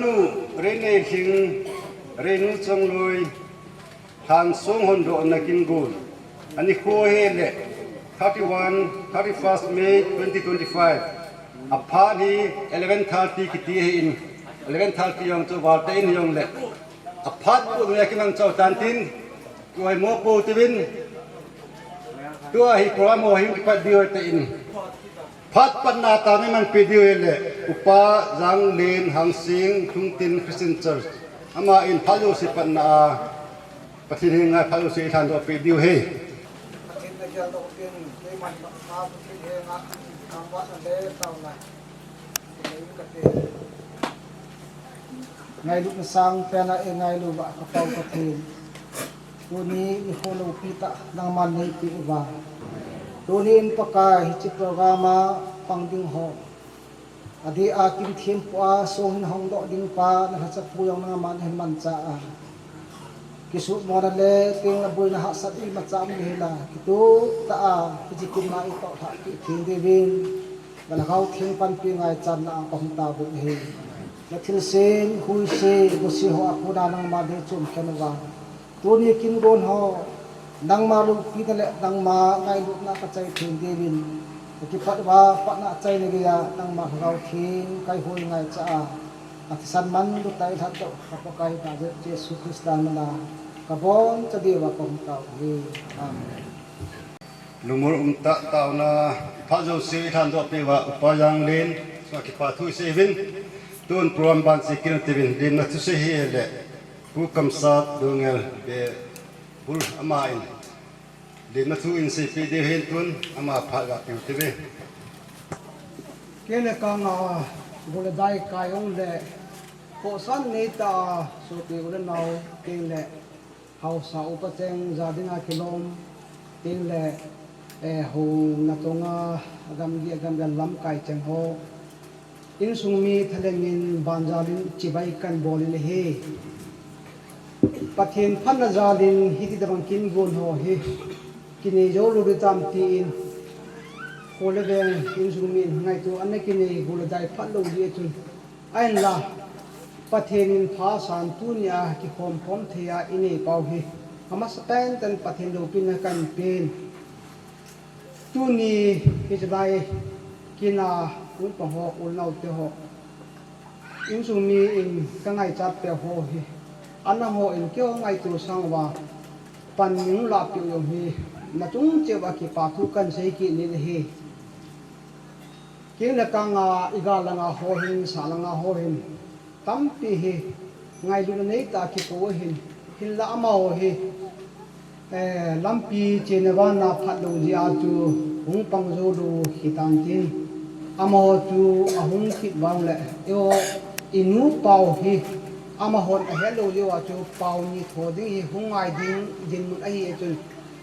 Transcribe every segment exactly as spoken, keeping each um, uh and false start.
Nu, Reinei Hing, Reinu Chongloi, Thangsong Hondoh Nakingun. Ani kho he le, thirty-one, thirty-first May twenty twenty-five. Aphat hi eleven thirty kiti hi in, eleven thirty jong chu val te in jong le. Aphat pu ne kinang chau tan tin, Tua hi mo po tivin. Tua hi program ho hin kipat diu te in. Phat patna tah ni man pe diu le. Upa Janglen Hangsing Thungtin Christian Church. Ama in phat jouse patna a. Pathen henga phat jouse thandoh pe diu he. Pathen na gel doh tin, keiman pa, pa, Pathen henga, nang va na le tau na. Ngailutna sangpen a eingailu uva ka Pa u Pathen. Tuni nikho loupi tah nangman neipeh uva. Tuni in Pakai hiche program a pang ding ho. Adeh a kin thempu a song hin hongdoh ding pa na lhacha pu jong nangman hin mancha a. Kisuhmona le tengna boina hahsat imacha um ding hila. Kitup tah a hiche kin ma itoh lhah peh theng diuvin. Na Lhagao Theng panpi ngaichatna a kahung taovin ahi. Na thilse, huise, gose ho a kona nangma dei chom khen uva. Tuni kin gon ho, nangma loupina le nangma ngailutna kachai theng diuvin. Kakipat uva, patna achaina geiya, nangma Lhagao Theng, kaihoi ngaicha a. Athisan manlu tah a eilhatdoh, ka Pakai Nazareth Jesu Christa mina, kaboncha diuva kahung tao ahi. Amen. Lungmong umtah taona, phat jouse thandoh peh uva, Upa Janglen, sua kipa thu isei uvin, tun program ban chekit uvin, lemna thusei hile, Pu Kamsat Doungel Bebul ama in, lemna thu in seipeh diu hin tun, ama phat ga peh u tive. Kei le kanga, gol le dai kai jong le, khohsah neitah a, sopi u le nao, kei le, Haosa upa cheng, ja dinga kilom, tin le, eh, hou natonga, agamgi, agamgi lamkai cheng ho. Insung mi thalengin banjalin chibai kahin bol in ahi. Pathen phatna jalin hiti tabang kin gon ho hi. Kinei jou lou ding tam tin. Kho le veng insung mi ngaito ana kinei gol le dai phat lou ding chun. Ahinla, Pathen in pha san tunia kikhom khom thei a inei pau hi, amasapen in Pathen loupina kahin pen. Tuni hiche lai kin a hung pang ho, u le nao te ho, insung mi in kangaichat peh ho hi, ana ho in keiho ngaito sang uva pan nung lah peh u jong hi, nachung cheh uva kipa thu kahin sei kit in ahi. Kei le kanga, igal langa ho hin, sah langa ho hin, tampi hi ngailutna neitah a kikou ahin, hinla amaho hi, eh, lampi chena vana phat lou jeh a chu hung pang jou lou hitan tin, amaho chu ahung kit vang le, eiho inu pau hi, amahon ahet lou jeh uva chu pau ni tho ding hi hung ngai ding dinmun ahi chun,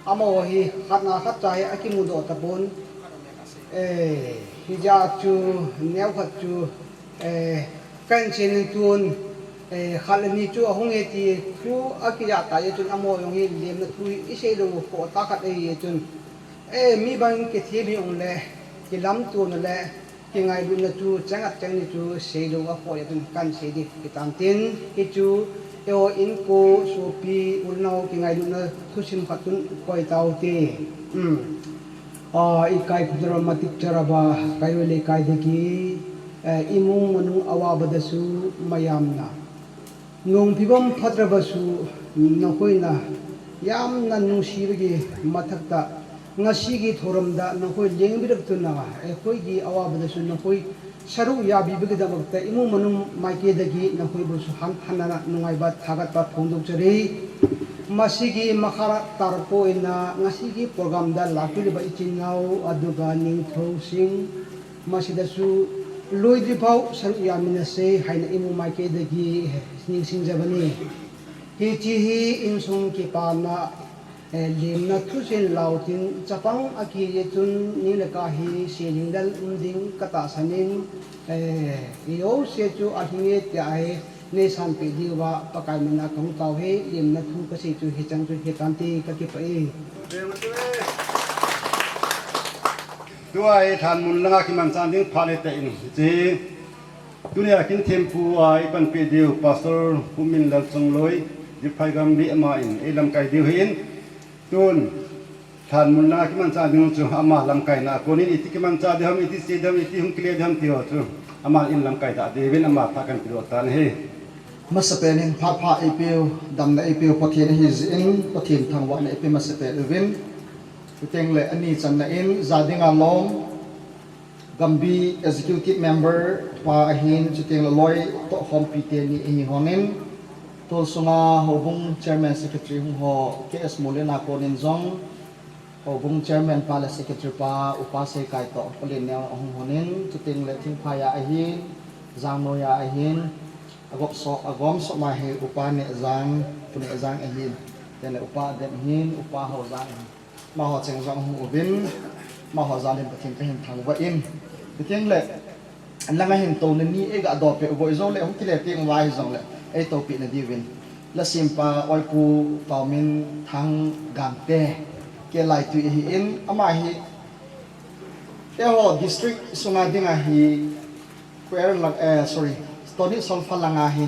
amaho hi khatna khatcha hi akimudoh tapon. Eh, hijeh a chu, neo khat chu, eh, kahin seina tun, eh, khat le ni chu ahung e ti thu akijah tah jeh chun amaho jong hi lemna thu hi isei lou khoh tah khat ahi jeh chun, eh, mi bang kithem hi um le, kilamtona le, kingailutna chu, cheng khat cheng ni chu, sei lou akhoh jeh chun kahin sei ding hitan tin, hichu, eiho inko, sopi, u le nao, kingailutna thusim khat chun koi tau te. Hmm. A, ikai khudara matik charaba, Kairoi Leikai dagi, eh, imung manung awabadasu mayamna. Nung phibam phatraba su, nahoina, yamna nungsiba gi mathakta, ngasi gi thoramda, nahoi lengbi raptuna, eh, hoi gi awabadasu, nahoi Saru yabi bagi damakta imung manung maikei dagi nahoi bu su hang hanana nungai ba thagat ba phongdok chari. Masigi makhara tarpo ina ngasigi program da lakuli ba ichin nau aduga ningthou sing. Masida su lui di pau saru yamina sei haina imung maikei dagi ningsing jabani. Hichi hi insung kipana Eh, lemna thusin lautin chapang akijeh chun ni le ka hi seling lal um ding katahsan in, eh, iose chu ahinge tia hi neisanpeh diuva Pakai mina kahung tao hi lemna thu kasei chu hichang chu hitante kakipah e. Tua hi thanmun langa kimanchah ding phat le te in chi. Tunia kin thempu a i panpi diu Pastor Pumin Lalchongloi, Diphaigam Bihma in ei lamkai diu hin. Tun, lhan mun langa kimanchah ding chu ama lamkaina a konin iti kimanchah diu ham, iti sei diu ham, iti hung kile diu ham ti ho chu aman lamkai ta diuvin ama phat kan pedoh tan ahi. Masapen in phat pha eipeu, damna eipeu Pathen ahi jeh in, Pathen thangvahna eipeu masapen uvin. Chuteng le ani channa in, ja dinga lom, Gambi Executive Member pa ahin, chuteng le loi tohkhompi teni ahi honin, tol sunga Houbung Chairman Secretary hung ho, K S Molin a konin jong, Houbung Chairman pa le Secretary pa, Upa Seikai toh, Pu Linneo ahung honin, chuteng le Thingphai a ahin, Jangnoia ahin, agop so, agom so ma hi Upa Nehjang, Pu Nehjang ahin, chuteng le Upa Adem ahin, Upa Haojang ahin. Amaho cheng jong hung uvin, amaho jal in Pathen kahin thangvah in. Chuteng le, langa hin touna ni eiga doh peh u boi jou le, hung kile teng uva hijong le, ei toupeh na diuvin. Lasempa Oipu Paomin Thang Gangte, K L I tui ahin, ama hi, eiho district sunga dinga hi, Kwer lang, eh, sorry, Stony Solfa langa hi,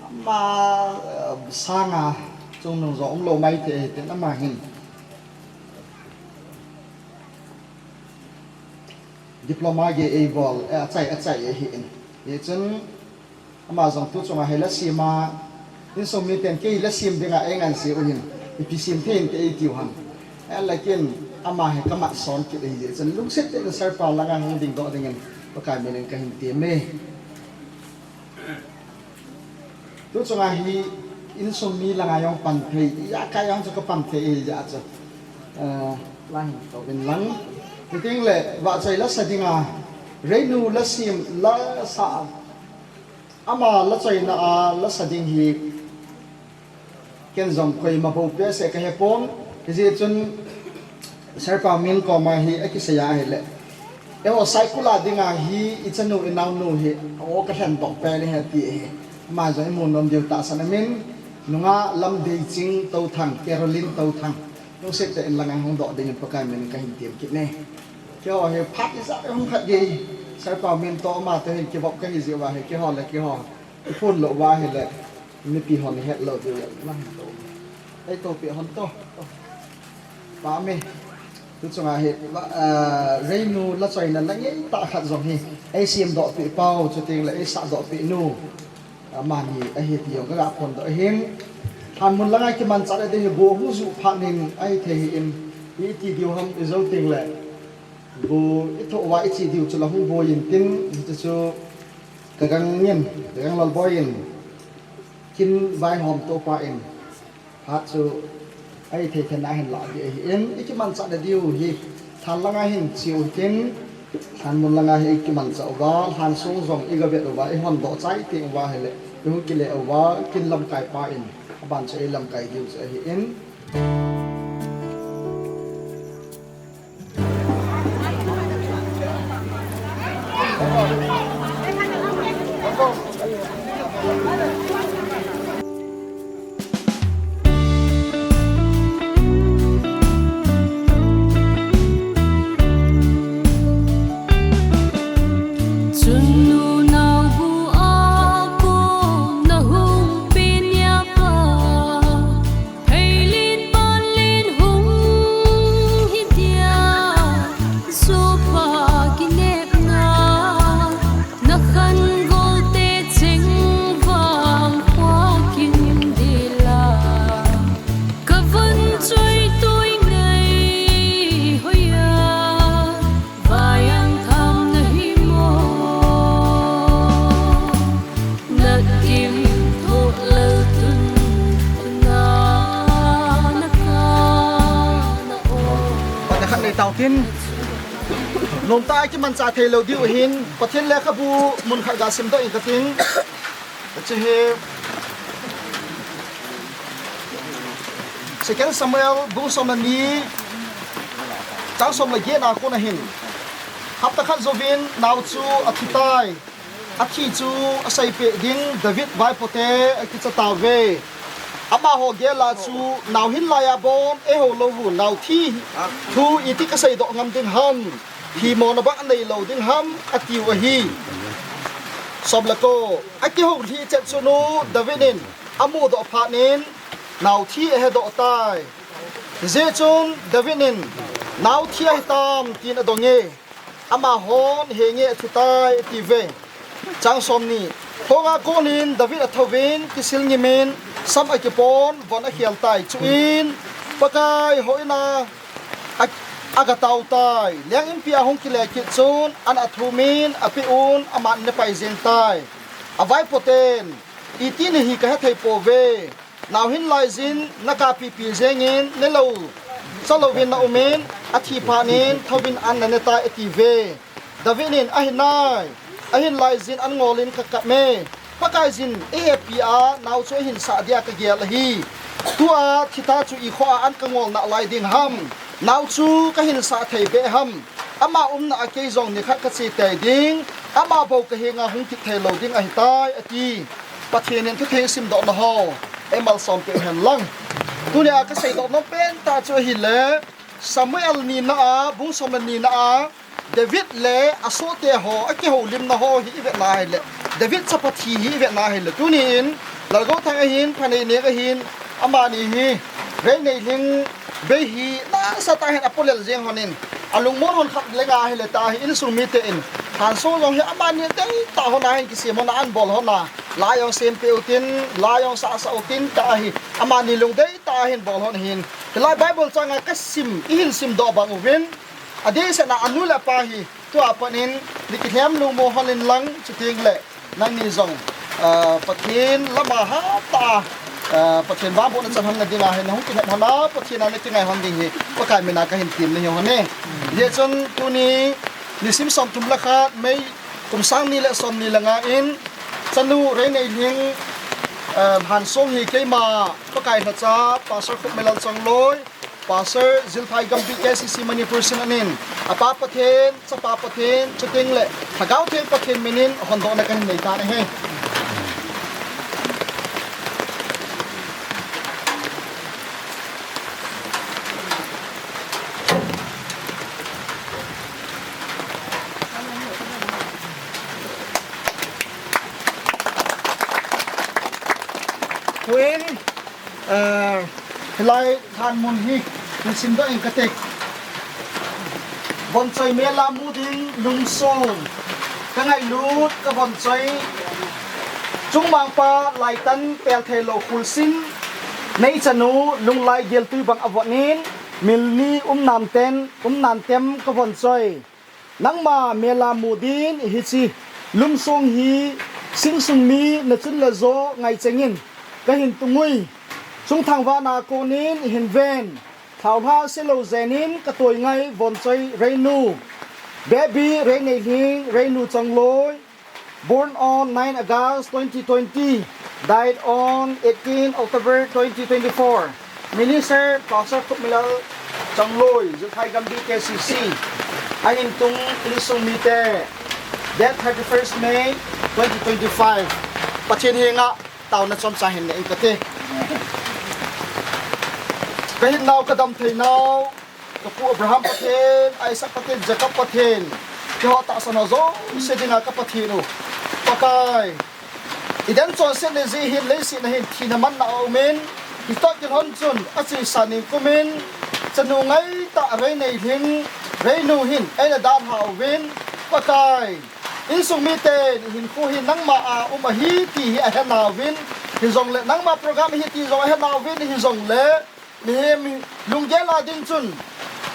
ama, eh, sanga chungnung jong umlou maithei ahi tin ama hin. Diploma gei eibol, eh, achai, achai ahin. Hichun, ama jong tu chunga hi lasem a, insung miten kei lasem dinga eingansei u hin, ipi sem thei inte eitiu ham. Ahinla ken, ama hi kamatson kit ahi jeh chun, lungset tah in Sir pa langa hung dingdoh dingin, Pakai min in kahin temme. Tu chunga hi insung mi langa jong pan thei, ijakai jong chu kapan thei ahi jeh chun. Eh, lang, tou vin lang. Chuteng le, vahchoi lasa dinga, Reinu lasem, lasa, ama lachoina a lasa ding hi, ken jong koima bou behseh kahepon, hijeh chun Sir Paomin koma hi akisei a ahile, eiho Saikul a dinga hi ichanu inaonu hi, o kalhen doh pen ahi ti ahi. Ama jong imu nom diu tahsan amin, nungah Lamdeiching Touthang, Caroline Touthang, lungset tah in langa hung doh dingin Pakai min in kahin tem kit e. Keiho hi phat ijat hung khat gei, Sir Paomin toh ama toh hin kivop kahi jeh uva hi, keiho le keiho iphon lou uva ahile, mipi hon ihet lou diu le, lang to. Ei toupeh hon to. Pa me. Tu chunga hi, ah, Reinu lachoina la ngeitah khat jong hi, ei semdoh peh pau, chuteng le ei sahdoh peh nu, amani ahi ti jong kaga phondoh ahin. Lhan mun langa kimanchah na ding hi bu hung juh phat in ahithei ahin, iti diu ham ijou teng le, bu ithoh uva iche diu chu la hung boi intin, hichu chu kagang in, kagang Lalboi in, kin vaihom topa in, phat chu ahithei thei na hin lah ding ahin, ikimanchah na diu hi, lhan langa hin cheu hitin, lhan mun langa hi ikimanchah uva, lhan sung jong iga vet uva, ihon doh chai teng uva ahile, ihung kile uva, kin lamkai pa in, aban chu ei lamkai diu chu ahin. Chun nunau bu a kon na hung pen ya pa, pheilin panlin hung hi dia, sopa kinepna, na khan golte cheng vang khua kin dila. Ka van choi toi nei hoia, vai ang tham na hi mo. Nat kim tho lal tun na na ka na o. Patna khat nei tau tin. Nomtah a kimanchah thei lou diu hin, Pathen lekhabu mun khat ga simdoh in kating. Hiche hi Second Samuel bung som le ni, chang som le get na kon ahin. Hapta khat jouvin nao chu athi tai. Athi chu aseipeh ding David vaipote akicha tauve. Amaho gel a chu nao hin laiya bon eiho lou u nao thi thu iti kaseidoh ngam ding ham. Themmo na bang anei lou ding ham, atiu ahi. Som le ko. Akihou lhih chet chun u David in amudoh phat in naothi ahedoh tai. Hijeh chun David in naothi ahitam tin adong e. Amahon henge athu tai atiuve. Chang som ni. Khonga konin David athouvin kisil ngimin sam akipon von akhel tai. Chuin Pakai houin a a, agatao tai. Leng inpi a hung kile kit chun an athumin apeuvin aman ana pai jeng tai. Avaipoten, iti nahi kahethei pouve. Nao hinlaiyin nakap pipi jengin nelou, chalouvin naumin, athi phat in thouvin an nane tai atiuve. David in ahinai, ahinlaiyin an ngolin kakap e. Pakaiyin eihepi a nao chu ahinsah dia kagel ahi. Tua thitah chu ikhoa an kangol nalai ding ham. Nao chu kahinsah thei beh ham. Ama umna a kei jong nikhat kache tei ding. Ama bou kahenga hung kit theilou ding ahitai ati. Pathen in thutheng simdohna ho eimalsom peh hen lang. Tunia kaseidoh nom pentah chu ahile, Samuel nina a, bung som le nina a, David le asohte ho akihoulimna ho hi ivetna hile, David chapa thi hi ivetna hile, tunin Lalgouthang ahin, Phanei Neng ahin, amani hi Reinei Lhing bei hi nasatah in apolel jeng hon in, alungmon hon khat lenga hile tah hi insung mite in, Thansong jong hi amani deitah hon a hin kisem hon a an bol hon a, la jong sempeh utin, la jong sahsah utin tah hi amani lungdei tah a hin bol hon ahin. Hilai Bible changa kasim, ihin simdoh bang uvin, adehset a anu le apa hi tua pat in nikilhem lungmon hon in lang, chuteng le nangni jong, ah, Pathen lama hatah a, ah, Pathen vangbohna chan hon nading a hin nahung kilhem hon a, Pathen a nakingai hon ding hi Pakai mina kahin temna hi hon e. Hijeh chun tuni nisim somthum le khat, May, kum sang ni le som ni le nga in, chanu Reinei Lhing, ah, Lhansong hi keima Pakai lhacha Pastor Khupmilal Chongloi, Pastor Zilphai Gambih K C C Manipur Synod in, apa Pathen, chapa Pathen, chuteng le Lhagao Theng Pathen minin hondohna kahin nei tan ahi. Tuin, eh, hilai lhan mun hi, hin simdoh ing kate. Vonchoi mela mu ding lungsong. Kangailut kavonchoi. Chungmangpa laitan peltheilou khulsin. Nei chanu lunglai geltui bang avon in. Milni umnam ten, umnan tem kavonchoi. Nangma mela mu din hiche lungsong hi singsung mi nachun le jo ngaichengin kahin tungui. Chungthang vana konin hin ven. Thaolha selou jenin katoi ngai vonchoi Reinu. Baby Reinei Lhing, Reinu Chongloi. Born on nine August twenty twenty, died on eighteen October twenty twenty-four. Minister Pastor Khupmilal Chongloi, Zilphai Gambih K C C. Ahin tung insung mite, date thirty-first May twenty twenty-five. Pathen henga taona chomcha hin nei ing kate. Kahin nau, kadam thei nau, Kapu Abraham Pathen, Isaac Pathen, Jacob Pathen, keiho tahsan ho jouse dinga ka Pathen u. Pakai, i den chonset ni jeh hin leiset a hin thina manna aumin, hitoh kilhon chun achesa ningkumin, chanu ngaitah Reinei Lhing, Reinu hin eina dalha uvin, Pakai, insung miten hinkho hi nangma a um ahi ti hi ahenauvin, hijongle nangma program ahi ti jong ahenauvin, hijongle, Mihem lunggel a ding chun,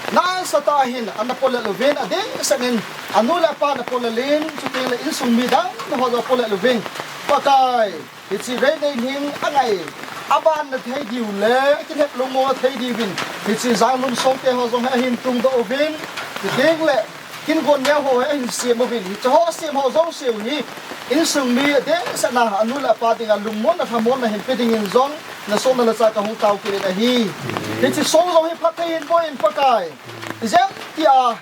nasatah a hin ana polel uvin, adehset in, anu le apa ana polel in, chuteng le insung mi dang ho jong polel uvin. Pakai, hiche Reinei Lhing angai, aban na thei diu le, akilhep lungmon thei diuvin, hiche Janglum Songte ho jong hi ahin tungdoh uvin, chuteng le, Kin gon neo ho hi ahin sem uvin, hiche ho sem ho jouse u hi, insung mi adehset a, anu le apa dinga lungmonna lhamonna hin pe dingin jong, nasoh nalhachah kahung tao kit in ahi. Hiche song jong hi phatthei hin boh in Pakai. Ijeh tia,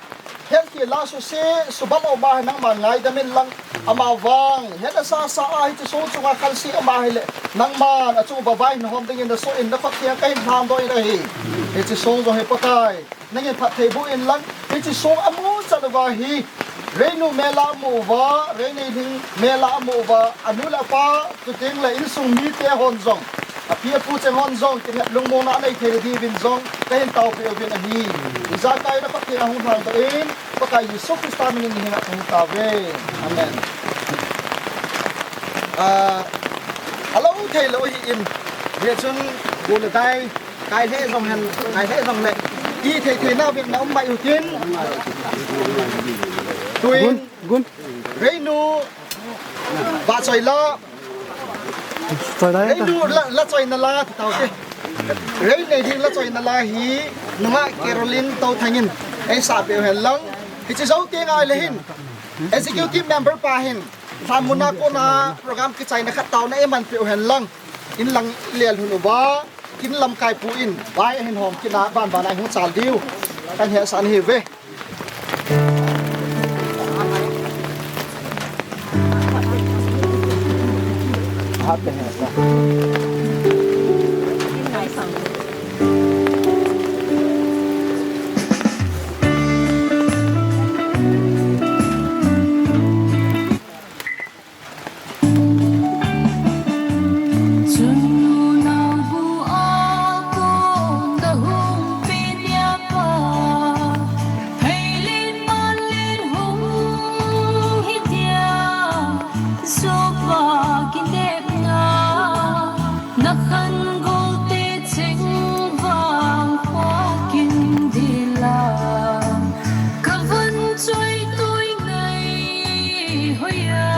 hetkhel a suse, suban um a hi nangman ngaidam in lang, amavang, het asasa a hiche song chunga khanse um a hile, nangman achung uva vai nahom dingin nasoh in nakhut theng kahin lhandoh in ahi. Hiche song jong hi Pakai. Nangin phatthei boh in lang, hiche song amu chan uva hi, Reinu mel a amu uva, Reinei Lhing mel a amu uva, anu le apa, chuteng le insung mite hon jong, api apu cheng hon jong, kinep lungmonna anei thei diuvin jong, kahin taopeh uvin ahi. Ijakai na Pathen a hung lhang doh in, Pakai Jesu Christa min in hinga hung tauve. Amen. Ah, alou thei lou hi in, hia chun, bu le dai, Kai lheh jong hen, kai lheh jong le. Ti thei thei nau vin na um mai u tin. Tuin. Gun, gun. Reinu. Ba choi la. Choi la. Reinu la, la choi na la, ti tau ke. Reinei Lhing la choi na la hi. Nunga Caroline Touthang in. Ei sapeh u hen lang. Hiche jou teng le hin. Executive member pa hin. Lhanmun a kona program kichaina khat taona eiman peh u hen lang. In lang lel hun uva. Kin lamkai pu in, vai ahin hom kit na, ban ban a hung chal diu. Kan hetsah nahi uve. Chun nau bu a kon da hung pen ya pa, thei len man len hung hi tia, Jopa kinepna, na khan gol te cheng vang pha kin dila, ka van choi toi ngai hoiya.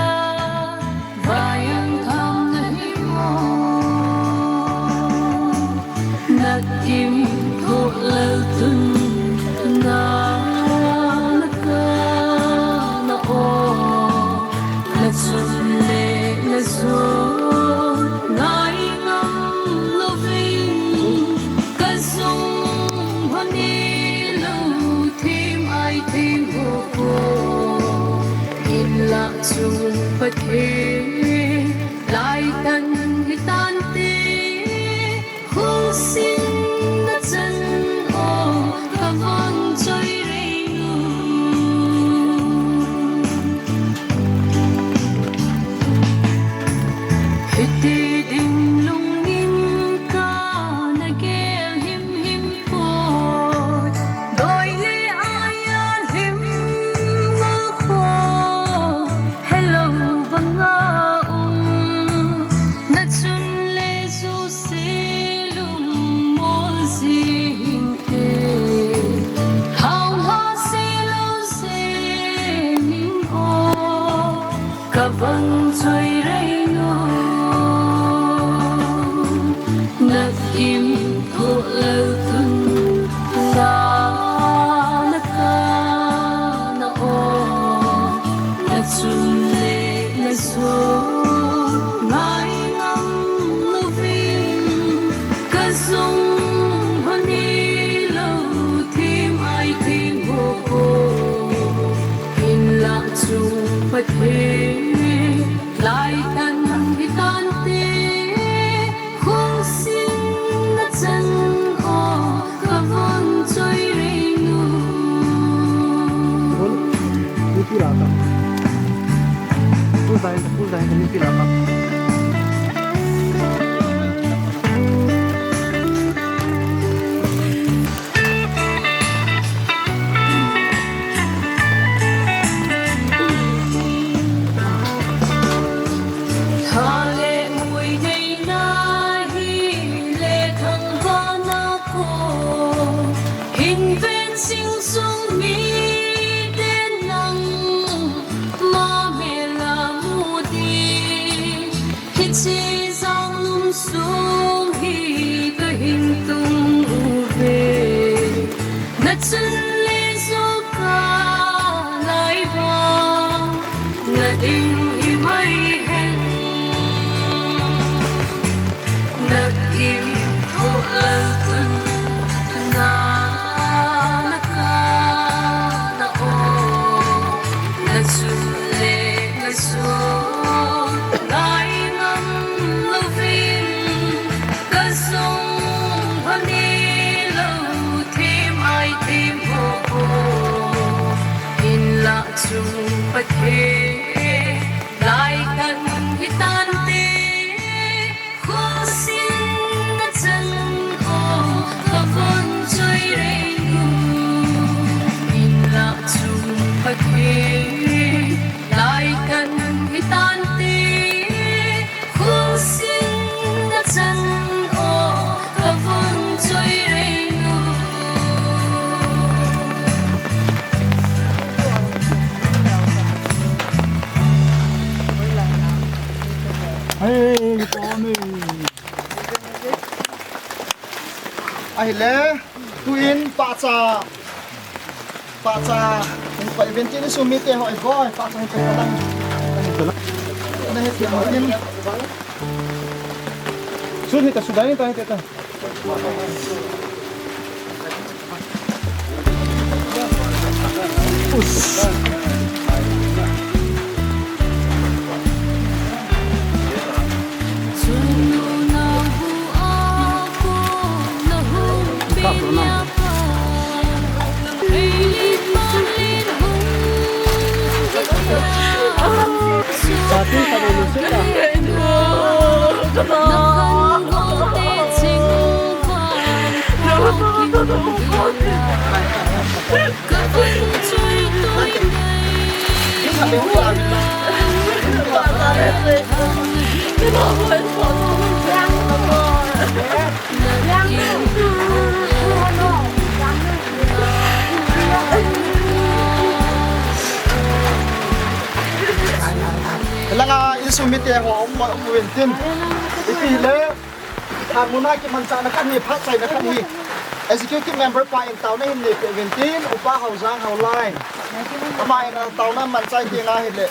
Vaiang tham na hi mo, na kim thoh lal tun na, na ka na o, na chun le na jo, ngai ngam louvin, ka jung hon ilou, them ai them ho ko. Inlah chung Pathen, lai tan hi tante, hung sin na chan o, ka vang choi rei nu. Hiti ding lungin ka na gel him him poi, doi le aiya him ngol poi, hello banga um, na chun le jouse lungmol jing te, hao ha se lou se ning o. Ka vang choi rei nu, na kim thoh lal tun na, na ka na o, na chun le na jo, ngai ngam louvin, ka jung hon ilou, them ai them ho ko. Inlah chung Pathen, lai tan hi tante, hung sin na chan o, ka vang choi rei nu. Nipi la ta. Full time, full time, nipi la ta. Tha le mui neina hi le thangvahna ko, hin ven sing sung miten nangma mel a mu ding. Hiche jang lum sung hi kahin tung uve. Na chun le jo ka lai vang, na ding hi mai hen. Na kim thoh lal tun na, na ka na o, na chun le na jo, ngai ngam louvin, ka jung hon ilou, them ai them ho Hile, tuin pahcha, pahcha, in pa event in sumite ho, i boy, pahcha in pa lang. Na he ti mo tin. Sun hita, sudai ta, hita ta. Langa insung mite ho um, um, um, tin. Ipi le. Thanmunna kimanchahna khat hi, phatchaina khat hi. Executive member pa in taona hin neipeh uvin tin, Upa Haojang Haolai. Ama in taona manchah tina hile.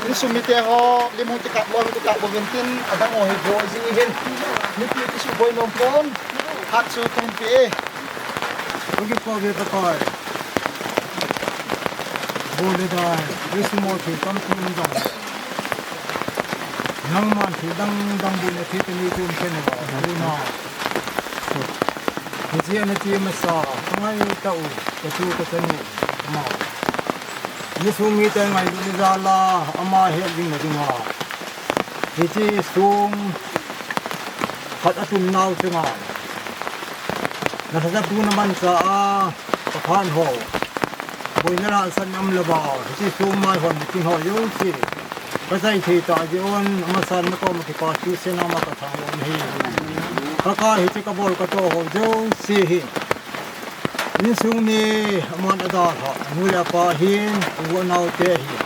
Insung mite ho, lim hung kikap, loi hung kikap uvin tin, adang ho hi boi jing hin. Mipi kisuboi nom pon, hat chu kahin pe e. Lungkipah uve Pakai. Bol le dai, Jesu mo thei tampi um jong. Nangman thil dang dang bol le thil teni tum chen uva, tuna. Hiche ana ti masa, ka ngai tau, ka tu ka chanu, ama. Insung mite ngailut jal a, ama het ding na dinga. Hiche song khat atum nau chunga. Na lhacha pu na manchah a, ka phan ho. Boina lhahsam um louva, hiche song mai hon meeting ho jouse. Ka chai thei tah jeh un, amasan na koma kipa thu sena ma ka thang lou hi. Ka ka hiche ka bol ka toh ho jouse hi. Insung mi aman adalhah, anu le apa hin, u le nao te hin.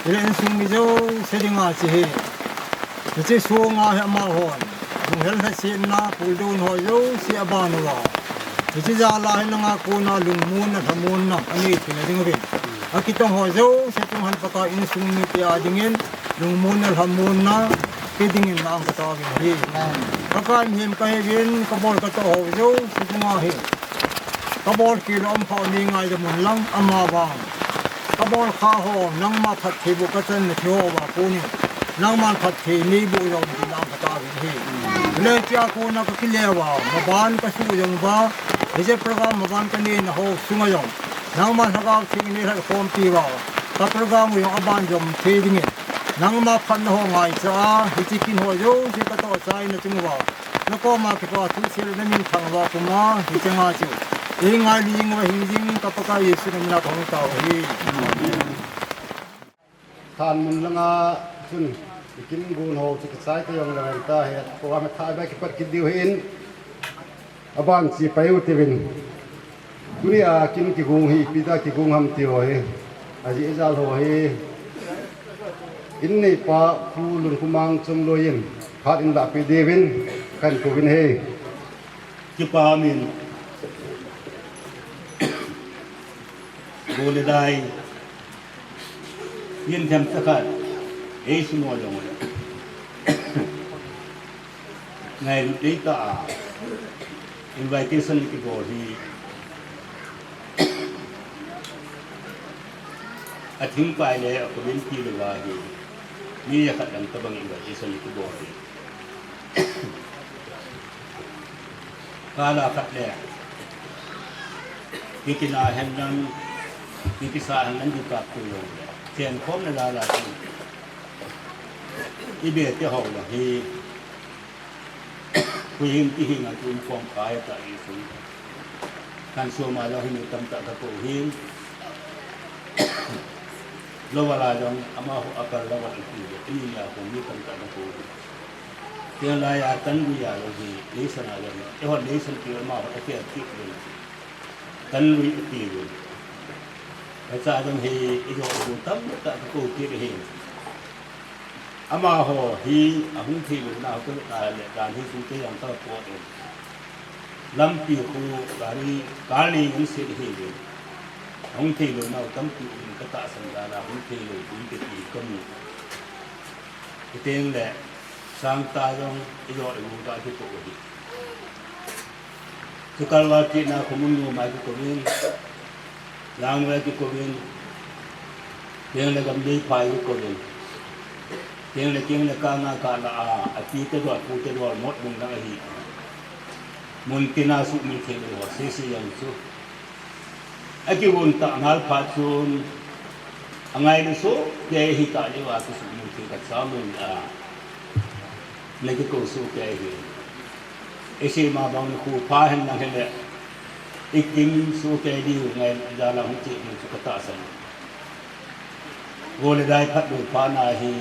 Hile insung mi jouse dinga hiche hi. Hiche sunga hi amahon. Lunghel lhasetna, puldon ho jouse aban uva. Hiche jal a hi nanga kona lungmonna, lhamonna, anei theina ding uvin. Akitong ho jouse chunga hin Pakai insung mite a dingin, lungmonna, lhamonna, pe dingin na ang ka taovin ahi. Pakai mihem kahiuvin, ka bol ka toh ho jouse chunga hi. Ka bol kit lou um kha ni ngaidam un lang, ama vang. Ka bol kha ho, nangma phatthei boh ka chan na thi ho uva konin. Nangman phatthei nei boh jong tin lang ka taovin ahi. Le hichea kona ka kile uva, maban ka suh jong uva, hiche program maban ka neina ho sunga jong. Nangman Lhagao Theng in nei lhatkhompi uva, ka program u jong aban jom thei dingin. Nangma phatna ho ngaicha a, hiche kin ho jouse ka toh chaina chung uva. Na koma kipa thu sel na min thang uva puma, hiche nga chu. Ei ngai li jing uva hing jing, ka Pakai Jesu na mina ka hung tao ahi. Thanmun langa chun, i kin gon ho chu kichai ta jong le ta hi, program thah ba kipat kit diu hin. Aban chi pai u tivin. Tunia kin kigong hi, ipi dia kigong ham ti ho hi. Ajeh jal ho hi. In neipa Pu Lunkhomang Chongloi in phat in lahpeh diuvin kahin kouvin ahi. Kipa min. Bol le dai. Yin them sakhat. Ei sumo jong le. Ngailut nei tah a, invitation kibol hi, athingpai le a community louva hi, mi jakhat lang tobang invitation kibol hi. Kala khat le, kikina hen lang, kikisa hen lang, kikap tu jong le, chenkhomna lala chu, ibe te ho lang hi, Huhhing kihing a chu um khom kha ahi tah jeh chun. Khansom a jong hin mi tamtah ka kou hin. Lower a jong amaho upper lower ati le, ani nia kon mi tamtah ka kou hin. Chulai a Tanlui a jong hi, Leisan a jong hi. Eiho Leisan ti amaho ati ati le. Tanlui ati le. Hiche a jong hi, eiho tamtah ka kou kit hin. Amaho hi ahung thei louna, ahung thei louna le dan hi sum te jong ka pot in. Lampi khu gari, car nei jong set hi ve. Hung thei lou nau tampi um ka tahsan dan a, hung thei lou um kiti ka mu. Chuteng le, sangtah jong, i jo i mu ta ki ko hi. Chu kalval kit na khomun nu mai ki ko vin. Lang mai ki ko vin. Teng le gam dei phai ki ko vin. Teng le, teng le ka nga ka la a, a pi te dol, pu te dol, mot bung dang ahi. Mun tina su mun thei lou ho, se se jong chu. A kivon ta ngal phat chun, a ngailu soh kei hi ta leh a kisuhmil thei ka cha mun a. Na kikou soh kei hi. Isi ma bang khu pha hen lang hen le. I kim soh kei diu ngai da lang hung chi mun chu ka tahsan. Go le dai phat lou pha na hi.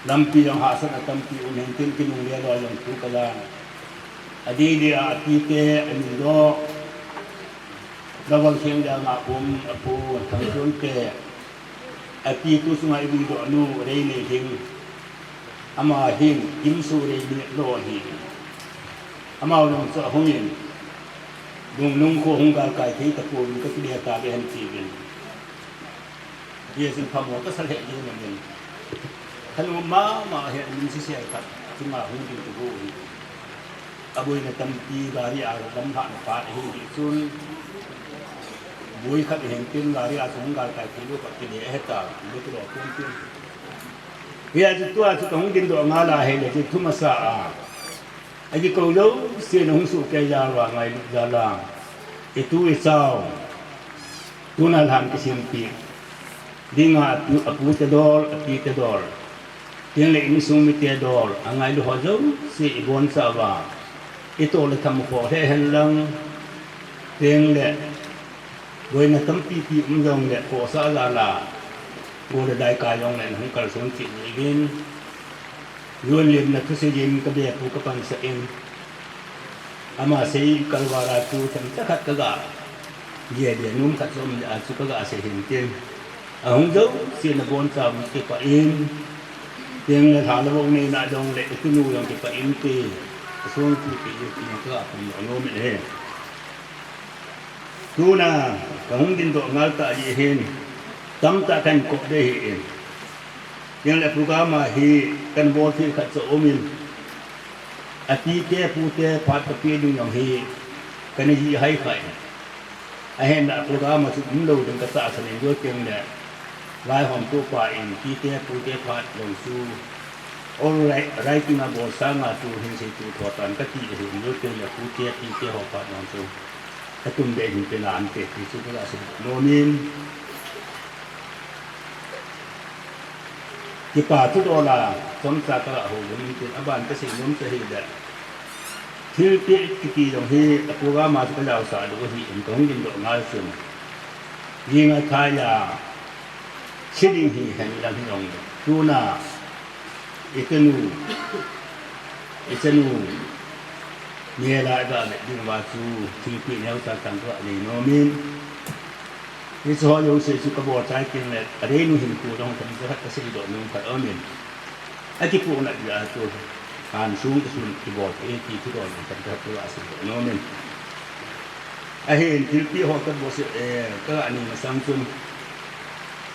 Lampi jong hahsatna tampi um hen tin kinung le loi jong thu ka jan. A di di a, a pi te, a min doh. Gabang Siang Dang a um, a pu Thangchon te, a pi tu sunga i video nu Reinei Hing. Ama hin, Kimsu Reinei lo hi. Ama jong chu ahung in, Dungnung kho hung galkai thei tapon ka kile ta ve hen ti vin. Bia sin phamo ka sa lheh jeng in. Thanom mama hi min sisel khat chunga hung ding tu hi. A boina tampi gari a lam lhahna pa hi hi chun. Boi khat hin tin gari a chun galkai thei lou khat kile he ta, lou tu lou pon tin. Hia chu tua chu ka hung ding doh ngal a hile chu thu masa a. A kikou jouse na hung soh kei jal uva ngailut jal a. I tu i chao. Tuna lhan kisimpi. Dinga a pu, a pu te dol, a pi te dol. Teng le insung mite dol. A ngailu ho jouse i boncha uva. I toh le tham kho lheh hen lang. Teng le. Boina tampi pi um jong le, khohsah jal a, go le dai kai jong le, hung kalson cheh jeng in. Jon Lian na thusei jeng in ka be pu ka pansah in. Ama sei kalval a chu themcha khat ka ga. Bia bia nom khat chu um le a chu ka ga sei hin tin. Ahung jouse na boncha um kipah in. Teng le lha le vong neina jong le, i tinu jong kipah in te. A song pu te i pu ka ga pum nom in he. Tuna, ka hung ding doh ngal ta ji hin, tamtah kan kop de hi in. Yang le program a hi kan bol thil khat chu um in. A pi te, pu te, phat ka pe ding jong hi, kan ji hai khai. Ahin la program a chu um lou ding ka tahsan in, jo teng le. Vaihom tu pa in, pi te, pu te, phat jong chu. All right, writing a bol sanga tu hin sei tu tho tan ka ti hin, jo teng le, pu te, pi te, ho phat jong chu. Ka tum be hin pe nan te ti chu ka sei nom in. Kipa thu dola, chomcha ka ho lum in tin, aban ka sei nom cha hi le. Thilpeh kiti jong hi, a program a chu ka jaosah lou hi in ka hung ding doh ngal chun. Jing a thai a, si ding hi hen lang hi jong le. Tuna, I chanu, i chanu, neh lai ga le ding uva chu, thilpeh neo chan chan chu anei nom in. Hiche ho jouse chu ka bol chai teng le, a dei nu hin pu dong chan chan khat ka sei doh nom khat um in. A kipuhna dia chu, han sung ka sun kibol e ti thu doh nom chan chan khat chu asei doh nom in. Ahin thilpeh ho ka bol se, eh, ka anei masang chun,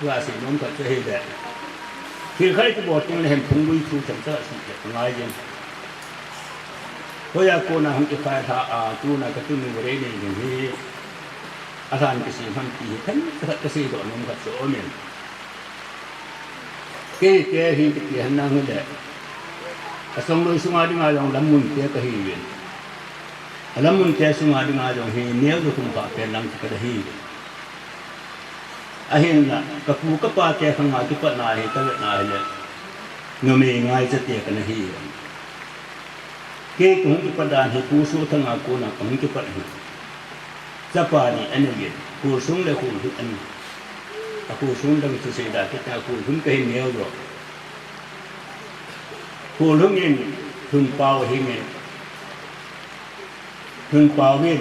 Ka sei nom khat chu ahile. Thil khat kibol teng le hen phung lui thu chan chan sei le ngai jeng. Hoiya kona hung kiphai lha a, tuna ka tunu Reinei ding hi. A lhan kisei ham ti hi chan chan ka sei doh nom khat chu um in. Kei te hi kiti hen lang hile. A song lui sunga dinga jong lam mun te ka hi uvin. A lam mun te sunga dinga jong hi neo jo kum pa pen lang ka da hi uvin. Ahinla, ka pu ka pa te khang a kipat na hi, ka vet na hile, numei ngaicha te ka na hi. Kei ka hung kipat dan hi, pu Sothang a kona ka hung kipat hi. Chapa ni ana uvin, Khulsung le Khulhun ana. A Khulsung dang chu sei da, kei ta Khulhun ka hin neo jo. Khulhun in, Thunpao hi nge. Thunpao in,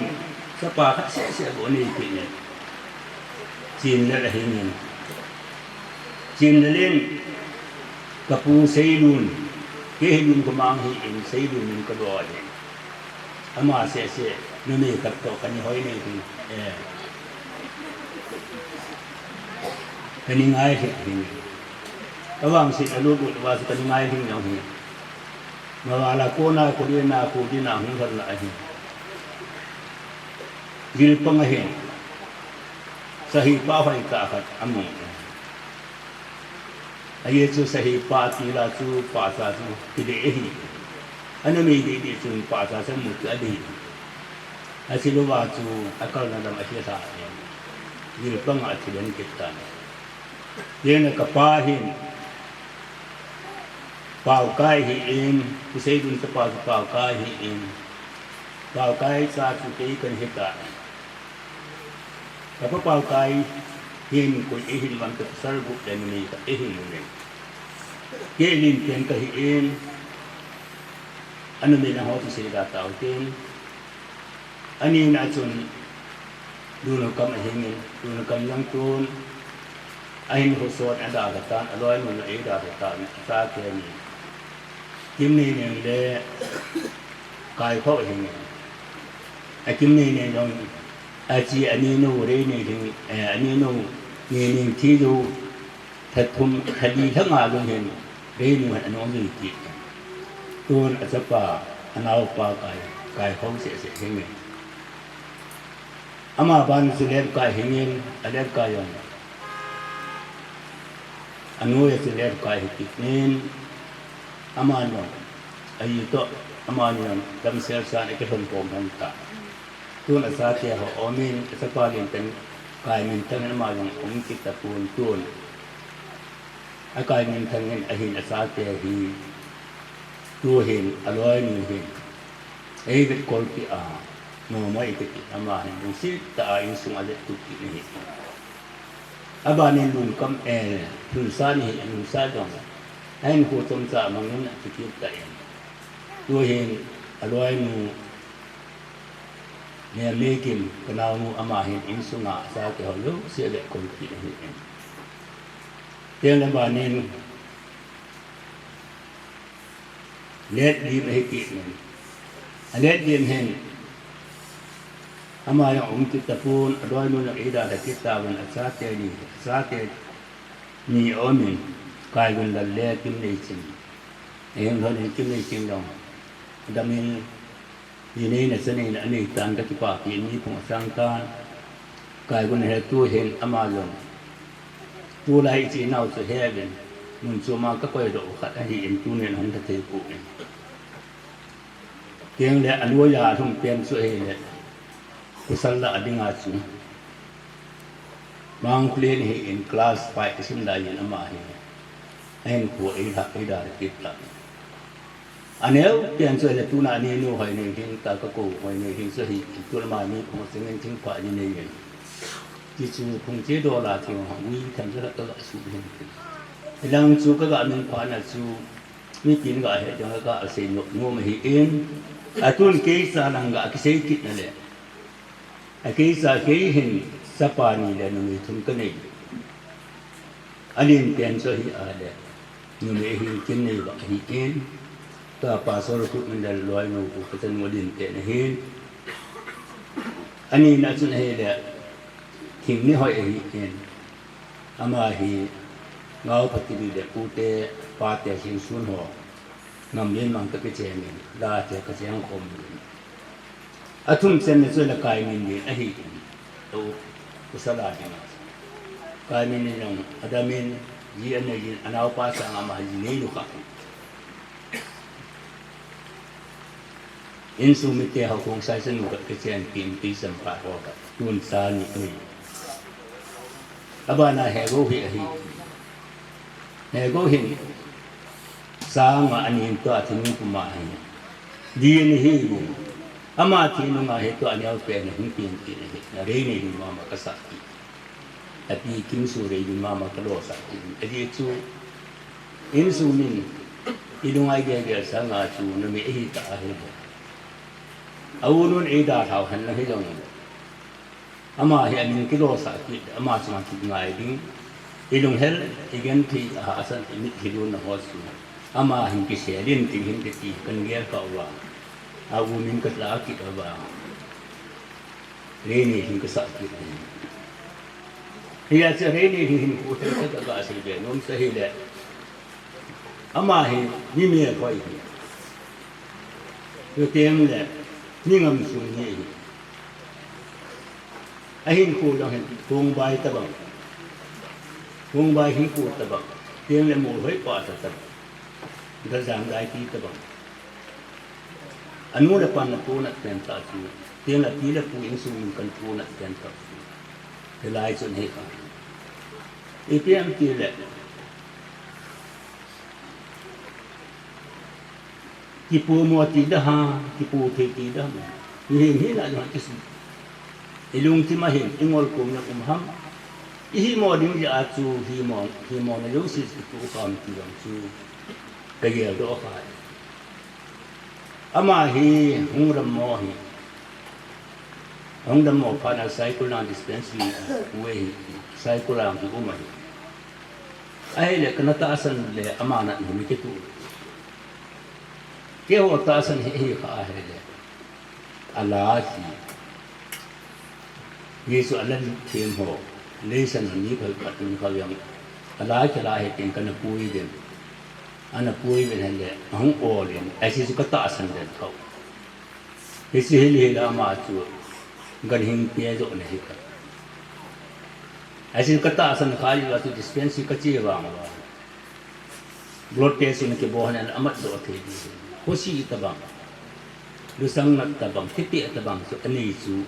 chapa khat seh seh bou nei kit in. Chinlal ahi in. Chinlal in, ka pu Seilun, kei hi Lun ka mang hi in, Seilun in ka bol in. Ama seh seh, numei khat toh kani hoi nei ding. Eh. Kani ngai lheh ding. Kavangset alut lut uva chu kani ngai lhing jong hi. Mavala kona, kudina, kudina hung lhon lah ahi. Jilpang ahin. Sahi pa hoi tah khat amu. Ajeh chu sahi pa tila chu pahcha chu kidei ahi. Ana mei dei dei chun pahcha chu amu kit adei. Athi louva chu akalna lam ahi lha in. Jilpang a athi den kit tan. Tena kapa hin Paokai hi in, Pu Seidun chapa chu Paokai hi in. Paokai cha chu kei kan hi ta. Kapa Paokai hin koi eihin vang kei pasal gup le numei khat eihin u ne. Kei lim pen kahi in, anumei lang ho chu seida tau tin. Anina chun, Dunukam ahin in, Dunukam lang tun, ahin hosot adalha tan, aloinu eidalha tan, acha teni. Kimneinem le Kaikhou ahin in. Akimneinem jong, achi aninu Reinei ding, eh, aninu Neinim thi jou, that thum, that li, that nga jong hin, Reinei hin anung jui kit. Tun achapa, anaopa Kai, Kaikhou seh seh ahin in. Ama ban chu Lemkai ahin in, Alemkai jong. Anoiya chu Lemkai ahi kit in, amanu, aji toh, amanu, damsel chan akilhon khom lhon ta. Tun achate ho umin, achapa Limten, Kaiminthang in ama jong um kit tapon tun. Akaiminthang in ahin achate hi, tu hin, aloinu hin. Eivet kolpi a, nomoi kiti ama hin, lungset tah a insung alet tup kit ahi. Abanin Lunkam, eh, Lhunsa ni hi, Lhunsa jong. Ahin khu chomcha mangin ati kit ta in. Tu hin, aloinu, Nemleikim, kanaonu ama hin insunga, achate ho jouse alet kolpi ahi in. Teng le abanin, Letlim ahi kit in. Aletlim hin, ama jong um kit tapon, aloinu jong eidalha kit tauvin achate ni, achate ni umin, Kaigunlal le Kimneiching. Ahin lhon in Kimneiching jong, adamin, Jineina chaneina anei tan, kakipapi in mi phung asang tan. Kaigun hi tu hin ama jong. Tulai ichi nau chu heuvin. Mun choma kakoi doh khat ahi in tunin ahung lha thei poi. Teng le aloiya alhung pen chu ahile. Pasal lah a dinga chu. Mangklen hi in class five asim lai in ama hi. Ahin khu eilha, eidalha kit ta. Aneo pen chu ahile tuna aninu Hoineihin ta, kakou Hoineihin chu ahi, tun ama mi phung asangin thingpha ani nei in. Ti chu phung che dola thing, mi themcha khat kaga suh hin. Hilang chu kaga minphana chu, mipin ga het jong kaga sei nom nom ahi in. Atun kei cha lang ga kisei kit na le. Akei cha kei hin chapa ni le numei thum kanei. Alim pen chu ahi a le. Numei hin kin nei ba ahi in. Tua pastor khu min le loinu khu kachanu alim pen ahin. Anina chun ahile. Thingnihoi ahi in. Ama hi Ngaophatili le pute pate hingsun ho. Ngam lin mang kakicheng in. Late kacheng khom in. Athum channa chu le Kaiminlin ahi in. To, pasal a dinga. Kaiminlin jong adamin, ji anei in, anaopa sanga ama jinei lukha. Insung mite ho khongsai chanu khat kachenpi in, tui champhat ho khat, tun cha ni anei. Abana Hegou hi ahi. Hegou hin, Sanga anin tua thinu puma hi. Din hi bu. Ama thinunga hi tua aneo pen hung pin tin hi. Na rei nei ding mama kasa ki. Api Kimsu rei ding mama kalosa ki. Ajeh chu insung min ilungai gel gel sanga chu numei ahi ta ahi bu. Aunun eidalhau henlang hi jong. Ama hi amin kilosah kit, ama chunga kit ngai ding. Ilunghel, igenthei, ahahsat, imitlhi lonna ho chu. Ama hin kisel in tin hin kiti, kan gel kha uva. A u min ka la kit a ba. Rei Nei Lhing ka sa kit. Hia chu Rei Nei Lhing hin ku thei ka ka sei be nom sa hi le. Ama hi mi me khoi hi. Chu teng le mi ngam sung hi hi. A hin ku jong hin kong bai ta bang. Kong bai hin ku ta bang. Teng le mu hoi pa ta ta bang. Ga jang dai ti ta bang. Anu le pan na pu na pen ta chu. Teng le pi le pu insung min kan pu na pen ta chu. Hilai chun hi ka. Ipi am ti le. Kipu mo ti da ha, kipu thei ti da mo. Hi hi la jong kisu. I lungthim a hin, i ngol kum na um ham. I hi mo ding ja chu, hi mo, hi mo na yo si tu kam ti jong chu. Ka ye do kha. Ama hi hung ram mo hi. Hung ram mo pha na Saikul lang dispensary we hi. Saikul lang hi um a hi. Ahile ka na tahsan le ama na hi mi kitu. Keiho tahsan hi hi kha ahile. A la hi. Jesu a la them ho. Leiset a mi khat khat mi khat yang. A la kila hi teng ka na pui den. A na pui den ahile. A hung ol in. Ahi chu ka tahsan den kho. Hiche hi le ama chu ganhing pe jo na hi ka. Ahi chu ka tahsan kha le chu dispensary ka che vang va. Blood test in kibol hon a mat jo thei di. Khosi ta bang. Lusang nat ta bang, thipeh ta bang chu anei chu.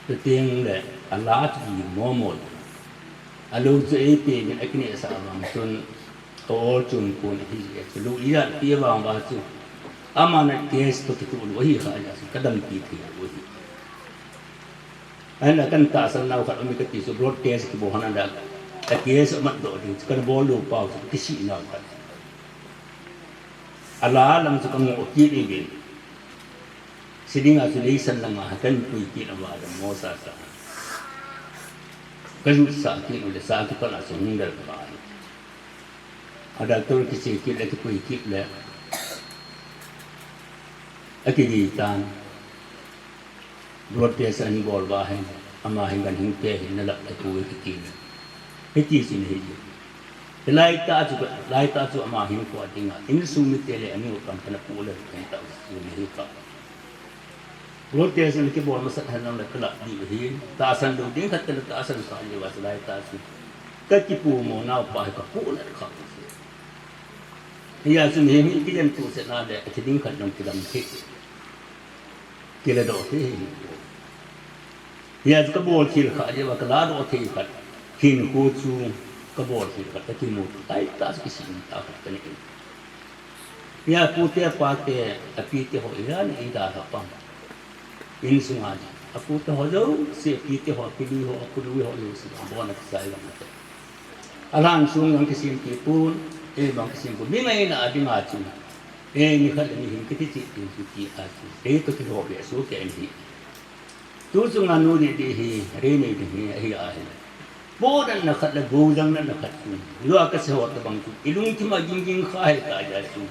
Chuteng le a la chu di mo mo. A lo chu ei pe min a kine sa bang chun. Ka ol chun kun hi e chu lu i rat pi vang va chu. Ama na case to kitu lu hi kha ja chu ka dam pi thei lu hi. Ahin la kan tahsan nau khat um ka ti chu blood test kibol hon a da. A case mat do ding chu kan bol lu pau chu kisi nau khat. A la lam chu ka ngo kit ni bin. Siding a chu leisan lama kan pui kit a va da mo sa sa. Ka ju sa kit u le sa kipal a chu hung dal ba. A doctor kiche kit le, kipui kit le. A kidi tan. Blood test ahin bol va hin, ama hin ganhing pe hin na lap le pui kit le. Hiti chu ni hi. Hilai ta chu, lai ta chu ama hin ko ding a. Insung mite le ani u pan kana pu le kan ta chu ni hi ka. Blood test in kibol masat hen lang le ka la di u hin. Tahsan lou ding khat te le tahsan sa le va chu lai ta chu. Ka kipu mo nau pa hi ka pu le kha. Hia chu mi hi kilen tu se na le, a thi ding khat jong kidam thei. Kila doh thei hi. Hia chu ka bol thil khat, hia ka la doh thei khat. Hinkho chu ka bol thil khat, ka kimu. Lai ta chu kisim ta khat ka nei. Hia pu te, pa te, a pi te ho, hia ni i da ha pang. Insung a, a pu te ho jouse, a pi te ho, a pi lui ho, a pu lui ho jouse, bon a kisai lam a te. A lhan sung jong kisim ti pun, ei bang kisim pun. Mi ngaina a ding a chu. Ei ni khat le ni hin kiti chi ti chu ti a chu. Ei to kiho be su ke ni. Tu chu nga nu di di hi, re ni di hi, hi a hi. Bo dan na khat le go jang na na khat chu. Lua ka se ho ta bang chu. I lungthim a ging ging kha he ta ja chu.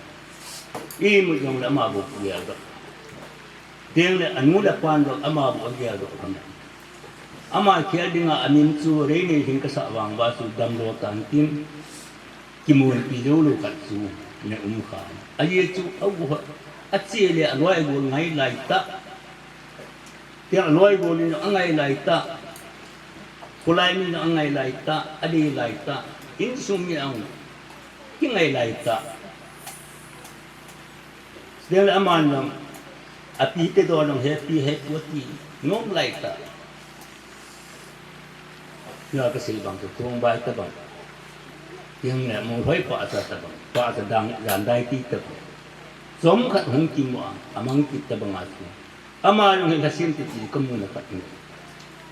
I mu jong le ama bo ya ga. Teng le anu le pan lo ama bo ya ga. Ama khel dinga amin chu Reinei hin kasa vang uva chu damlou tan tin, kimupi joulou khat chu na um kha. Ajeh chu a u, ache le aloi agol ngai lai tah. Tia aloi agol in angai lai tah. Kholai mi in angai lai tah, adei lai tah. Insung mi in kingai lai tah. Sudeng le aman jong, api te don jong, hepi, hepu ati nom lai tah. Tia kasei bang chu, kong bai tabang. Teng le, mo hoi pa sa tabang, pa sa dang, jan dai ti tabang. Chom khat hung kimu a, amang kit tabang a chu. Ama jong hi lhasim titi kamu na khat in.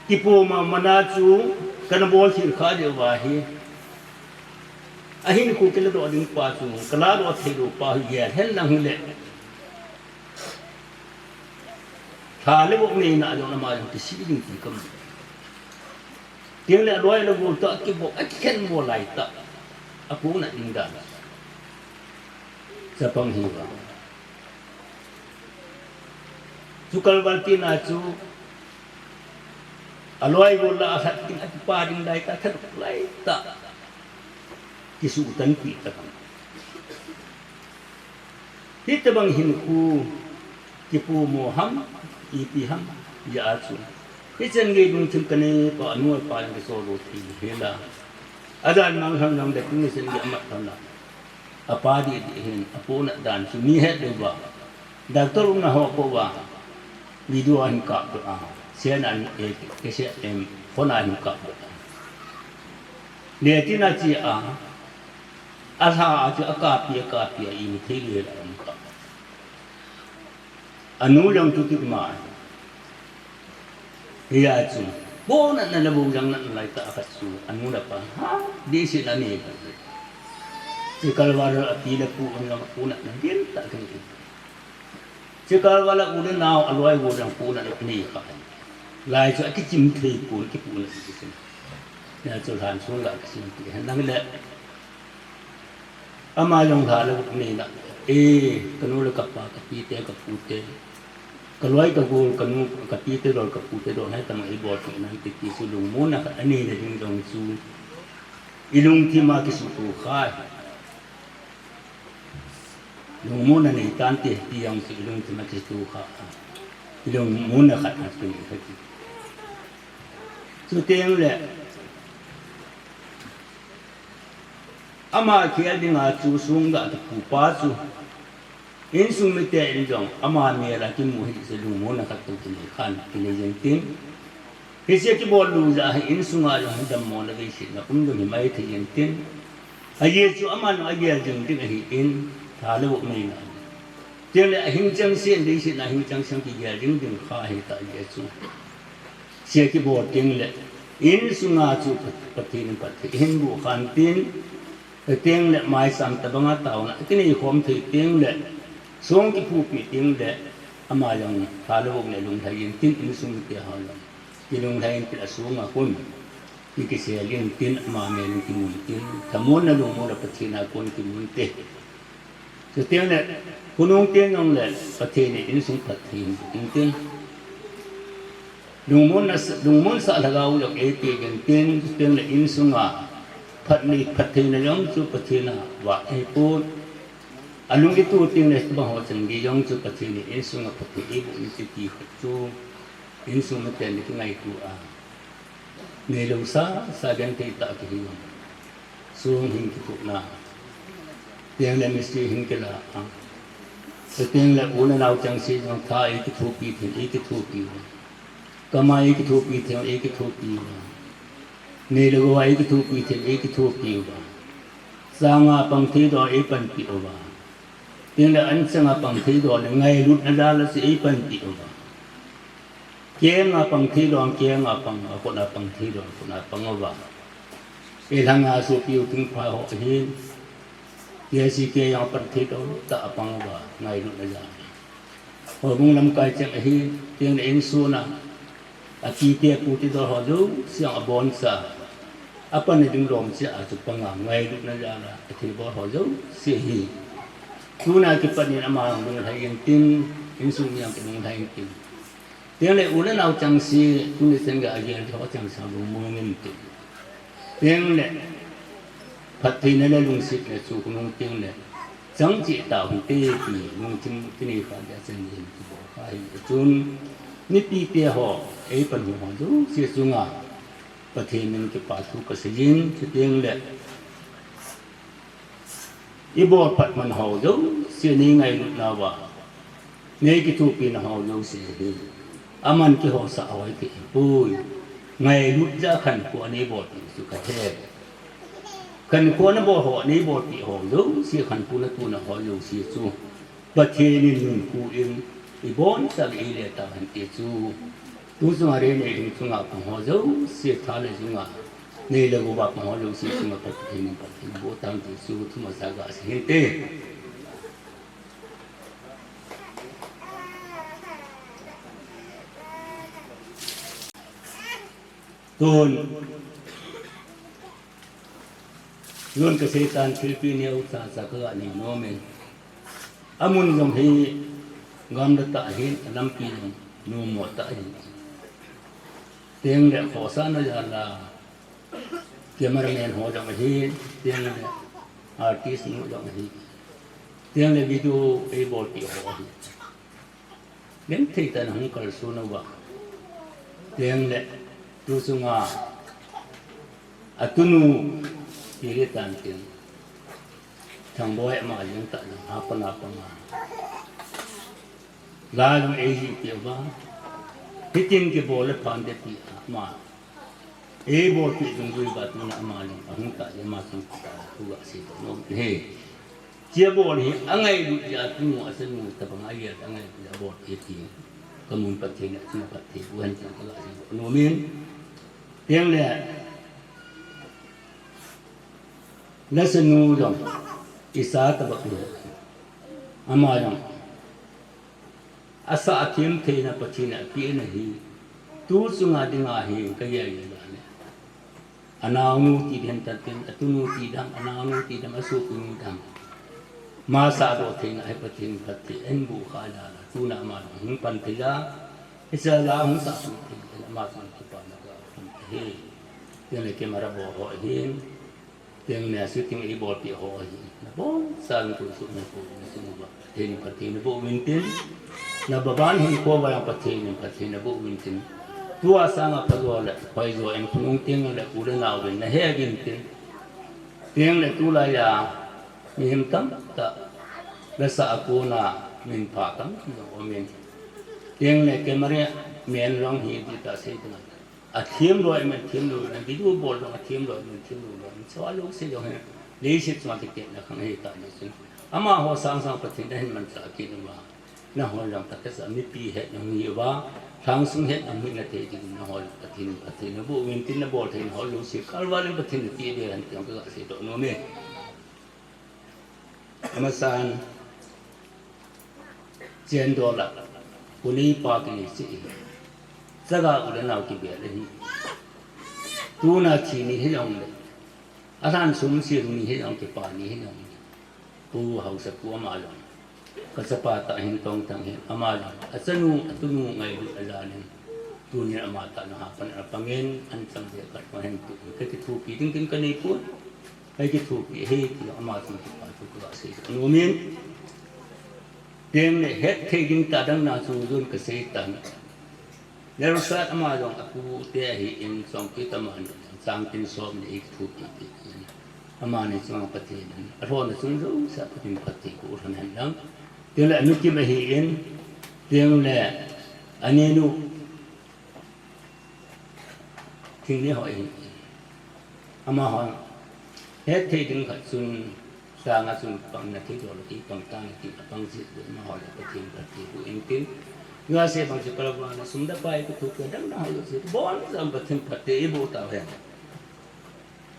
Kipu ma mana chu kana bol thil kha leuva hi. Ahin khu kila doh ding pa chu, kala doh thei lou pa hi gel hen lang hile. Tha le bok neina jong ama jong kisih ding ti kamu. Teng le aloi le gol tah kibok, akikhen bol lai tah. Apu na ding dan. Chapang hi va. Chu kalval tina chu aloi gol la alhat ding, akipa ding lai ta, thanop lai ta. Kisutan pi ta bang. Hitabang hinkho kipu mo ham, ipi ham, ja a chu. Hichan gei lungthim kanei pa, anu apa in kisol lo thei hela. Adan mang hang hang le tuni chan gei amat thang la. Apa di di hin, apu na dan chu mi het deuh va. Doctor umna ho po va. Video a hin kap doh a. Sian an e, ke se em, phone a hin kap doh a. Le tina chi a. Alha a chu akapi, akapi a, i mi thei le la um ka. Anu jong tu kit ma. Hia chu. Bo na na la bo jang na lai ta khat chu. Anu la pa. Ha, di si na ni ka. Chi kalval a pi la pu na, pu na na din ta kan ki. Chi kalval a u le nao aloi u jang pu na ni ka. Lai chu akichim thei pu, kipu na ki sin. Na chu han sung la kisin ti. Nang le. Ama jong lha le vuk neina. E, kanu le kapa, kapite, kapute. Kaloi kagol, kanu, kapite dol, kapute dol, hai tama ibol ti nan ti ti chu lungmonna khat anei na ding jong chu. Ilungthim a kisutu kha. Lungmonna nei tante, ti jong chu ilungthim a kisutu kha. Ilungmonna khat na tu ni kha ti. Chuteng le, ama khel dinga chu sung ga kipu pa chu. Insung mite in jong ama mel a kimu hi se lungmonna khat tu kinei khan kinei jeng tin. Hiche kibol lu ja hi insunga jong hi dammo na vei sit na um jong hi mai thei jeng tin. Ajeh chu aman ajeh jeng ding ahi in tha le vok nei na. Chule ahing chang sen dei sit na hing chang sen kigel jeng ding kha hi ta ajeh chu. Sia kibol teng le, insunga chu Pathen in phatthei hin bu khan tin, teng le maisam tabanga taona, kinei khom thei teng le, song kiphupi teng le, ama jong tha le vok le lunglhai in tin insung te ha jong. Kilunglhai in tin asunga kun, kikisel in tin ama mel in kimun tin, thamon na lungmon a Pathen a kon kimun te. Chuteng le, khonung teng jong le, Pathen in insung phatthei hin bu tin tin. Lungmon na, lungmon sa lhagao jong eipeh uvin tin, chuteng le insunga phatthei, phattheina jong chu Pathen a vah eipon. Alung itu teng le, tobang ho chan gei jong chu Pathen in insunga phatthei eiboh in ti khat chu, insung miten kingaito a. Neilou sa, sa genthei tah kihi jong. Song hin kithupna. Teng le mistri hin kila a. Teng le u le nao chengse jong tha eikithopi thei, eikithopi uva. Kama eikithopi thei, eikithopi uva. Neilou a eikithopi thei, eikithopi uva. Sanga pang thei doh eipanpi uva. Teng le an changa pang thei doh le ngailutna jal a chu eipanpi uva. Kenga pang thei doh, kenga pang, akhut a pang thei doh, akhut a pang uva. Eilhanga sopi u thingpha ho ahi. K C K jong pang thei doh, tah a pang uva, ngailutna jal. Houbung lamkai cheng ahi, teng le insung a. Apite apute doh ho jouse jong aboncha. Apan a ding lom cheh a chu panga ngailutna jal a, athilbol ho jouse hi. Tuna kipat in ama lunglhai in tin, insung mi jong kilunglhai in tin. Teng le u le nao chengse, tuni chan gei agel ho chengse lungmong in tin. Teng le, phattheina le lungsetna chu khonung teng le, chang cheh tau hite ti, lungthim kinei kha dia chan gei hin kibol kha hi chun, mipite ho, eipan hu ho jouse chunga, Pathen min kipa thu kasei in, chuteng le, Ibol phat man ho jouse nei ngailutna uva, nei kithopina ho jouse hi. Aman kihousah hoi thei poi. Ngailut jeh a khankho a nei bolpeh chu kahe. Khankho a nabol ho, nei bolpeh ho jouse, khankho a natuna ho jouse chu Pathen in nunphu in iboncha eile tauhen ti chu. Tu chunga re nei ding chunga pang ho jouse, tha le chunga nei le gou a pang ho jouse chunga Pathen in phatthei boh tauhen ti chu thumasa gasei hinte. Tun, tun kasei tan thilpeh neo chacha kaga nei nom in. Amun jong hi, Gamla tah ahin, alampi jong nommo tah ahin. Tengle khosahna jal a cameraman ho jong ahin, tengle artist nu jong ahin, tengle video eibolpeh ho ahin. Genthei tah in ahung kalson uva, tengle tu chunga atunu Piritan tin, Thangboi ama jeng tah jong hapan a panga la jong eijih peh uva, hitin kibol le phante ti ama eibolpeh dungjui uva tuna ama jong ahung tah jeh, ama chun thu gasei nom ahi. Hiche abol hi angailut jeh a, atunu achanu tobang a agel angailut jeh a abol ahi ti kamun, Pathen in achung phatthei boh hen tin kagasei nom in. Tengle lasa nu jong isa tobang ahi, ama jong asah athem theina Pathen in apehna hi tu chunga dinga hi kagel jeh a le, anaonu ti ding hen tatin, atunu ti dam, anaonu ti dam, asopinu dam, ama sahdoh theina hi Pathen in phatthei ahin boh khah jeh a le, tuna ama jong hung pan thei a, hiche la hung sah thei a, ama chun kipana kahin pe ahi. Tengle camera bol ho ahin, tengle shooting eibolpeh ho ahin, nabonchauvin tusuh nakou, nasim uva Pathen in phatthei naboh uvin tin, nababan hinkho uva jong Pathen in phatthei naboh uvin tin, tua sanga phajo le hoijo in khonung tengle u le naovin nahe uvin tin, tengle tulai a mihem tamtah lasah a kona minpha tamtah jong aumin, tengle camera man jong hi dih tah sei ding a, athem lou iman, them lou iman, video bol jong athem lou iman, them lou iman, chua jouse jong hi leiset chunga kitetna khang ahitah jeh chun, amaho sangsang Pathen in ahin manchah kit uva, nahon jong takasa mipi hetna hung hi uva, lhangsung hetna hung hi nathei dingin nahon jong Pathen in phatthei naboh uvin tin, nabol theina ho jouse kalval in Pathen in napeh ding hen ti jong kagasei doh nom e. Amasan, Chendol a, Kunei pa kinei cheh ahi. Chaga u le nao kibel ahi. Tuna thi ni hijongle, alhan sum sil ni hijong, kipa ni hijongle, Pu Haosapu ama jong kachapa tah ahin, Tongthang hin, ama jong achanu, atunu ngailut a jal in, tunin ama tah jong hapan a pangin, anchang jeh a khat ma hin tu, kakithopi ding tin kanei poi. Kakithopi ahi ti jong ama chun kipa thu kagasei nom in. Tengle hetthei ding tah dang na chu jong kasei tan. Lalsat ama jong apute ahin, Chongkit ama jong changtin som ni eikithopi pi in, amani chunga Pathen in alhona chung jouse a Pathen in phatthei boh lhon hen lang. Tengle anu Kim ahin, tengle anenu Thingneiho ahin, amaho hetthei ding khat chun, sanga chun pang nathei doh lou, kei pang tange tin apang jeh, amaho le Pathen phatthei boh in tin, Jouse bang chu kalvana sum le pai, kithopi dang dang ho jouse boncha Pathen phatthei eiboh tauhen.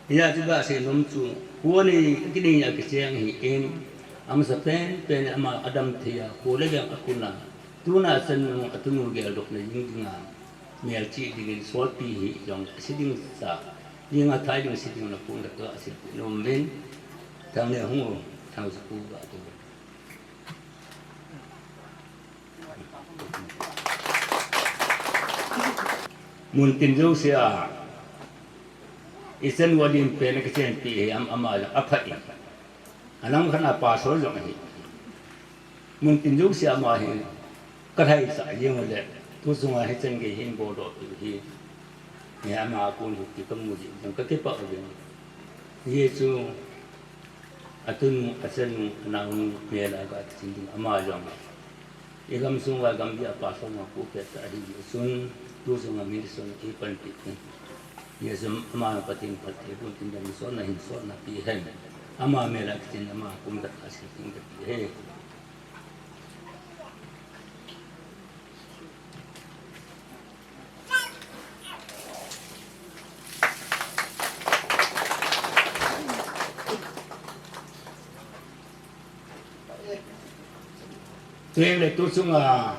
Hijeh chun gasei nom chu, kho anei, kinei a kicheng ahin, amasa penpen ama adam thei a, kho le veng akun a, tuna achanu, atunu geldohna jing dinga, melchih dingin solpi hijong, se ding sa, dinga thai ding se ding na pung le kaseipeh nom in, Thangneo hung o, Thangsapu ga tu. Muntin jouse a, ichan uva dinpen a kichenpi hi am, ama jong apha in. Alang khat a pastor jong ahi. Muntin jouse a ama hi kalhaisah jeng u le, tu chunga hichan gei hin boldoh pi u hi, ama kon hi ti kamu jeh jong kakipah uvin. Hijeh chun, atunu, achanu, anaonu mel a ga kichen ding ama jong, igamsung uva gamgi a pastor ma pu pet ahi jeh chun, tu chunga mission eipanpi in. Hijeh chun ama Pathen phatthei boh in tin, damsotna hinsotna pi hen. Ama mel a kichen ama kon khat a se ding kati ahi. Tuhin le tu chunga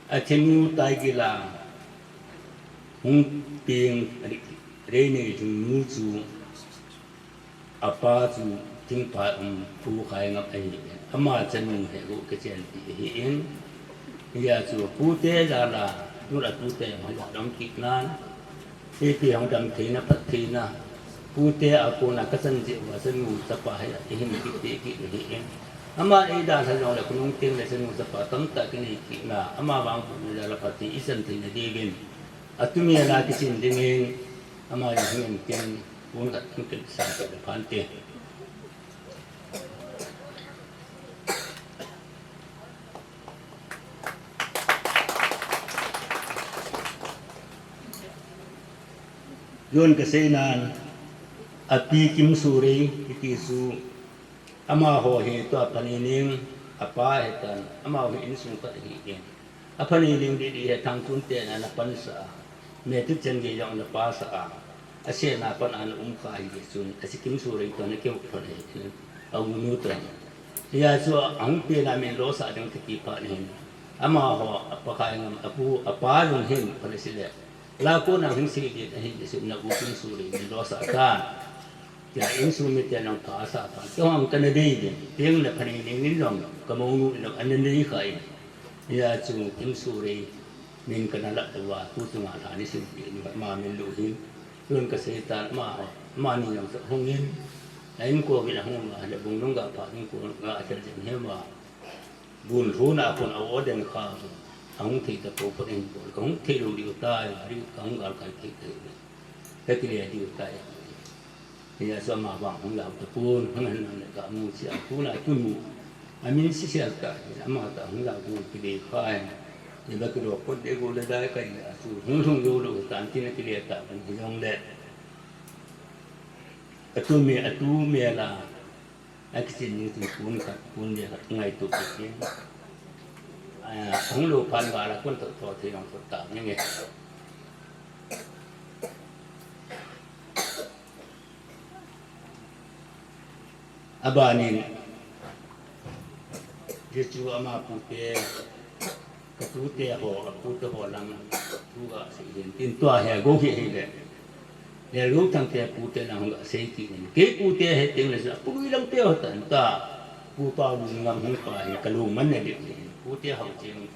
athinu taigil a hung peng Reinei Lhingnu chu, apa chu Thingphai um Pu Khaingam ahi in. Ama chanu hi Pu Kichenpi ahi in. Hia chu pute jal a, tun a tute jong hi jal um kit nan. Ipi hung dam theina, phat theina. Pute a kona ka chan jeh uva chanu chapa hi, i hin kit, i kit ahi in. Ama ei dalha jongle khonung teng le chanu chapa tamtah kinei kit na. Ama vang pu jal a phat thei i chan theina diuvin. Atu mi a la kichen dingin. Ama jong hin kin, pun khat kin kin sang ka phan te. Jon ka seinan, api Kimsurei, kiti chu, amaho hi tua Phaneining, apa hitan, amaho hi insung khat ahi in. A Phaneining didi hi Thangchun te na na pansah a, matric chan gei jong na pass a, a sena pan a na um kha hi chun, a si Kimsurei toh na keu thon hi, a unu toh. Hia chu a hung pi na min losah ding kiti phat hin. Amaho, a Pa Khaingam, a pu, a pa jong hin, pha le si le. La kona hung sei ding ahi, si na u Kimsurei min losah tan. Tia insung mite nang pha sa pha. Kei hung kana dei ding. Teng le Phaneining in jong, ka mounu in jong, ana dei kha in. Hia chu Kimsurei min kana lah uva, tu chunga lha ni sim pi ni ma min lu hin. Jon ka sei tan ma, ma ni jong sa hung in. A inko vin a hung ma, le bung nung ga pha, inko ga a thel jeng he ma. Bun lhun a kon a o den kha, a hung thei ta po po den po, ka hung thei lou diu tai, ri ka hung gal kai thei thei. Ka ti le diu tai. Hia chu ama vang hung lau ta pon, hung han nam le ka mu sia, pon a tu mu. A min si sia ta, ama ta hung lau tu ki de khai. Ni ba ki ro pot de go le dai kai a chu, hung hung yo lo tan tin a ki le ta, kan hi jong le. A tu me, a tu me la. A kichen ni tu pon khat, pon le khat ngaito kit in. A, hung lo phan gal a kon to to thei jong to ta ni nge. A banin, Jesu ama pute, ka tute ho, a pute ho lang, tu ga sei hin, tin tua he go hi hi le. Le lu thang te pute lang ga sei ti nin. Kei pute he ting le sa, pu lui lang te ho tan ta. Pu pa lu ngam hung pa hi, ka lu man ne de. Pute ho ching.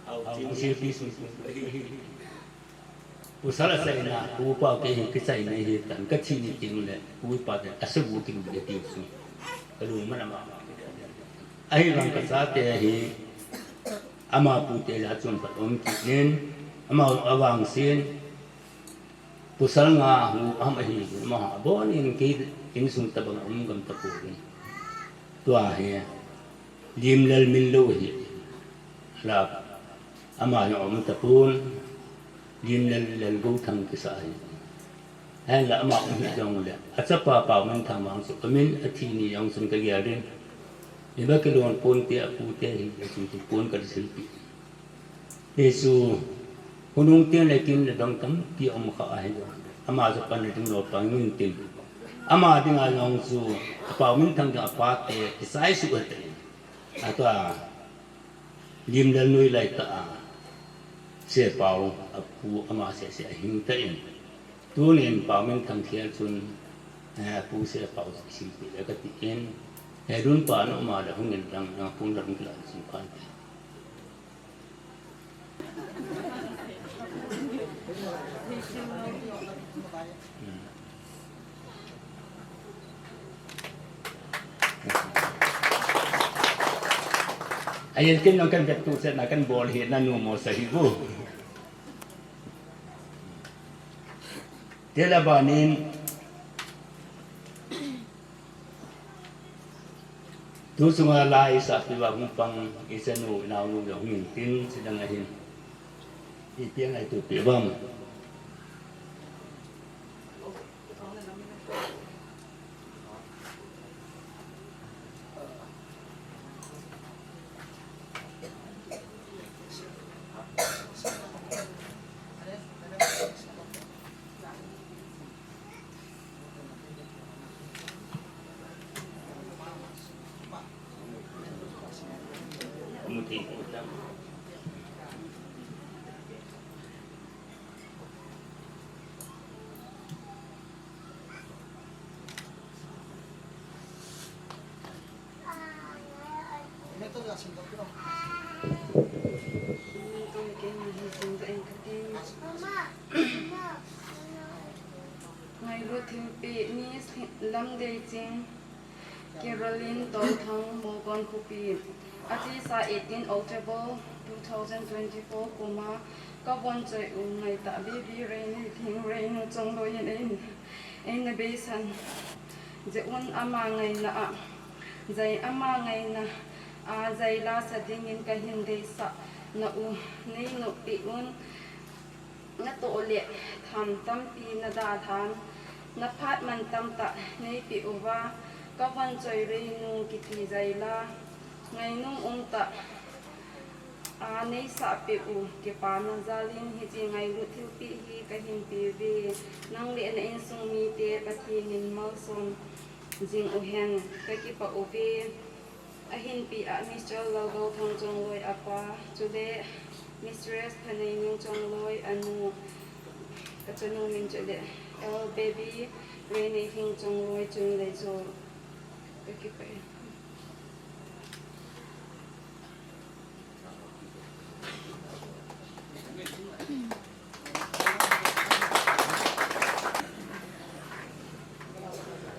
Ho ching si pi su. Pasal a chaina, pu pa kei hi kichai nei hi tan, ka thi ni ting le, pu pa te, a se bu king le tiu su. Ka lu man ama. Ahi vang ka chate hi, ama pute la chun pat um kit nin, ama avang sin, pasal nga hu am ahi, ama ha bon in kei insung tabang um gam ta pu in. Tua hi, Limlel min lo hi. La, ama jong um tapon, Limlel lel go thang kisa hi. Hen la ama um hi jong le, a chapa Pau Minthang mang chu, ka min a thi ni jong chun ka gel din. Ni ba ki lon pon te a pu te hi, a chun chu pon ka sil pi. Jesu, hunung tin le kin le dong tampi um kha ahi jong. Ama chu pan le ding lo pa ngin tin. Ama ding a jong chu, a Pau Minthang ding a pa te, kisai su a te. A tua, Limlel nui lai ta a, Sepau a pu ama sese a hing ta in. Tunin Pau Minthang khel chun, eh, a pu Sepau si pi le ka ti in. He dun pa no ma le hung in dang, dang pun dang kila si pan te. Hmm. Ayan kin nong kan vet tu set na kan bol hi na nu mo sa hi bu. Tela banin tu sunga la i sa pi ba hung pang i sa nu nau nu hung in tin si dang a hin. I piang ai tu pi bang. Ngailut thilpeh, Miss Lamdeiching Caroline Touthang, Mogon Khopi. Achesa eighteen October two thousand twenty-four kum a kavon choi u ngaitah Baby Reinei Thing Reinu Chongloi in eina, eina beisan jeh un ama ngaina a jai, ama ngaina a jai lasa dingin kahin deisah na u neinop peh un, natoh le tham tampi nadalha in, naphat mantam tah neipeh uva, kavon choi Reinu kiti jai la ngainom umtah a neisah peh u kipana jal in hiche ngailut thilpeh hi kahin pe uve. Nang le na insung mite Pathen in malsom jing uhen, kakipah uve. Ahinpi a Mister Lalgouthang Chongloi apa, chule Mistress Thaneining Chongloi anu, kachanu min chule L Baby Reinei Thing Chongloi chungle chu kakipah e.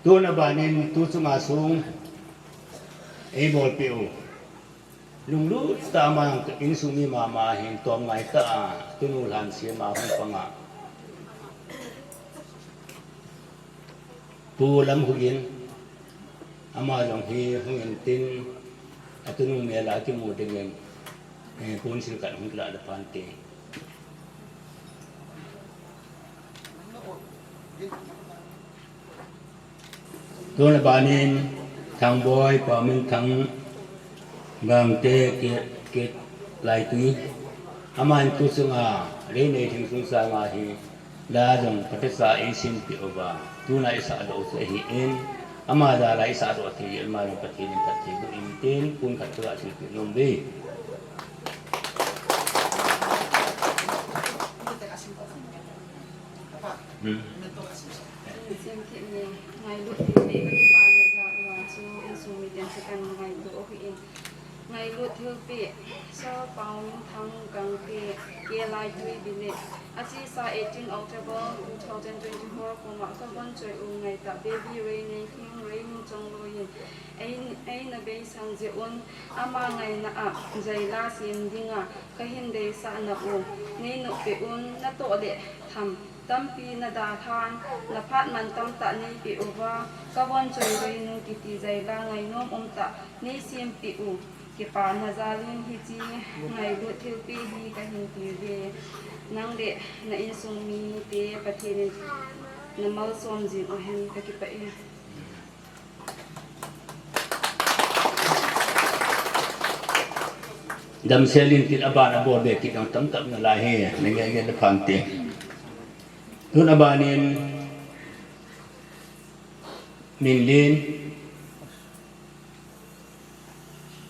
Tuna banin tu chunga sung eibolpeh u lunglut tah a ama insung mi mama hin tom ngai tah a tunu lhan siam a hung pang a Pu Lamhuiyin, ama jong hi hung intin, atunu mel a kimu dingin, eh, Pu Silkhat hung kilah le phante. Tuna banin, Thangboi, Paminthang, Gangte, Ke, Ke, Laitui, aman tu chunga, Reinei Thing sung sanga hi, la jong phatecha eisinpeh uva, tuna isahdoh u chu ahin, ama jal a isahdoh thei, ama jong Pathen in phatthei boh in tin, pun khat chu asilpeh nom uve. Hmm. Insung miten chu kangailut thilpeh, Sir Paominthang Gangte, K Laitui Village. Achesa eighteen October two thousand twenty-four kum a kavon choi u ngaitah Baby Reinei Thing Reinu Chongloi in ei, eina beisan jeh un ama ngaina a jai la siam dinga kahin deisah na u neinop peh un, natoh le tham tampi nadalhan, naphat mantam tah neipeh uva, kavon choi Reinu kiti jai la ngainom umtah neisempeh u kipana jal in hiche ngailut thilpeh hi kahin pe uve. Nang le na insung mite Pathen in namalsom jing uhen, kakipah e. Damsel in tin aban abol be kit ding tamtah nalai hi, nangei nge le phante. Tun abanin Minlen,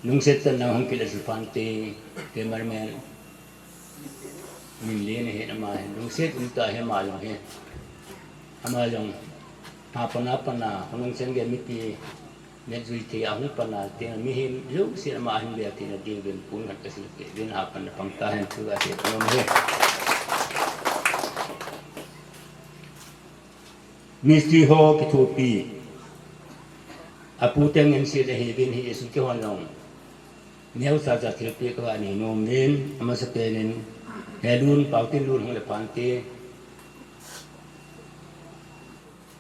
lungset tah in nang hung kile su phante, cameraman. Minlen ahin, ama hin lungset umtah ahi, ama jong hi. Ama jong hapan hapan a, hung lungset gei mipi, metjui thei a hung pan a, tin mihem jousen ama ahin bel theina diuvin pun khat kasilpeh uvin, hapan a pang tahen, thu kasei nom e. Mistri ho kithopi, apu teng in sil ahiuvin, hi Jesu kihon jong neocha cha thilpeh kava nei nom uvin, amasapen in, Helun, Paotinlun hung le phante,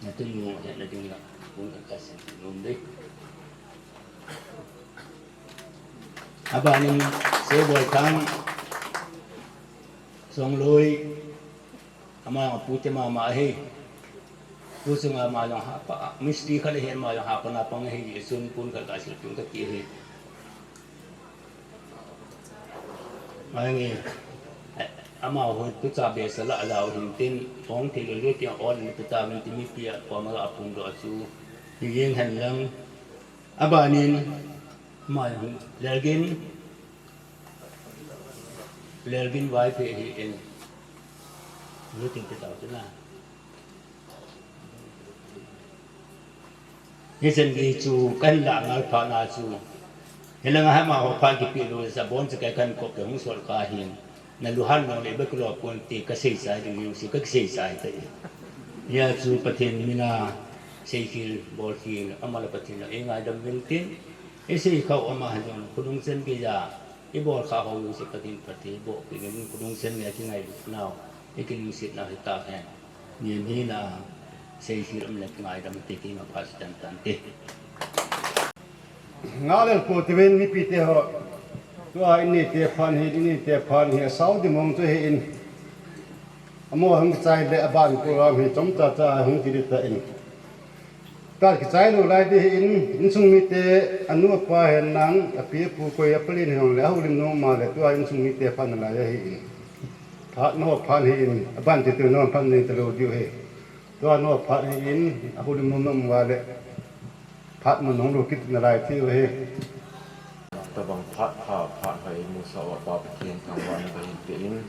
natunu hetna ding la, pun khat kasei nom uve. Abanin, Seiboithang, Chongloi, ama jong apute mama ahi. Tu chunga ama jong hapa, mistri khat ahi, ama jong hapan a pang ahi, Jesun pun khat kasilpeh uvin kati ahi. Ahinge, amaho tucha behseh la ajao hintin, ong thei lou lou tia on ni tuta min ti mipi a, koima la aphongdoh a chu, hijeng hen lang. Abanin, ama jong, Lergin, Lergin Vaiphei ahin, lu tin ti tao chu na. Hichan gei chu kahin lah ngal phat na chu, hilanga hama ho phat kipeh lou sa bon cha kai kan kop ke hung sol ka hin, nalu han long le ba kilo pon ti kasei chai ding jouse, kakisei chai tai. Hia chu Pathen mina seikhel, bolkhel, ama le Pathen la eingaidam uvin tin, isei khah u ama hijong khonung chen geija, ibol khah ho jouse Pathen phatthei boh peh in, khonung chen geija kingailutnau, ikilungsetnau hitahen. Nin hina, seikhel um le kingaidam te ti ma pha sitan tante. Ngalel po tiven mipi te ho. Tua in neite phan hi, in neite phan hi, asao di mong chu hi in. Amo hung chai le aban program hi chomcha cha hung kiti ta in. Tua kichai lou lai di hi in, insung mite anu apa hen lang, api apu koi apalin hen le, ahoulim nom ma le, tua insung mite phan lai hi in. Phat no phan hi in, aban ti tu no phan ni ta lou diu hi. Tua no phat hi in, ahoulim nom nom ma le. Phat mun hung lou kit nalai ti hi. Tabang phat pha, phat pha imusah uva Pa Pathen thangvahna kahin pe in.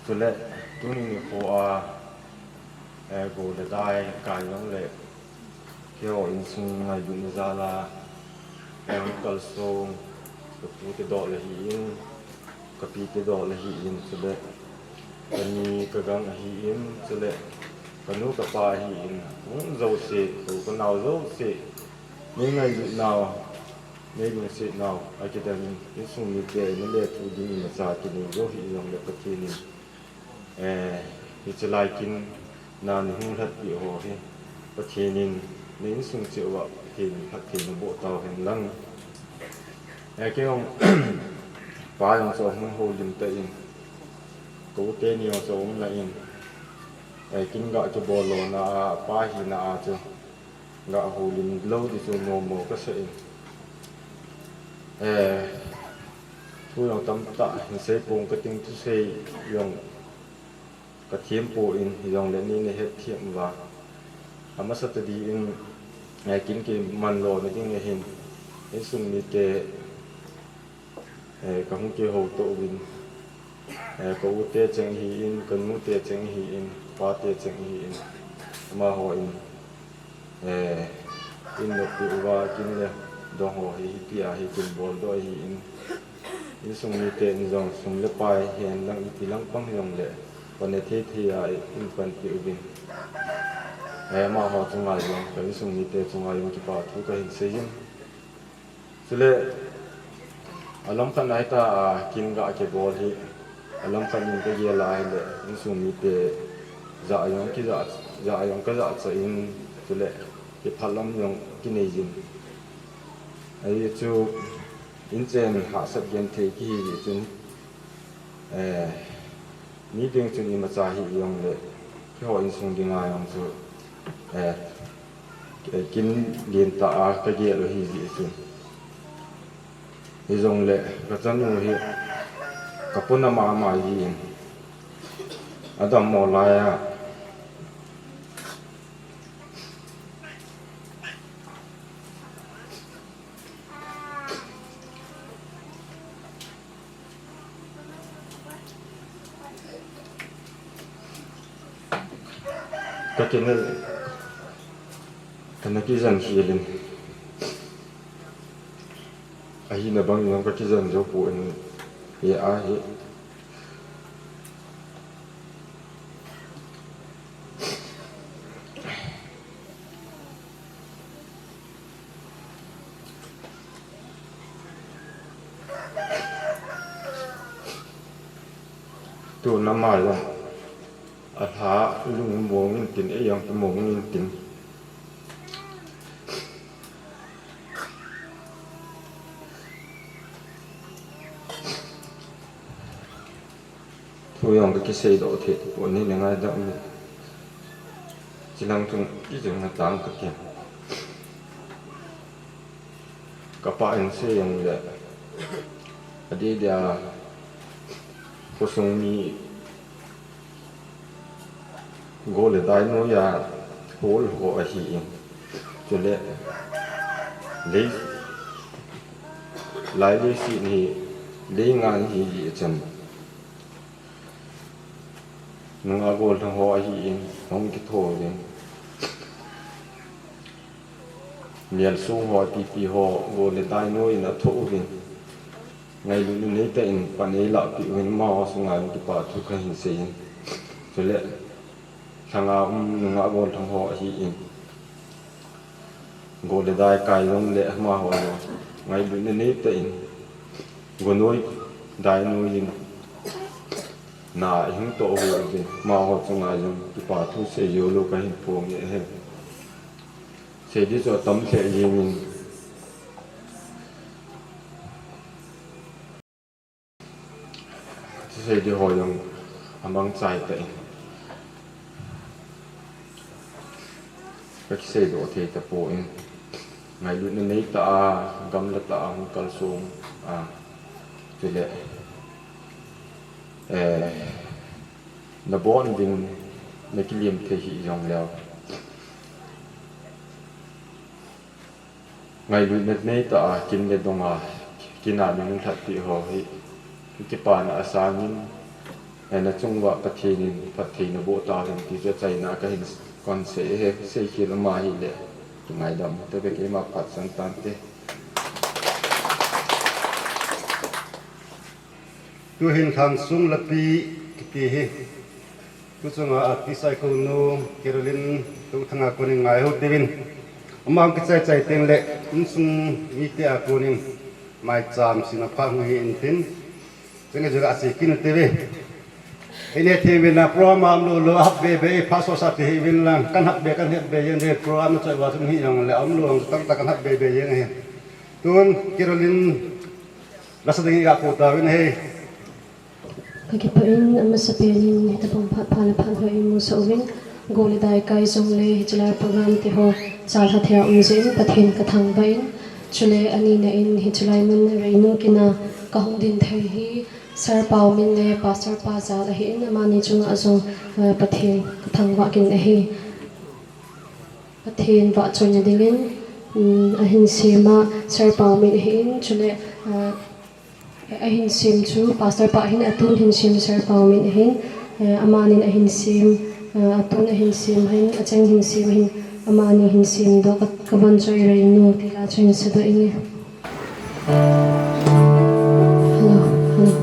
Chule, tuni nikho a, eh, gou le dai kai jong le, keiho insung ngailutna jal a, eh, kalsong, kapu te doh le hi in, kapi te doh le hi in, chule, kani kagang ahi in, chule, kanu kapa ahi in, hung jouse, kou kanao jouse, nei ngailutnau, nei lungsetnau, akidang in, insung mite, nei le thu ding imacha kinei jou hi jong le Pathen in, eh, hiche lai kin na nei hung lhatpeh ho hi, Pathen in, na insung cheh uva, Pathen in phatthei naboh tau hen lang. Eh, kei jong, pa jong chu ahung houlim tan, ka u teni jong chu aum na in, eh, kin ga kibol lona a, pa hina a chu, ga houlim lou di chu nom mo kasa in. Eh, thu jong tamtah hin sei pong kating, thusei jong kathem poi, hijongle neina hetthem uva. Amasa tah din, eh, kin kiman lona ding ahin, insung mite, eh, kahung kihou to uvin, eh, ka u te cheng ahin, kanu te cheng ahin, pa te cheng ahin, amaho in, eh, in noppi uva kin le dong ho hi, hiti a hi kin bol doh ahin, insung mite in jong sum le pai hen lang ipi lang pang jongle, pan thei thei a in panpi uvin. Eh, amaho chunga jong, ka insung mite chunga jong kipa thu kahin sei in. Chule, alam khat na hita a kin ga kibol hi, alam khat in kagel a hile, insung mite ja jong kija, ja jong kaja cha in, chule, kiphalam jong kinei jin. Ahi chu, inchen hahsat genthei kihi jeh chun, eh, mi ding chun imacha hijongle, keiho insung dinga jong chu, eh, kin lentah a kagel u ahi jeh chun. Hijongle, kachanu hi, kapona mama jin, adammo laiya, Ka kine, kana kijen khel in. Ahina bang jong kakijen jou poi, e ahi. Tuna ama jong, alha lung mong intin, ei jong kimong intin. Thu jong kakisei doh thei tapon, nei ngaidam in. Chilang chun kijing na tang kati. Kapa in sei jongle, adeh dia, khosung mi, go le dai noiya hol ho ahin. Chule, lei, lai leiset hi, lei ngan hi chan. Nunga gollhang ho ahin, hung kitho uvin. Mial sung ho, pipi ho, go le dai noiyin atho uvin. Ngailutna neitah in pan eilahpeh uvin, amaho chunga jong kipa thu kahin sei in. Chule, Lhanga um nungah golhang ho ahin, go le dai kai jong le amaho jong ngailutna neitah in, gonoi dainoi in na ahing toh uvin, amaho chunga jong kipa thu seijou lou kahin phong e. Sei di chu atam lheh jengin, sei di ho jong amangchai tah in kakiseidoh thei tapon, ngailutna neitah a, gamla tah a hung kalsong a, chule nabon ding, nakilim thei hih jongleu, ngailutna neitah a kin le dong a, kin a nahung lhatpeh ho hi kipana asangin, nachung uva Pathen in phatthei naboh tahen ti chu achaina a kahin konsei e. Seikhel um ahile kingaidam tave, keima phat san tante. Tuhin Lhangsung Lapi kiti hi, tuchunga artist a kou nu Caroline Touthanga konin ngaiho teuvin, ama hung kichai chai tengle insung mite a konin maicham sina pha hung hi intin, chenge jula ase kit u teuve. Eini themvin a program a umlou lou, ahap bebe, phaso sa ti hiuvin lang, kan hap be, kan hap be jeng de, program a choi uva chun hijongle umlou jong tamtah kan hap bebe jeng ahi. Tun Caroline lasa dingin gakou tauvin ahi. Kakipah in, amasapen in hitobang phat pha le phat hoi imusah uvin, go le dai kai jongle hiche lai program tiho chalha thei a um jeh in Pathen kathangvah in, chule anina in hiche lai mun reinu kin a kahung din thei hi Sir Paomin le Pastor pa jal ahin, amani chunga jong Pathen kathangvah kit in ahi. Pathen vahchoina dingin ahin sem a Sir Paomin ahin, chule ahin sem chu Pastor pa ahin, atun hin sem Sir Paomin ahin, amanin ahin sem, atun ahin sem ahin, achang hin sem ahin, amani hin semdoh, ka, kavon choi reinu ti la chu hin sadoh inge. Hello, hello.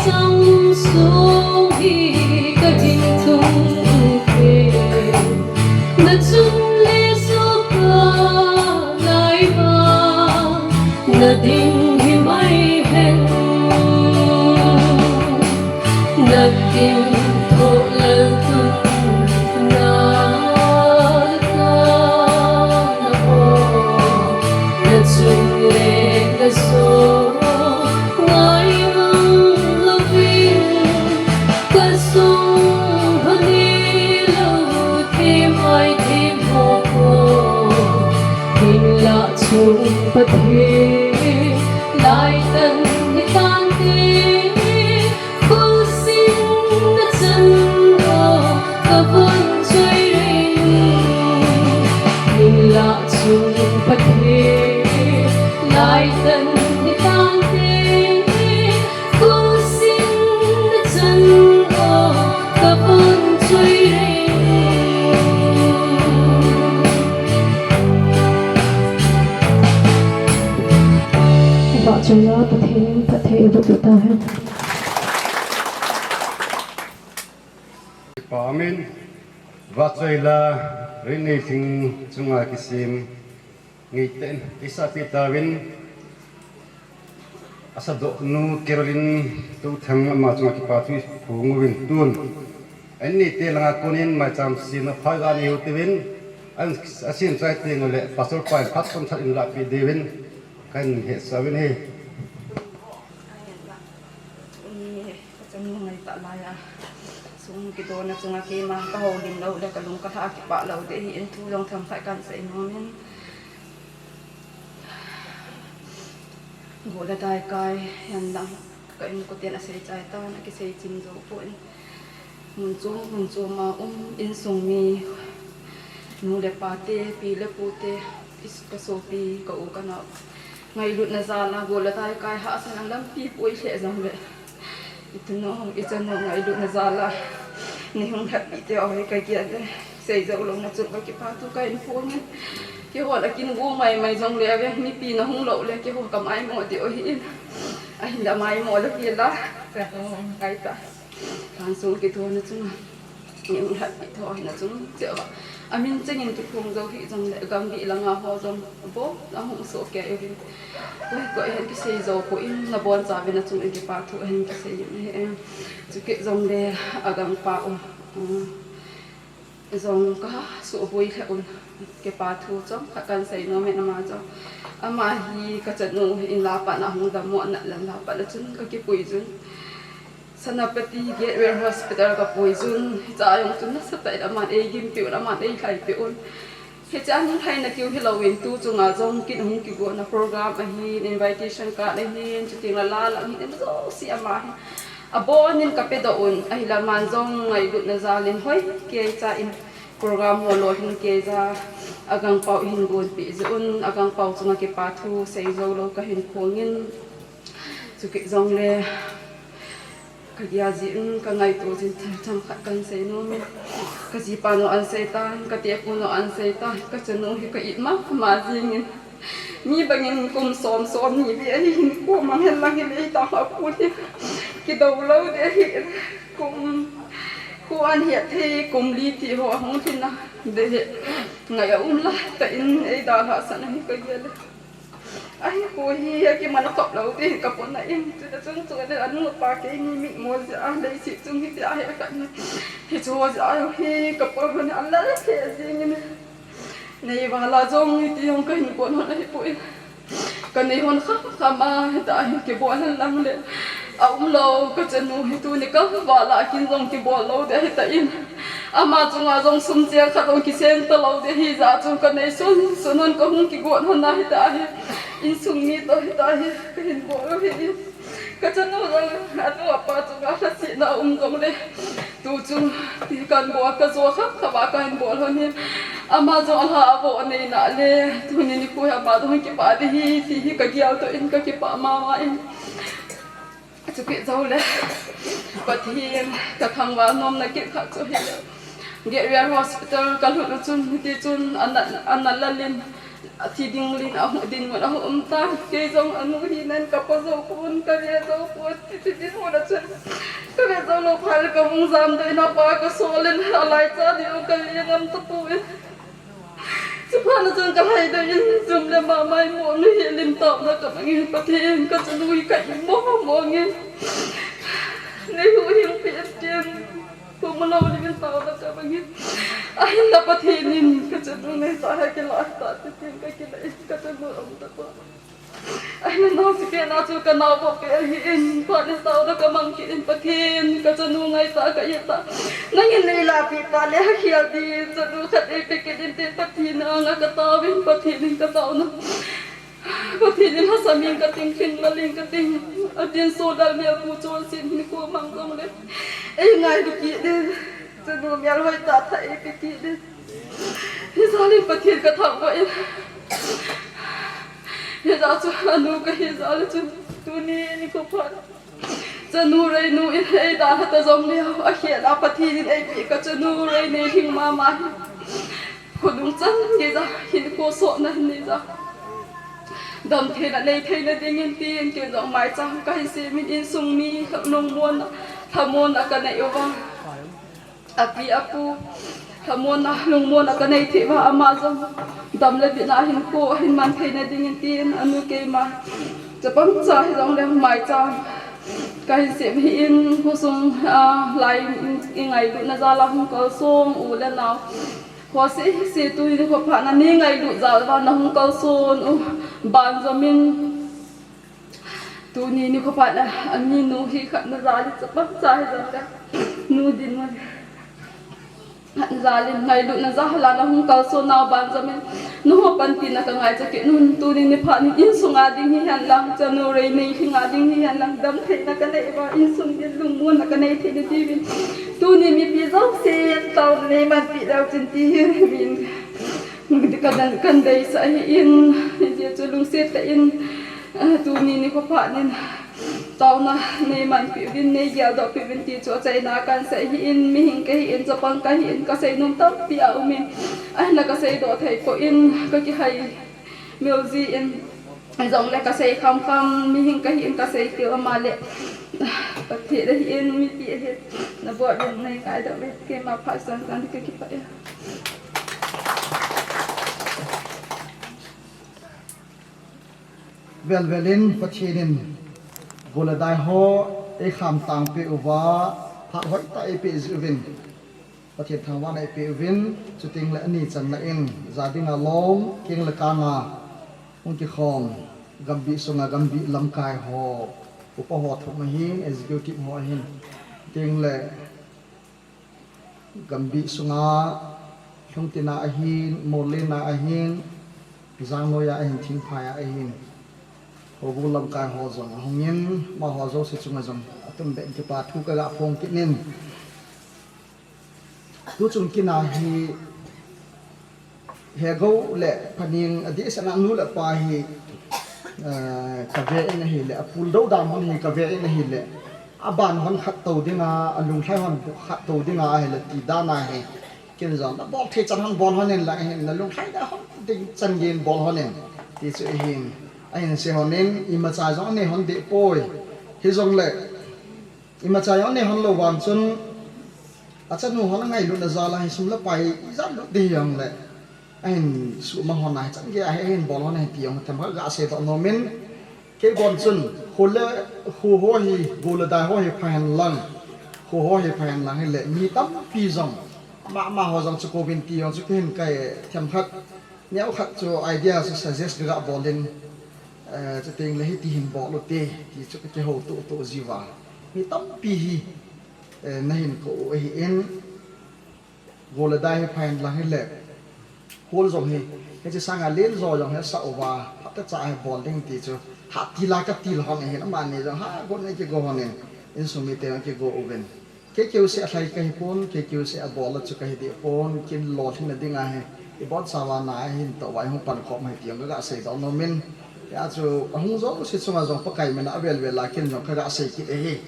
Sang sung hi ka ding tung te, na chung le so ka lai ma, na ding hi mai hen. Na ding tho lal tun na ta na ho, na chung le na so ngai mang lovin, ka sung bhani lo te mai te mo ko, ding la chung Pathen lai tan ni tan te. Khusin na chan o ka von choi ring, ning la chung Pathen lai tan ni tan te. Khusin na chan o ka von choi ring. Vahchoila Pathen phatthei eiboh peh tahen. Kipa umin. Vahchoila Reinei Lhing chunga kisem ngeitah in eisahpeh tauvin, asadoh nu Caroline Touthang ama chunga kipa thu iphong uvin tun. Anni te langa konin maicham semna phat ga nei u tivin, an asemchai teng uleh Pastor pa in phat chomkhat in lahpeh diuvin kahin hetsah uvin ahi. Tuni kachanu ngaitah laiya, sung kidona chunga keima kahoulim lou le kalung kalhah kipah lou ding ahin, thu jong themkhat kahin sei nomin. Go le dai kai henlang ka inkote in asei chai tan, akisei chim jou poi. Mun chom mun choma um insung mi, nu le pate, pi le pute, is-, kasopi, ka-u kanao ngailutna jal a go le dai kai hahsatna lampi pui lheh jongle, itinu, ichanu ngailutna jal a neihung lhatpeh teu hi kagel e. Sei jou louna chun kakipa thu kahin phong e. Keihon akin go maimai jongle, aveng mipi nahung lou le keiho kamaimo diu ahin, ahinla maimo lou hela, kanu ngaitah. Kansung kidona chunga neihung lhatpeh tho hina chung cheh uva, amin chengin kiphong jou hih jongle, gambih langa ho jong abon a hung sohkei uvin, koi koi hin kisei jou poi, nabonchauvin achung in kipa thu ahin kisei in ahi. Chukit jongle agangpau, um, jong kasuhboi lheh un, kipa thu chomkhat kahin sei nomin, ama jong, ama hi kachanu in lapan ahung dammo, nat le lapan a chun kakipui jun. Senapati Gateworld Hospital kapui jun, hichea jong chun nasatah in aman eigimpeh un, aman eilhaipeh un. Hichea hung lhaina keu hilouvin tu chunga jong kin hung kigona program ahin, invitation card ahin, chuteng le la lang hin, ima jouse ama hin abonin kapedoh un, ahinla aman jong ngailutna jal in hoi keicha in program ho lolhing keija, agangpau eihin gonpeh jeh un, agangpau chunga kipa thu sei jou lou kahin phong in, chukit jongle kagel jeh in, kangaito jeh in thil themkhat kahin sei nomin. Kajipa nu ahin sei tan, katepu nu ahin sei tan, kachanu hi ka-it mama jengin, mi bangin kum som, somni beh ahi hin, kum mang hen lang hile, hitia apun hi kidou lou ding ahi. Kum, khu ahin het thei, kum li ti ho ahung lhin a, dei hi ngai aum lai tah in eidalhah sah na hi kagel e. Ahi, khu hi akiman khop lou ding kapona in, chuti chun chu anu pa keini mitmu jeh a leiset chung hitia hi khat ni, hiche ho jeh a hi kapona in, alal lheh jengin. Neivala jong hiti jong kahin gon hon ahipoi. Kanei hon khamkham a, hitia hi kibol hen lang le aum lou, kachanu hi tuni kah val a kin jong kibol lou ding ahi tan. Ama chunga jong sum cheng khat jong kiseng talou ding ahi jeh chun kanei sunsun hon kahung kigon hon ahitai. Insung mi toh hitia hi kahin bol u ahi. Kachanu jong anu apa chunga lhasetna um jongle, tu chung ti kahin bol, kajo khamkham a kahin bol hon ahi. Ama jong alha avo anei na le, tuni nikho hi ama jong kipah ding ahi ti hi kagel toh in kakipah mama in. Chukit jongle Pathen kathangvah nomna kit khat chu hile, Gateway Hospital kalut u chun, hiti chun ana, ana lal in, Athi ding lin a hung ding mun a hung um ta. Kei jong anu hi nen ka pa jo kun ka ve jo kun ti ti ding mun a chun. Ka ve jo lo phal ka hung jam doi na pa ka so len a lai cha di o ka ve ngam ta pu e. Chuphat na chun ka hai doi in jum le ma mai mo mi hi lim tau na ka mang in Pathen ka chanu hi ka i mo mo ngin. Ni hu hing pi en tian. Pumalo ni min tau na ka mang in. Ahin la Pathen in ka chanu ngai sa ha ki la ta ti tin ka ki la in ka chanu um ta pa. Ahin nau si pe na chu ka nau bo pe hi in pa ni tau na ka mang ki in Pathen ka chanu ngai ta ka i ta. Nang in nei la pi pa le ha khial di chanu khat e pe ki din tin Pathen a nga ka tau in Pathen in ka tau na. Pathen in ha sa min ka ting khin la ling ka ting. A din so dal mi a ku chon sin hin ko mang jong le. Ei ngai di ki de. Chanu mi al hoi ta tha e pe ki de. Hi sa le Pathen ka thang ko in. Hi sa chu anu ka hi sa le chu tuni ni ko pha. Chanu rei nu in ei da ha ta jong le a khel a Pathen in ei pi ka chanu rei nei hing ma ma hi. Kho dung chan ni ja hin ko so na ni ja. Dam thei na nei thei na ding in ti in ken jong mai chang ka hi se min in sung mi lung mon na tha mon na ka nei uva. Api apu, thamon na, lungmon na ka nei thei uva ama jong. Dam le bit na hin ko, hin man thei na ding in tin, anu keima. Chapang cha hi jong le mai cha. Ka hin sem hi in, khosung, ah, lai i ngailut na jal a hung kalsong u le nau. Kho se, se tu ni kho pha na ni ngailut jal uva na hung kalsong u. Ban jom in. Tuni ni kho pha na, ani nu hi khat na jal in chapang cha hi jong le. Nu din mo. Khat na jal in ngailut na jal a na hung kalsong nau ban jom in. Nu ho panpi na ka ngai cha kit un tuni ni pha ni insung a ding hi hen lang chanu rei nei hi nga ding hi hen lang dam thei na ka nei uva insung din lungmon na ka nei thei na ti vin. Tuni mipi jong se tau nei man pi dau chin ti hi vin. Ka dan kan dei sa hi in, hi chu lungset ta in. Ah, tuni ni kho pha nin tauna nei man pi uvin nei gel doh pi uvin ti chu achaina kan sei hi in mihing ka hi in chapang ka hi in ka sei nom tampi a um in ahin la ka sei doh thei poi in ka kihai mel ji in jong le ka sei kham kham mihing ka hi in ka sei keu ama le Pathen a hi in mipi a hi na bol in nei ngai doh le keima phat san san ka kipah e. Vel vel in Pathen in gol le dai ho ei kham tang peh uva, phat hoi tah ei peh ji uvin, Pathen thangvahna ei peh uvin, chuteng le ani channa in, ja dinga lom, keng le kang a, hung kikhom, gambi sunga gambi lamkai ho, upa ho thum ahin, executive ho ahin, chuteng le gambi sunga, Lhungtin a ahin, Morlin a ahin, Jangnoi a ahin, Thingphai a ahin. Houbung lamkai ho jong ahung in, amaho jouse chunga jong, atum beh in kipa thu ka ga phong kit in. Tu chung kin a hi, Hegou le Phaning adeh sena nu le pa hi, eh, ka ve in ahile, apul dou dan hon hi ka ve in ahile, aban hon khat tou dinga, alunglhai hon khat tou dinga ahile, ti dan ahi. Ken jong, na bol thei chan hon bol hon in lang hin, na lunglhai da hon ding chan gei in bol hon in. Ti chu ahin, ahin sei hon in, imacha jong anei hon deh poi. Hijongle, imacha jong anei hon lou vang chun, achanu hon angailutna jal a hi sum le pai ijat lut ding hijongle, ahin sumang hon a hi chan gei a hi ahin bol hon a hi ti jong themkhat ga sei doh nom in, kei bon chun, kho le, kho ho hi, gol le dai ho hi pha hen lang, kho ho hi pha hen lang hile, mi tampi jong, ama, amaho jong chu kouvin ti jong chu kahin kai themkhat, neokhat chu idea chu suggest ka ga bol in, eh, chuteng le hiti hin bol u te, ti chu ka kihou tuh tuh jiuva. Mi tampi hi, eh, nahin kou u ahi in, gol le dai hi pha hen lang hile, hol jong hi, hiche sanga len jo jong hi asah uva, phatecha hi bol ding ti chu, ha til a ka til hon ahin, amani jong ha gon in kigo hon in, insung mite jong kigo uvin. Kei keuse alhai kahi pon, kei keuse abol a chu kahi deh pon, kin lolhinna dinga hi, ibonchauva na ahin toh uva, ihung pankhom ahi ti jong ka ga sei doh nom in. Hia chu, ahung jouse chunga jong Pakai min a avel vel a kin jong ka ga sei kit ahi.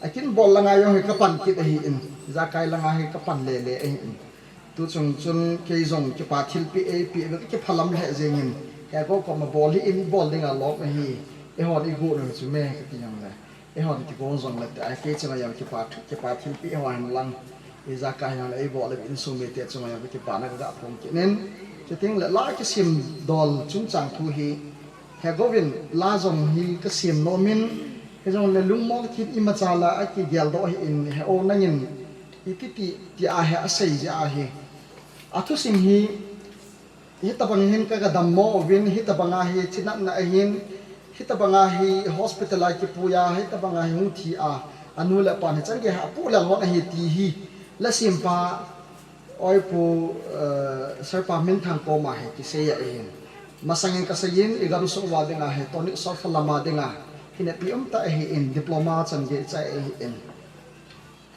Akin bol langa jong hi ka pan kit ahi in, ijakai langa hi ka pan le le ahi in. Tuchung chun kei jong kipa thilpeh eipeh uvin kiphalam lheh jengin, Hego koma bol hi in bol dinga lom ahi, eihon igon u chu me kati jongle, eihon kigon jongle tia kei chunga jong kipa, kipa thilpeh ho henlang, ijakai hijongle eibol le insung mite chunga jong kipana kaga phong kit in. Chutengle la kisem dol chungchang thu hi, Hego vin la jong hi kasem nomin, hijongle lungmong kit imacha la akigeldoh ahin, Hego nangin iti ti, tia hi asei jeh ahi. Athusim hi, hitobang hin kaga dammo uvin, hitobanga hi thinatna ahin, hitobanga hi hospital a kipui a, hitobanga hi hung thi a, anu le apan hi chan geiya apoh lel hon ahi ti hi, la sempa, oipu, eh, Sir Pa Minthang koma hi kisei ahin. Masangin kaseiyin, igamsung uva dinga hi, tonic solfa lama dinga, kinepi umtah ahin, diploma chan gei chai ahin.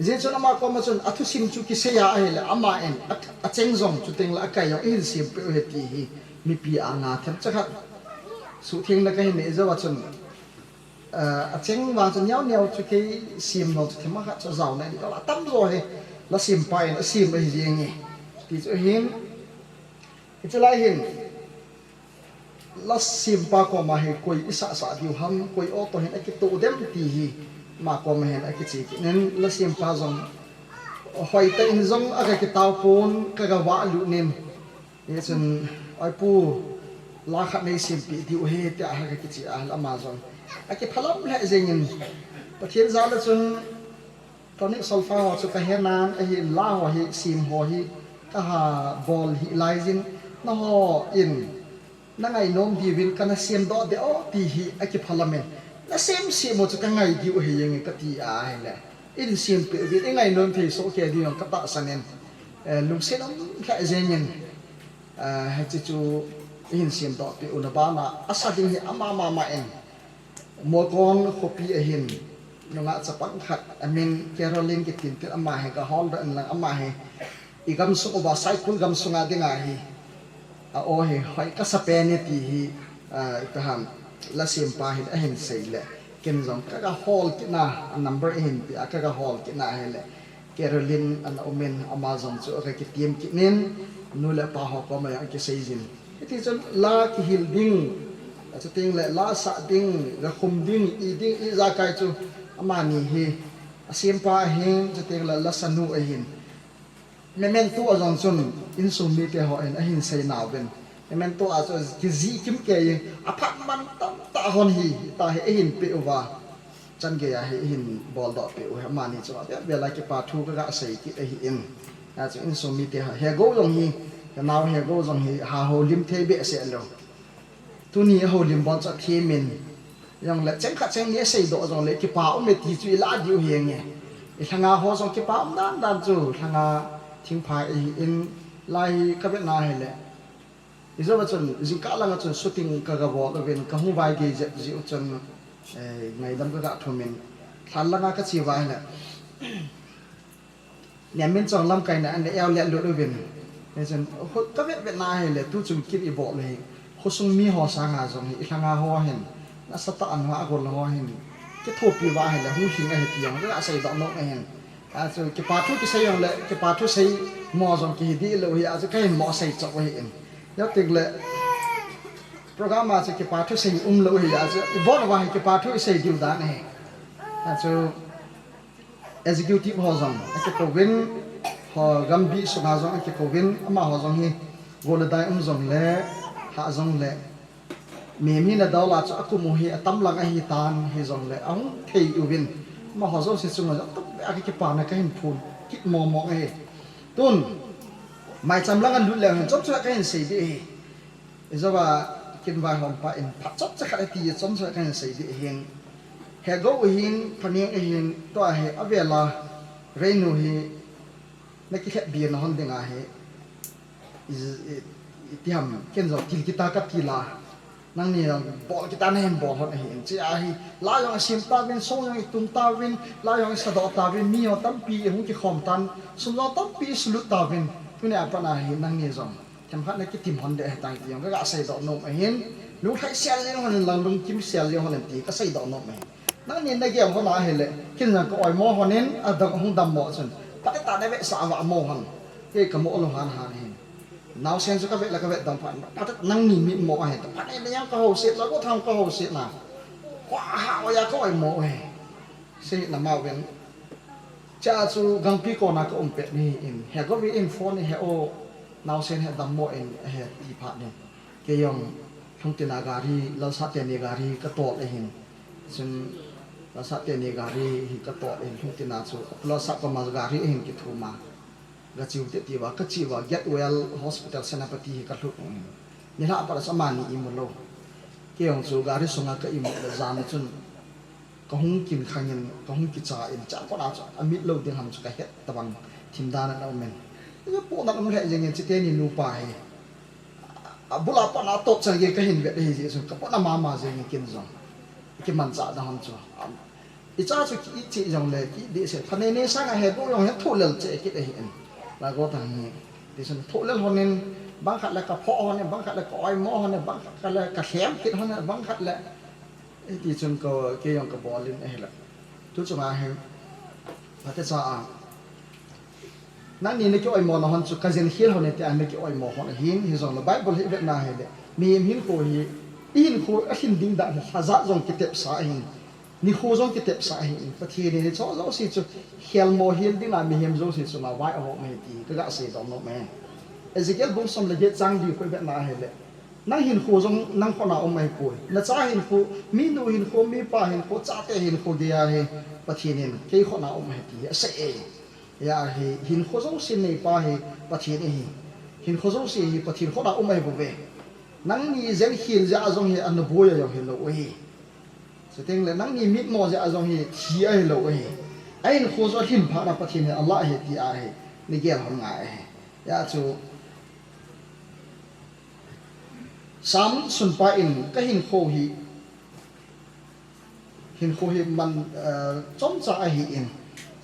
Hijeh chun ama koma chun athusim chu kisei a ahile, aman a, acheng jong chutengle akai jong ihin sempeh u ahi ti hi, mipi anga themcha khat suhthengna kahin nei jouva chun, eh, acheng vang chu neo neo chu kei sem nom chu themcha khat chu ajaona ding atamjo hi, la sempa in asem ahi jenge. Ti chu ahin, hiche lai hin, la sempa koma hi koi isahsah diu ham, koi o toh hin akitoh dem ti hi, ama koma hin akiche kit in, la sempa jong hoitah in jong aga kitao pon, kaga vahlut in. Hichun, oipu, la khat nei sempeh diu ahi tia hi kakiche a, ama jong akiphalam lheh jengin, Pathen jal a chun, tonic solfa ho chu kahenan ahin, la ho hi, sem ho hi, kaha bol hih laiyin, nangho in nangainom diuvin kana semdoh deh o ti hi akiphalamin, nasem sem u chu kangai diu ahi jenge kati ahile, in sempeh uvin, ingainom thei sohkei diu jong katahsan in, eh, lungset um lheh jengin, eh, hiche chu ihin semdohpeh una bana asa ding hi ama mama in, Molkon khopi ahin, nungah chapang khat amin Caroline kitin tin, ama hi gahol doh inlang, ama hi igamsung uva Saikul gamsunga dinga hi a-o hi hoi kasa pen e ti hi, ah, ipi ham, la sempa hin ahin seile, ken jong kaga hol kitna, a number ahin peh a kaga hol kitna ahile, Caroline ana umin, ama jong chu aga kitiem kit in, nu le pa ho koma jong akiseijin. Hitichun la kihil ding, achutengle la sah ding, gakhum ding, i ding, ijakai chu amani hi asempa ahin, chutengle la sanu ahin. Memento a jong chun insung mite ho in ahin seinauvin, memento a chu kijih kimkei in, aphat man tamtah hon hi, ita hi ahin peh uva, chan geiya hi ahin boldoh peh u hi, amani chunga vel vel a kipa thu kaga sei kit ahin. Achu insung mite ho, Hego jong hi, kanao Hego jong hi, ha houlim thei behseh lou. Tuni ahoulim bon chu athemin, jongle cheng khat cheng ni aseidoh jongle kipa um e ti chu ilah diu hinge. Ilhanga ho jong kipa um dan dan chu lhanga thingphai ahin, lai hi kavetna hile, ijouva chun jingkah langa chun shooting kaga bol uvin, kahung vaigei jep jeh u chun, eh, ngaidam kaga thumin, lhan langa kache uva hile, Nemminchong lamkaina ana eolet lut uvin. Hichun, kavet vetna hile, tuchung kin ibol u hi, khosung miho sanga jong hi, ilhanga ho hin, nasatah a nunga agol ho hin, kithopi uva hile, hung lhing ahi ti jong kaga seidoh nom ahin. Achu kipa thu kisei jongle kipa thu sei mo jong kihi dih lou hi, achu kahin mo sei chop ahin. Jotengle program a chu kipa thu sei umlou hi, achu ibon uva hi kipa thu isei diu dan ahi. Achu executive ho jong akikouvin, ho gambi sunga jong akikouvin, amaho jong hi gol le dai um jongle, hah jongle, mihem hina dol a chu akum u hi atam lang ahitan, hijongle ahung thei uvin, amaho jouse chunga jong tumbeh a kakipana kahin phon kit mong mong ahi. Tun, maicham langa lut leu hen chomcha kahin sei ding ahi. Ijouva, kin vaihompa in phat chomcha khat ati, chomcha kahin sei ding ahin. Hego ahin, Phaneng ahin, tua hi avela, Reinu hi, nakilhep bina hon dinga hi, i, i, itiham, ken jong til kita katil a, nangni jong bol kita nahin bol hon ahin, chea hi, la jong asem tauvin, song jong itung tauvin, la jong isadoh tauvin, mi jong tampi ihung kikhom tan, sum jong tampi isulut tauvin, tunia pat a hi nangni jong themkhat nakitim hon ding ahitai ti jong kaga seidoh nom ahin, lunglhai sel jeng hon in lang lungkim sel jeng hon in ti kaseidoh nom ahin. Nangni nagel hon ahile, ken jong ka-oimo hon in, adang hung dammo chun, phatah a navetsah vah mo hon. Kei ka mo lou han han hin. Naosen chu ka vet la ka vet dam phat. Nangni mitmo ahi. Phat nei nei jong ka houset, Lalgothang ka houset na. Hua ha oja ka oimo ahi. Sei na ma ven. Cha chu gangpi kona ka um pet ni in. He go vi in phone ni he o. Naosen he dammo in he ti phat ni. Kei jong Lhungtina gari, Lalsah teni gari ka tol ahin. Chun Lalsah teni gari hi ka tol ahin, Lhungtina chu Lalsah koma gari ahin kithum a. Ka chiu te tiva, ka chiu va Get Well Hospital Senapati hi ka lhut ung in. Nilhah pat a chu amani imu lou. Kei jong chu gari sunga ka imu le jan a chun ka hung kin khang in, ka hung kicha in, cha kona chu amit lou ding ham chu ka het tabang thim dan a um in. Ka pu na um lheh jeng in, chite ni nupa hi. A bula pat na a tot chan gei ka hin vet ahi jeh chun ka pona mama jeng in kin jong. Kimanchah na ham chu. Am, i cha chu ki it cheh jong le, ki it deh se. Phanei nei sang a he bu jong he thu lel cheh kit ahi in. Lalgothang hi. Ti chun thu lel hon in, bang khat le ka phoh hon in, bang khat le ka oimo hon in, bang khat le ka lhem kit hon in, bang khat le. Hiti chun ka, kei jong ka bol in ahi le. Tu chunga hi, phatecha a. Nangni na ki oimo na hon chu ka jen khel hon e ti a na ki oimo hon ahin, hijongle Bible hi vetna hile. Mihem hinkho hi, i hinkho a lhin ding dan hi lhajat jong kitepsa ahin, nikho jong kitepsa ahin, Pathen in hicho jouse chu khelmo hel ding a mihem jouse chunga vai ahom ahi ti ka ga seidoh nom e. Ezekiel bung som le get chang li khu i vetna hile. Nang hinkho jong nang khut a um ahipoi. Na cha hinkho, minu hinkho, mipa hinkho, chate hinkho gei a hi Pathen in kei khut a um ahi ti hi asei e. Hia hi hinkho jouse neipa hi Pathen ahi. Hinkho jouse hi Pathen khut a um ahi bouve. Nangni jen khel jeh a jong hi ana boi a jong hilou ahi. Chuteng le nangni mitmo jeh a jong hi thi ahilou ahi. A hinkho chu alhin phat na Pathen in alah ahi ti a hi na gel hon ngai ahi. Hia chu Sam sunpa in ka hinkho hi, hinkho hi man, eh, chomcha ahi in,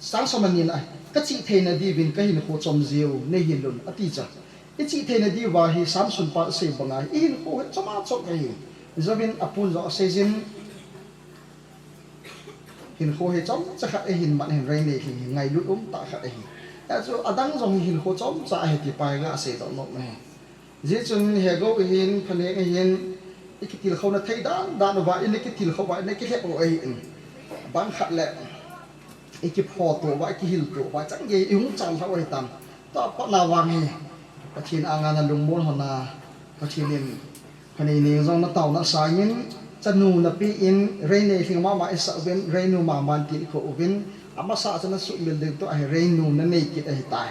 sang som ani na, ka chih theina diuvin ka hinkho chom jiu nei hil un, ati cha. I chih theina diuva hi Sam sunpa sei banga, i hinkho hi choma chom ahi. Jouvin apun jong asei jin, hinkho hi chomcha khat ahin man hin reinei lhing hi ngailut um tah khat ahi. Hia chu adang jong hi hinkho chomcha ahi ti pa hi ga seidoh nom ahi. Hijeh chun hego ahin, phaneng ahin, i kitilkhouna thei dan dan uva, i na kitilkhou uva, i na kilhep u ahin. Bang khat le, i kiphoto uva, i kihilto uva, chan gei i hung chan lhau ahitan. Tua pat na vang hi, Pathen anga na lungmon hon a, Pathen in, phanei neng jong na taona sangin, chanu na pen, reinei lhing mama i sah uvin, reinu mama tin i kou uvin, amasa chu na sumil ding tua hi reinu na nei kit ahitai.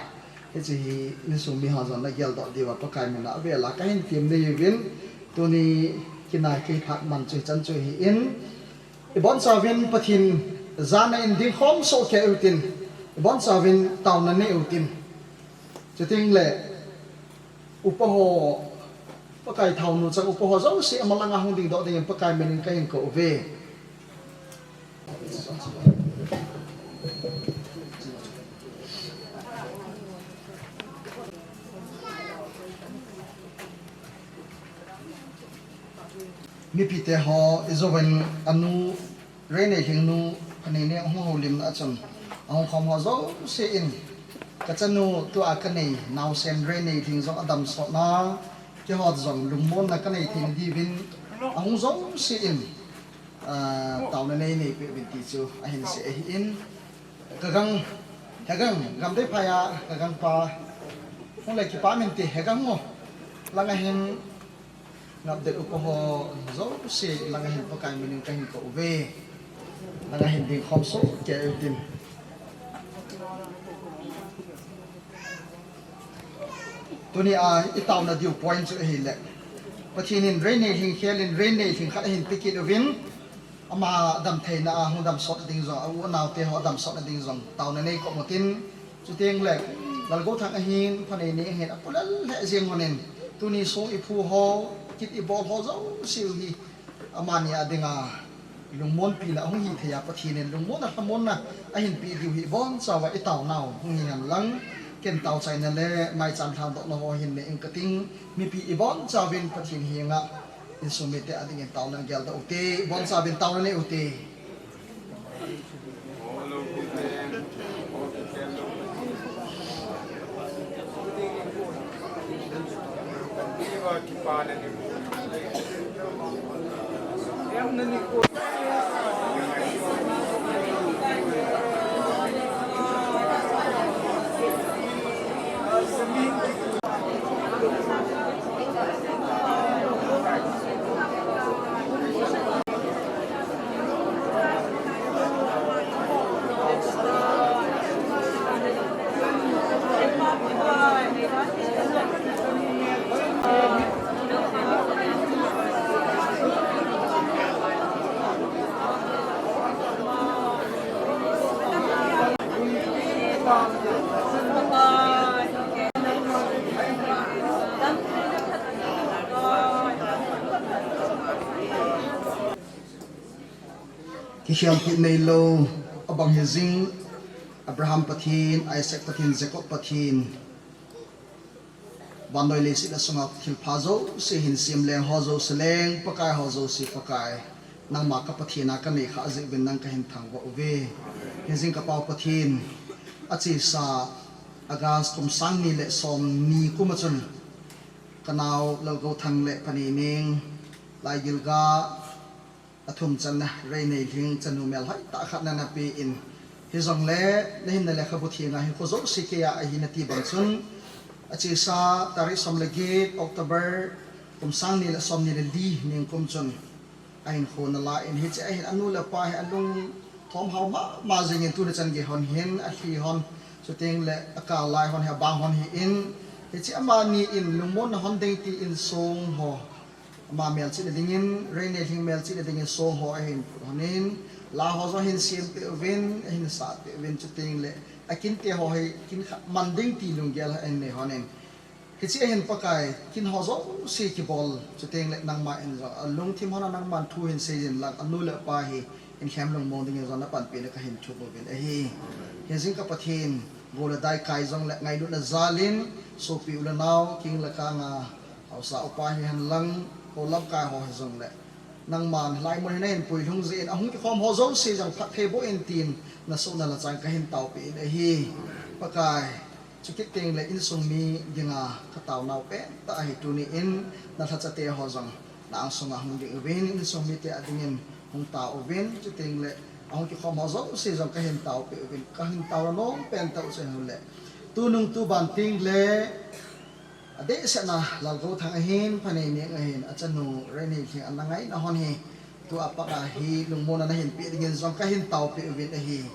Hiche hi insung mi ho jong na geldoh diuva Pakai mina avel a ka hin tem nahi uvin, tuni kinai kei phat man chu hichan chu ahin, ibonchauvin Pathen jana in dingkhom soh kei utin, ibonchauvin taona nei utin. Chuteng le upa ho, Pakai thaonu chang upa ho jouse amalanga hung dingdoh dingin Pakai minin ka hin kou uve. Mipite ho, ijouvin anu, reinei lhingnu, phanei neng ahung houlimna a chun, ahung khom ho jouse in, ka chanu tua ka nei, naosen reinei lhing jong adam sotna, keiho jong lungmonna ka nei theina diuvin, ahung jouse in, ah, taona nei neipeh uvin ti chu ahin sei ahin, ka gang, ka gang, Gamdeiphai a, ka gangpa, hung le kipah min ti, ka gang mo, langa hin, Ngapdet upa ho jouse langa hin Pakai minin ka hin kou uve. Langa hin dingkhom soh kei utin. Tunia i taona diu point chu ahile, Pathen in reinei lhing khelin reinei lhing khat ahin pe kit uvin, ama damtheina a hung damsot ding jong, a u a naote ho damsotna ding jong taona nei kou utin, chuteng le Lalgouthang ahin, Phaneineng ahin, apu lel lheh jeng lhonin, tuni song i phu ho, kit i bol ho jouse u hi, amani a dinga lungmonpina ahung hithei a, Pathen in lungmonna lhamonna ahin peh diu hi ibonchauva i taonau hung hihen lang, ken taochaina le maicham lhandohna ho hin nei inge kating, mipi ibonchauvin Pathen henga insung mite a dingin taona geldoh ute, ibonchauvin taona nei ute. All of you there, all the candles. Kikhelpi neilou abang hijing, Abraham Pathen, Isaac Pathen, Jacob Pathen, vannoi leiset le sunga thilpha jouse hin sem leng ho jouse leng, Pakai ho jouse Pakai, nangma ka Pathen a kanei khah jeh uvin nang kahin thangvah uve. Hijing ka Pa Pathen, achesa August kum sang ni le som ni kum a chun, kanao Lalgouthang le Paneining, Laigilga, athum channa Reinelhing chanu melhoi tah khat nana pe in, hijongle nahinna lekhabu theng a hinkho jouse keiya ahi nati bang chun, achesa tarik som le get October kum sang ni le som ni le li ningkum chun, ahinkho nala in hiche ahin anu le apa hi alungthom hao mama jingin tuni chan gei hon hin alhi hon, chuteng le akal lai hon hi abang hon hi in, hiche amani in lungmonna hon ding tin song ho, ama melchihna dingin, Reinelhing melchihna dingin song ho ahin put hon in, la ho jong ahin sem peh uvin, ahin sah peh uvin, chuteng le akinte ho hi kin khat man ding ti lunggel ahin nei hon in, hiche ahin Pakai, kin ho jouse kibol, chuteng le nangma in jong alungthim hon a nangman thu hin seijin lang anu le apa hi in lhem lungmong dingin jong napanpi na kahin thum uvin ahi. Hijing ka Pathen, gou le dai kai jong le ngailutna jal in, sopi u le nao, king le kang a, haosa upa hihen lang, ho lamkai ho hijongle, nangman hilai mun hi nahin puilhung jeh in, ahung kikhom ho jouse jong phatthei boh in tin, nasoh nalhachang kahin taopeh in ahi. Pakai, chukit teng le insung mi dinga kataonau pentah ahi tuni in, nalhachate ho jong na angsunga hung ding uvin, insung mite a dingin hung tao uvin, chuteng le ahung kikhom ho jouse jong kahin taopeh uvin, kahin taona nom pentah u chu ahile, tunung tuban teng le adehsetna Lalgouthang ahin, Paneining ahin, achanu Reinelhing ana ngaina hon hi, tua pat a hi lungmonna nahin peh dingin jong kahin taopeh uvin ahi.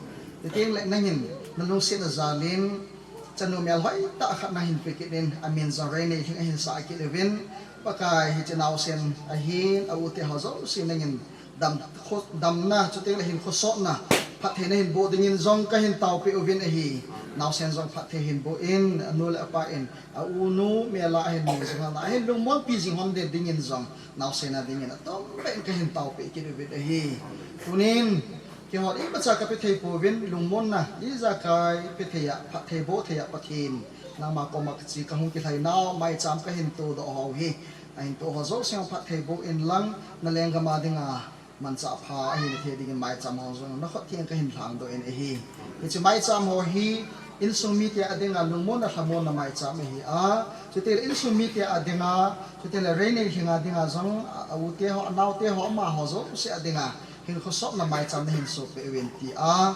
Chuteng le nangin nalungsetna jal in, chanu melhoi tah khat nahin pe kit in, amin jong Reinelhing ahin sah kit uvin, Pakai hiche naosen ahin, a u te ho jouse nangin dam, kho, damna, chuteng le hinkho sotna, phatthei nahin boh dingin jong kahin taopeh uvin ahi. Naosen jong phatthei hin boh in, anu le apa in, a u nu mel a ahin mu jing hon a, ahin lungmonpi jing hon dingin jong, naosen a dingin atom pen kahin taopeh kit uvin ahi. Tunin, keiho imacha kape thei pouvin, lungmonna ijakai pe thei a, phatthei boh thei a Pathen, nangma koma kache kahung kilhai nau, maicham kahin todoh ho hi, ahin to ho jouse phatthei boh in lang, na lenggam a dinga manchah pha ahina thei dingin maicham ho jong nakhut theng kahin lhangdoh in ahi. Hiche maicham ho hi insung mite a dinga lungmonna lhamonna maicham ahi a, chuteng le insung mite a dinga, chuteng le Reinelhing a dinga jong, a, a u te ho, anao te ho, amaho jouse a dinga hinkho sotna maicham nahin sohpeh uvin tia,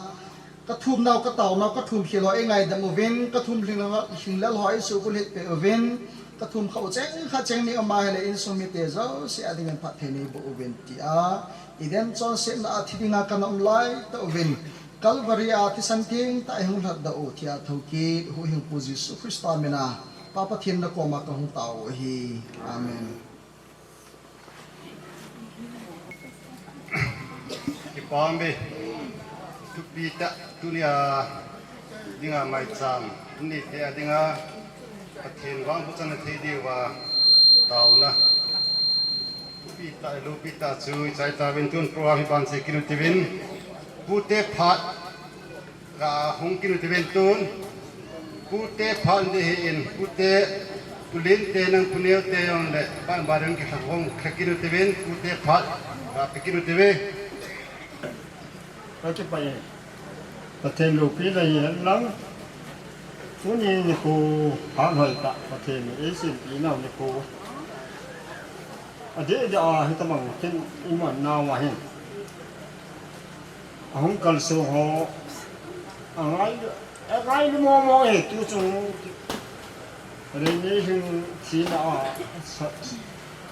kathum nau, kataonau, kathum khel ho eingaidam uvin, kathum lhinglel, lhinglel ho eisuhbulhit peh uvin, kathum khah u cheng khat cheng ni um ahile insung mite jouse a dingin phatthei neiboh uvin tia, Eden chonsetna a thi dinga kana um laitah uvin, Calvary a thisan thengtah a eihung lhatdoh u thia thoukit huhhingpu Jesu Christa mina Pa Pathen nakoma kahung tao u ahi. Amen. Kipah e, thupi tah tunia dinga maicham, tuni te a dinga Pathen vang huchan na thei diuva taona. Thupi tah, loupi tah chu ichai tauvin tun program hi banse kit u tivin. Pute phat Ka hung kit u tivin tun, pute phat ding ahin, pute, Pu Lin te nang Pu Neo te jong le, ban ban ding kilha hung lha kit u tivin, pute phat, ka pe kit u tivin. Ka kipah e, Pathen loupina hihen lang, tuni nikho phat hoi tah, Pathen in eisinpi nau nikho. Adeh deh a hitabang kin iman nau ahin. Ahung kalsong ho. Angai, angai lu mo mo e tu chung. Rei nei hing thina a. Sa,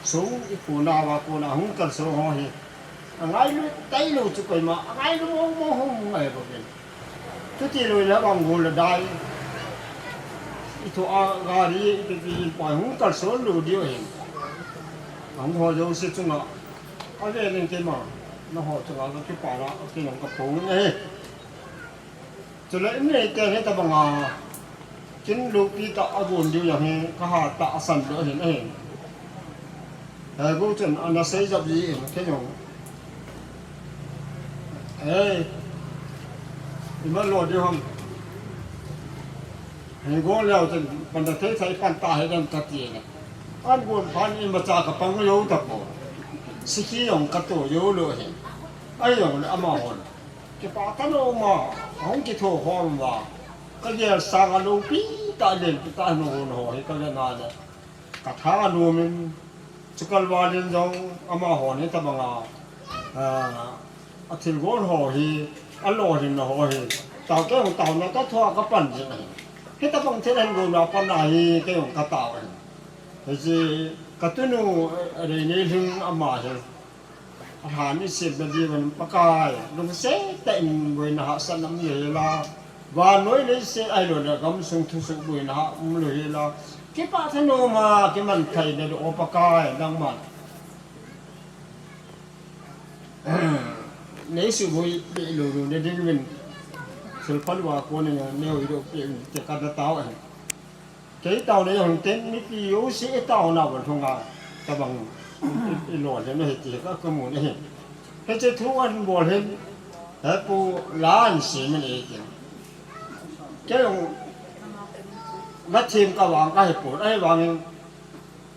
so i kona va kona ahung kalsong ho hi. Angai lu tai lu chu koima. Angai lu mo mo hung ngai bo ken. Chuti loi le bang gol le dai. I thu a gari i pe pi in poi hung kalsong lu diu hin. Ang ho jo si chunga. A ve len keima. Na ho chunga ka kipa la, a kinong ka phong na he. Chule in nei te he tabanga. Kin lu pi ta a gon diu ya he, ka ha ta a san lo hin a hin. He, go chen, ana sei jap ji in, kei jong. He, ima lo diu ham. He, go leo chen, pan da thei thai pan ta he dan ta ti na. An gon pan ima cha ka pang yo ta po. Sikhi jong ka to yo lo he. Ai jong le ama hon. Kipa ta lo ma, hong kitho hon va. Ka gel sang a lo pi ta len pi ta no hon ho he ka le na le. Ka tha a numin, chu kalvalin jong ama hon hitabanga, a, a thilgon ho hi, a lolhinna ho hi, tao kei jong taona ka thua ka pan jin ahi. Hitabang thil ahin gonna pan ahi, kei jong ka tao ahi. Hiche, ka tunu, Reinei Lhing ama hi, Ahan i sem na diuvin Pakai, lungset tah in boina hahsatna um lou hela. Vannoi leiset ahilou le gamsung thusoh boina ha um lou hela. Kipa thanom a, kimanthei na doh o Pakai, nangman. Nei suboi peh lou lou na diuvin. Sulphat uva konin nei hoi doh peh un, ti kana tao ahi. Kei taona jong ten mipi jouse i taona bang lhunga tabang i, i, i lolhin ahi ti ka, ka mun ahi. Hiche thu ahin bol hin, he pu la ahin sem in ahi ti. Kei jong la them ka vang ka he pon, ahivangin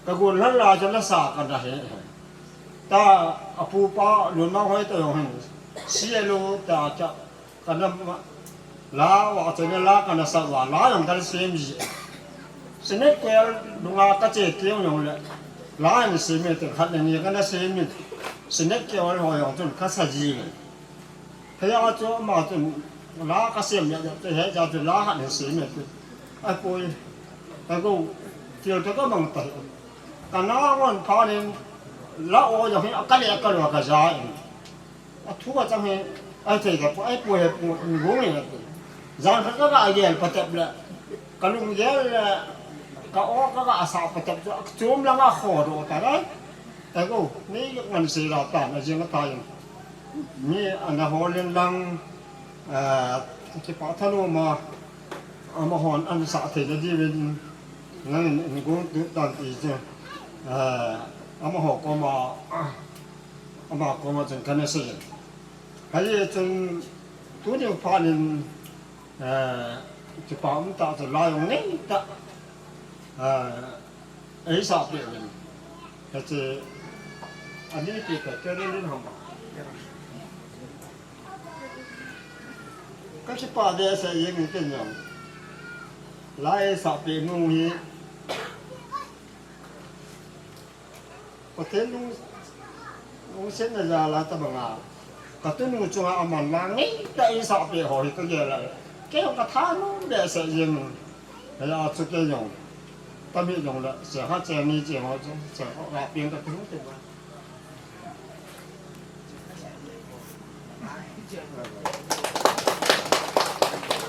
ka gon lhan la chu la sa ka na he. Ta a pu pa Lunmang hoi ta jong hin, C L O ta cha, Kana ma, la va chena la kana sa va, la jong kana sem ji. Sinet kewal nunga ka che teng jong le. La jong sem e te khat le ni kana sem e. Sinet kewal ho jong chun ka sa ji le. He ya chu ma chun la ka sem ya te he ya chu la khat le sem e te. Ai poi. Ai ko. Tiel ta ka mang ta. Kana wan pha nen la o jong he ka le ka lo ka ja in. A thu a chang hi, ai thei ka pu, ai pu he pu, in gung in a ti. Jan khat ka ga gel patep le, ka lung gel le, ka o ka ga sa patep chu, a chom langa kho doh ta lai. Ai go, ni ngan sei la ta, na jing ta yin. Ni ana ho len lang, eh, kipa thanom a, amahon ana sa thei na diuvin, nang in, in gung tu tan ti chu, eh, amaho koma, Ama koma chun kana sei in. Hijeh chun tuni phat in, eh, kipa um tah chu la jong nei tah, eh, eisah peh uvin. Hiche, ani pi ka Carolyn ham. Ka kipa behseh jeng in ken jong. La eisah peh nu hi. Pathen lung, lungsetna jal a tabanga, ka tunu chunga aman la ngeitah eisah peh ho hi ka gel a. Kei jong ka thanom behseh jeng. Hijeh a chu kei jong, tamit jong le, se khat se ni che ho chu, se khat ga peng ka tung tung a.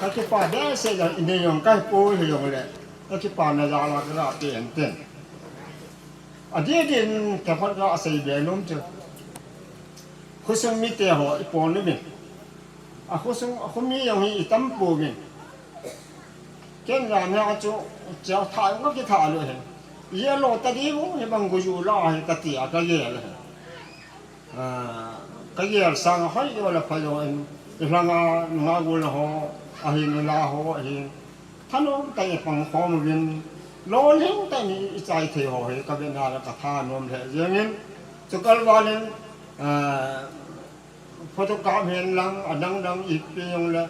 Ka kipa behseh jong, in jong ka pui hi jong le, ka kipana jal a ka ga peng ten. Adih dih in themkhat ga sei be nom chu. Khosung mite ho i pon uvin. A khosung, a khomi jong hi i tam pouvin. Ken jam hi a chu, cheu tha jong ka kitha lou hi. I a lo ta diu, hi bang gu ju la hi ka ti a ka gel hi. A, ka gel sang a hoi jo le pha jo in, i lhanga nunga gol ho, ahin i la ho, ahin. Thanom tah in i pang khom uvin, lolhing tah in i chai thei ho hi ka vena le ka thanom lheh jeng in, chu kalval in, a, photo kap hen lang, adang dang ipi jong le,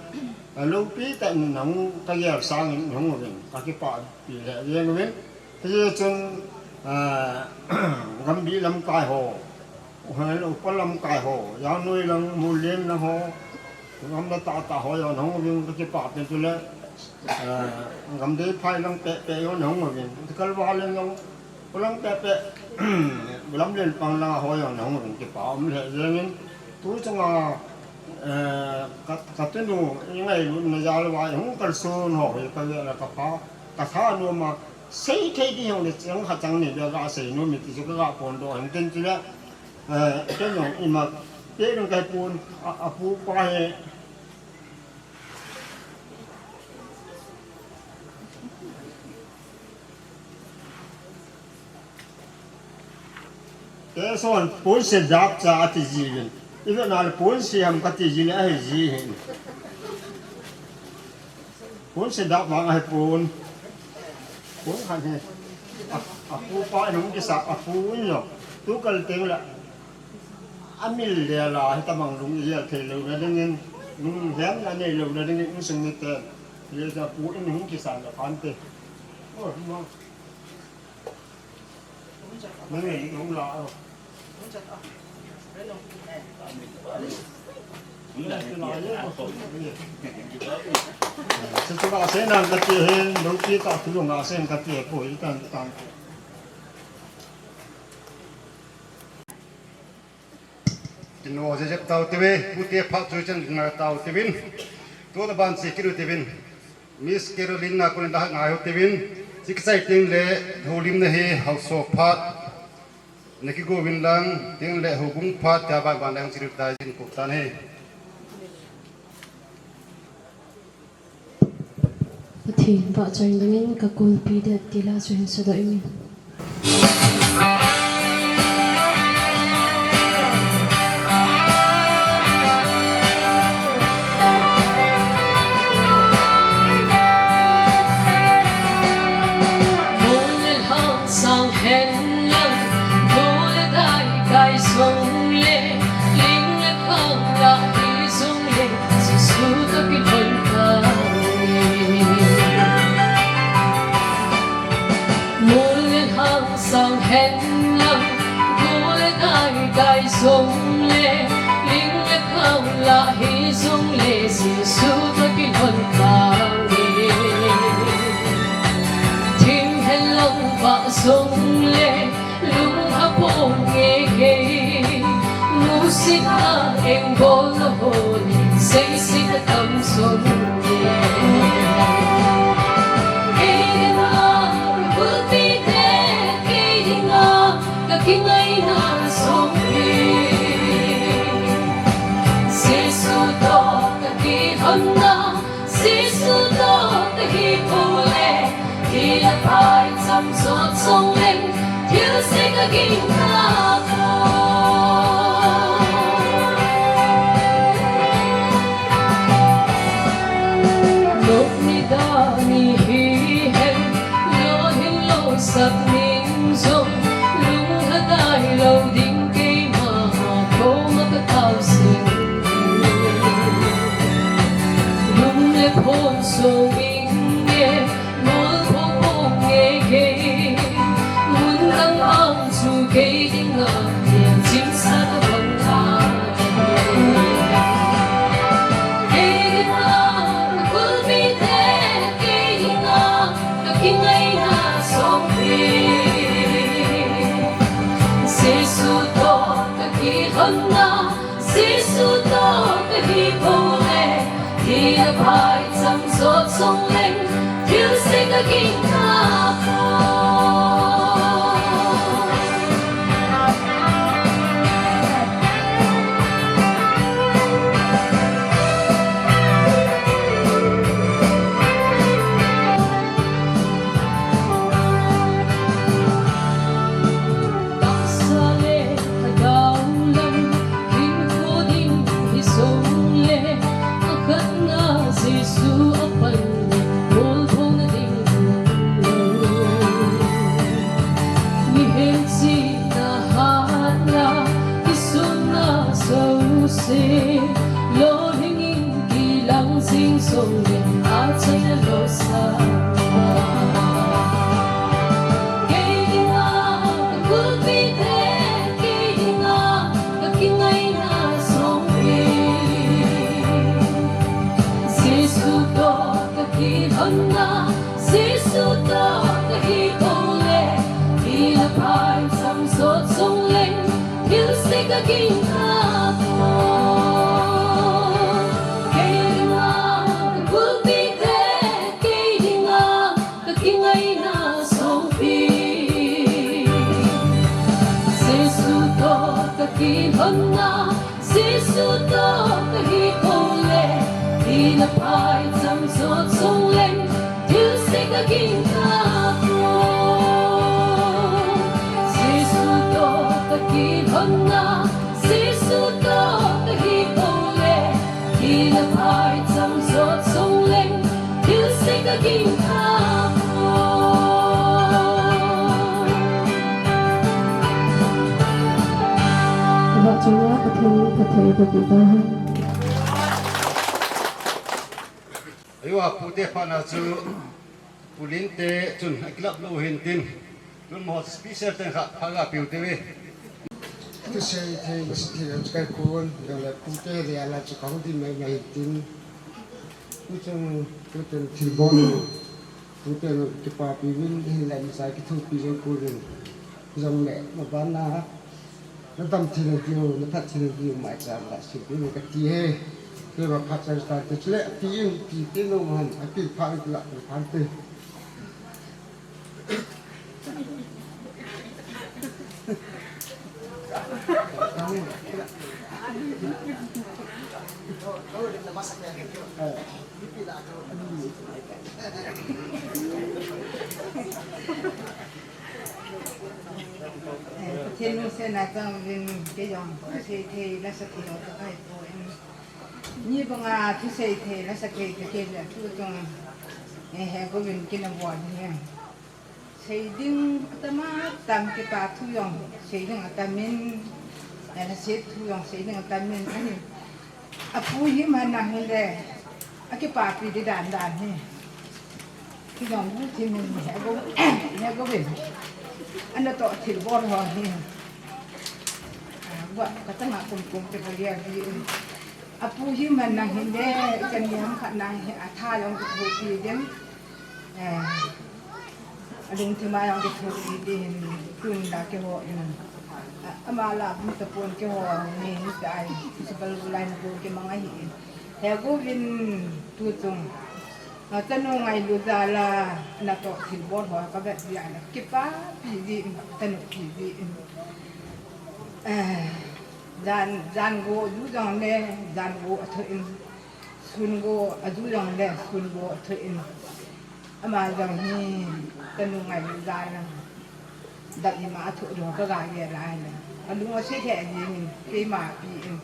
a, loupi tah in nang ka gel sang in hung uvin, ka kipah pi lheh jeng uvin. Hijeh chun, Ah, Gambi lamkai ho, Upa lamkai ho, Yangnoi lang, Mulen lang ho, gam la tah tah ho jong nahung uvin kakipah pen chule, ah, Gamdei phai lang pehpeh jong nahung uvin, Kalva lang jong, Upa lang pehpeh, Lamlen pang lang ho jong nahung uvin kipa um lheh jengin, tu chunga, eh, ka, katunu, ingailutna jal uva, hung kalson ho hi kavela kapha, katha noma, Seithei ding jong le chang khat chang ni beh gasei nom e ti chu kaga phondoh hinte chule, eh, ken jong ima peh ding kahipon, a, apupa hi. Keson, ponse dap cha ati jiuvin. Ivetna le ponse ham kati ji le ahi ji hin. Ponse dap vang ahipon. Pon khat hi. A, apupa in hung kisah, apu in jong. Tu kal teng le. Amil le la, hitabang lung ijel thei louna dingin. Lunghetna nei louna dingin, insung miten. Hijeh chun apu in hung kisah le phante. Oh, ma. Kino jejep tau tiuve, pute phat chu chan ngai tau tiuvin. Tuna ban che kit u tiuvin. Miss Carolina konin la ngai u tiuvin. Chikisai teng le houlimna hi haosa phat. Nakigo uvin lang, teng le houbung phat tia ban ban le hung chiru tai jin ko tan ahi. Pathen vahchoi dingin kakulpi det tila chu hin sadoh inge. Mol le lhang sang hen lang, go le dai kai song le, ling le khang la hi song le, Jesu toh kilhon tange. Mol le lhang sang hen lang, go le dai kai song le, ling le khang la hi song le, Jesu toh kilhon tange. Thim hen lang vah song le, lung apo nge nge, musik a eng bol na hon, seisih na tam song nge. Kei dinga, kulpi te, kei dinga, kakingaina song hi. Jesu toh kakilhonna, Jesu toh kahi pole, thina phaicham sot song leng, thilse kaging tapoi. Lop ni da ni hihen, lolhing losah ning jong, lunglhadai lou ding keima koma katao sing. Lum le phon song inge, mol phon phon nge nge, mun dang ang chu kei dinga, chimsa tabang a. Kei dinga, kulpi te, kei dinga, kakingaina song hi. Jesu toh kakilhonna, Jesu toh kahi pole, thina phaicham sot song leng, thilse kaging tapoi. Tahsa le thagau lam, hinkho ding hi song le, akhatna Jesu apan, bolphouna ding. Honna, Jesu toh kahi pole, thina phai chang sot sung leng, thil se ka ging kha poi. Kei dinga, ka gulpite, kei dinga, ka kingaina songpi. Jesu toh ka kilhonna, Jesu toh kahi pole, thina phai chang sot sung leng, thil se ka ging kha poi. Jesu toh ka kilhonna, Jesu toh kahi pole, thina phai chang sot sung leng, thil se ka ging kha poi. Vahchoi a Pathen phatthei boh peh tahen. Ayo, a pute phatna chu, Pu Linte chun akilap lou hin tin, tun mo special ten kha pha ga piu te ve. Thusei thei, thusei thei, chai kun, dang le pute le ala chu kong di mai mai tin. Tuchung, tuchung thilbol, tuchung kipapi vin, hinla masa kithupi jeng kun. Jong le, mabana, na dam thei le diu, na phat thei le diu, mai cha la si diu ka ti he. Kei va phat cha ta te chule, ti in, ti ti no man, a pi pha in la, na phan te. Eh, Pathen lungsetna chang uvin kei jong thusei thei la sa thei ho toh kahi poi. Ni banga thusei thei la sa thei te kei le tuchung, eh, he government kina bol hi. Sei ding atam atam, kipa thu jong sei ding atam in, eh, la se thu jong sei ding atam in, ahi. Apu hi man nang hile, akipapi di dan dan hi. Kijong bu thi min he go, he go bin. Ana toh thilbol ho hi. Ah, gua ka tanga kum kum te ka lia di. Apu hi man nang hile, kan ni ham khat nang hi, atha jong kithupi ding. Eh, alungthim a jong kithupi ding, tun la keiho in. A, ama la bum tapon keiho ni, ni tai, isabal lai na ko kimang ahi. He government tuchung. A, chanu ngailu jal a, natoh thilbol ho kavet jeh a, kipapi jin, chanu pi jin. Eh, jan, jan go ju jong le, jan go athoh in. Sun go aju jong le, sun go athoh in. Ama jong hi, chanu ngailu jal a. Dap ima athoh doh kaga gel a le. Alung ase thei jingin, keima pi in.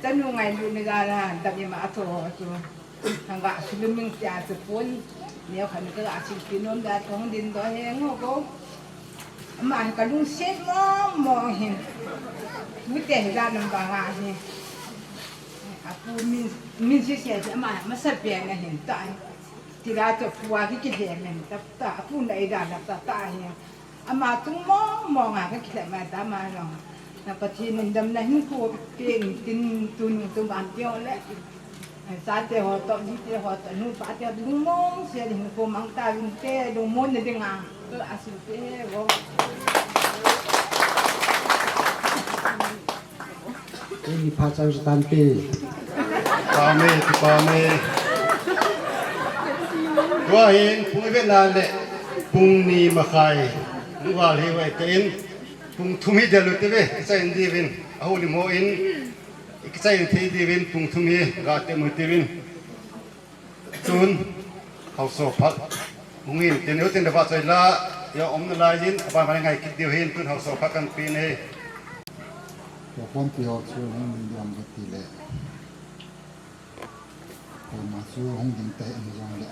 Chanu ngailu ni jal a, dap ima athoh ho chu. Hanga suluming tia chu pon. Neo khan kaga silpi nom da thong din doh he ngo ko. Ama hi kalungset mong mong hin. Tute hi jal a banga hi. Apu min, min sese ama masa pen ahin tai. Tila chu pu a kikilhem in tah tah, apu na eida la tah tah hi. Ama tung mong mong a kakilhem a tah ama jong. Na Pathen in damna hinkho pe in tin tuni tung ban teo le. Chate ho toh, jite ho toh, nupa te ho toh, lungmong sel in hinkho mang tauvin te, lungmon na dinga. Ka asil te, wo. Eini phat chang chu tante. Pame, pame. Tua hin pung ive na le pung ni makhai. Pung val hi vai te in pung thum hi delu te ve. Kichai in diuvin. Aho lim ho in. Kichai in thei diuvin pung thum hi ga te mu te vin. Tun, Haosaophak. Hung in, tin, tin, vahchoi la, ya om nalai in, aban ban ngai kit diu hin, tun Haosaophak kan pe ne. Ko pon pi ho chu hung ding diam ka ti le. Ko ma chu hung ding tai an jong le.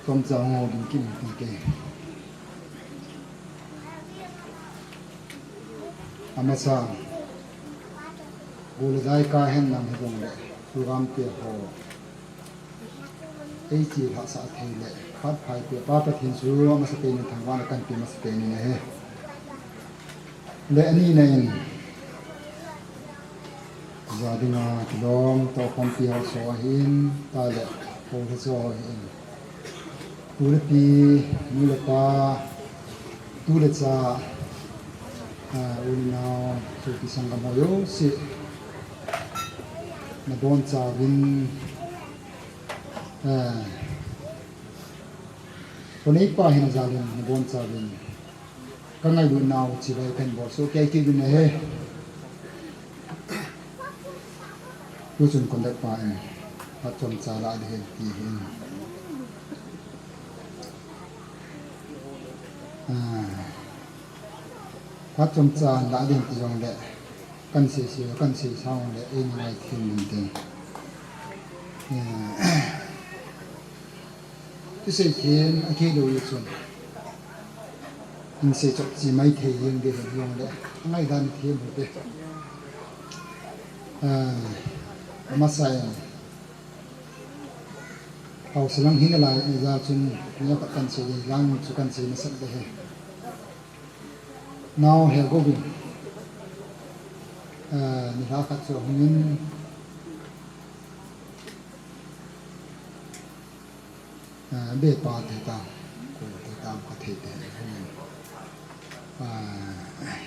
Tom cha ngo ding kim ti ke. Amasa. Gol jai ka hen nam hi dong le. Program te ho. Ei chi lhah sa thei le. Khat phai te pa Pathen chu amasa te ni thangvah na kan pe masa te ni na he. Le ani na in. Jadinga kilom tohkhompi haosa ahin, ta le, pole jo ahin. Tu le pi, nu le pa, tu le cha, ah, u le nao, sopi sanggam ho jouse, nabonchauvin, ah, khoneipa hina jalin nabonchauvin, kangailutnau chibai kahin bolsoh kei kit uvin ahi. Tuchun conductor pa in phat chomcha lah ding ahi ti ahin. Ah, phat chomcha lah ding ti jongle, kahin seisei, kahin seisa jongle, eina ngaithem ding ahi. Ah, kisei them akhel lou jeh chun, hin seichop chi mai thei jeng ding ahi jongle, angai dan them hite. Ah, amasa in, haosa lang hina lai jal chun, neokhat kahin sei ding, lang chu kahin sei masat ding ahi. Nao Helgouvin, ah, nilhah khat chu ahungin, ah, bepa te ta, koi te ta, kathei te ahungin, ah,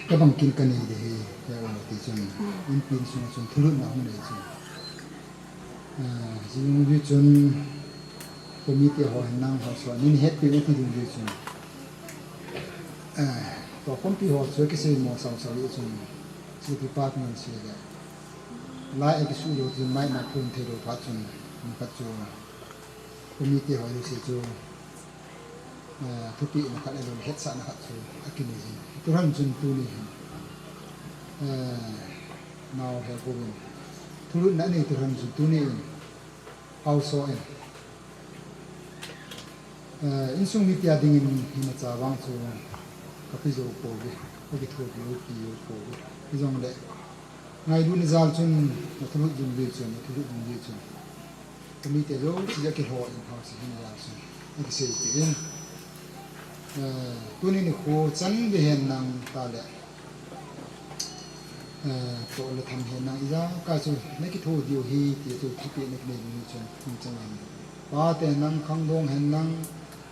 kabang kin kanei ding ahi, he o ti chun, inpi insunga chun thulhutna hung nei chun, ah, jing jeh chun, committee ho hin nang haosa, nei hetpeh u ti ding jeh chun, ah, tohkhompi ho chu kiseimo sausau jeh chun, chipi pa kahin sei le, lai a kisuh lou chun, mai ma phun thei lou phat chun, nikhat chu committee ho jouse chu, ah, thupehna khat le hetsahna khat chu akinei jin. Tulhan chun tuni hin, ah, Nao Helgouvin thulhutna anei tulhan chun tuni in, haosa in, ah, insung mite a dingin hina cha vang chu kape jou pouve, kakithopi jou pouve. Hijongle, ngailutna jal chun, nathulhut ding jeh chun, nathulhut ding jeh chun, committee jouse akilhoh in haosa hina jal chun, akiseipeh in, ah, tuni nikho chan ding hen lang ta le, ah, toh le tham hen lang, ijakai chu nakitho diu ahi ti chu thupehna kinei ding chun, hung chang in, pa te hen lang, khangdong hen lang,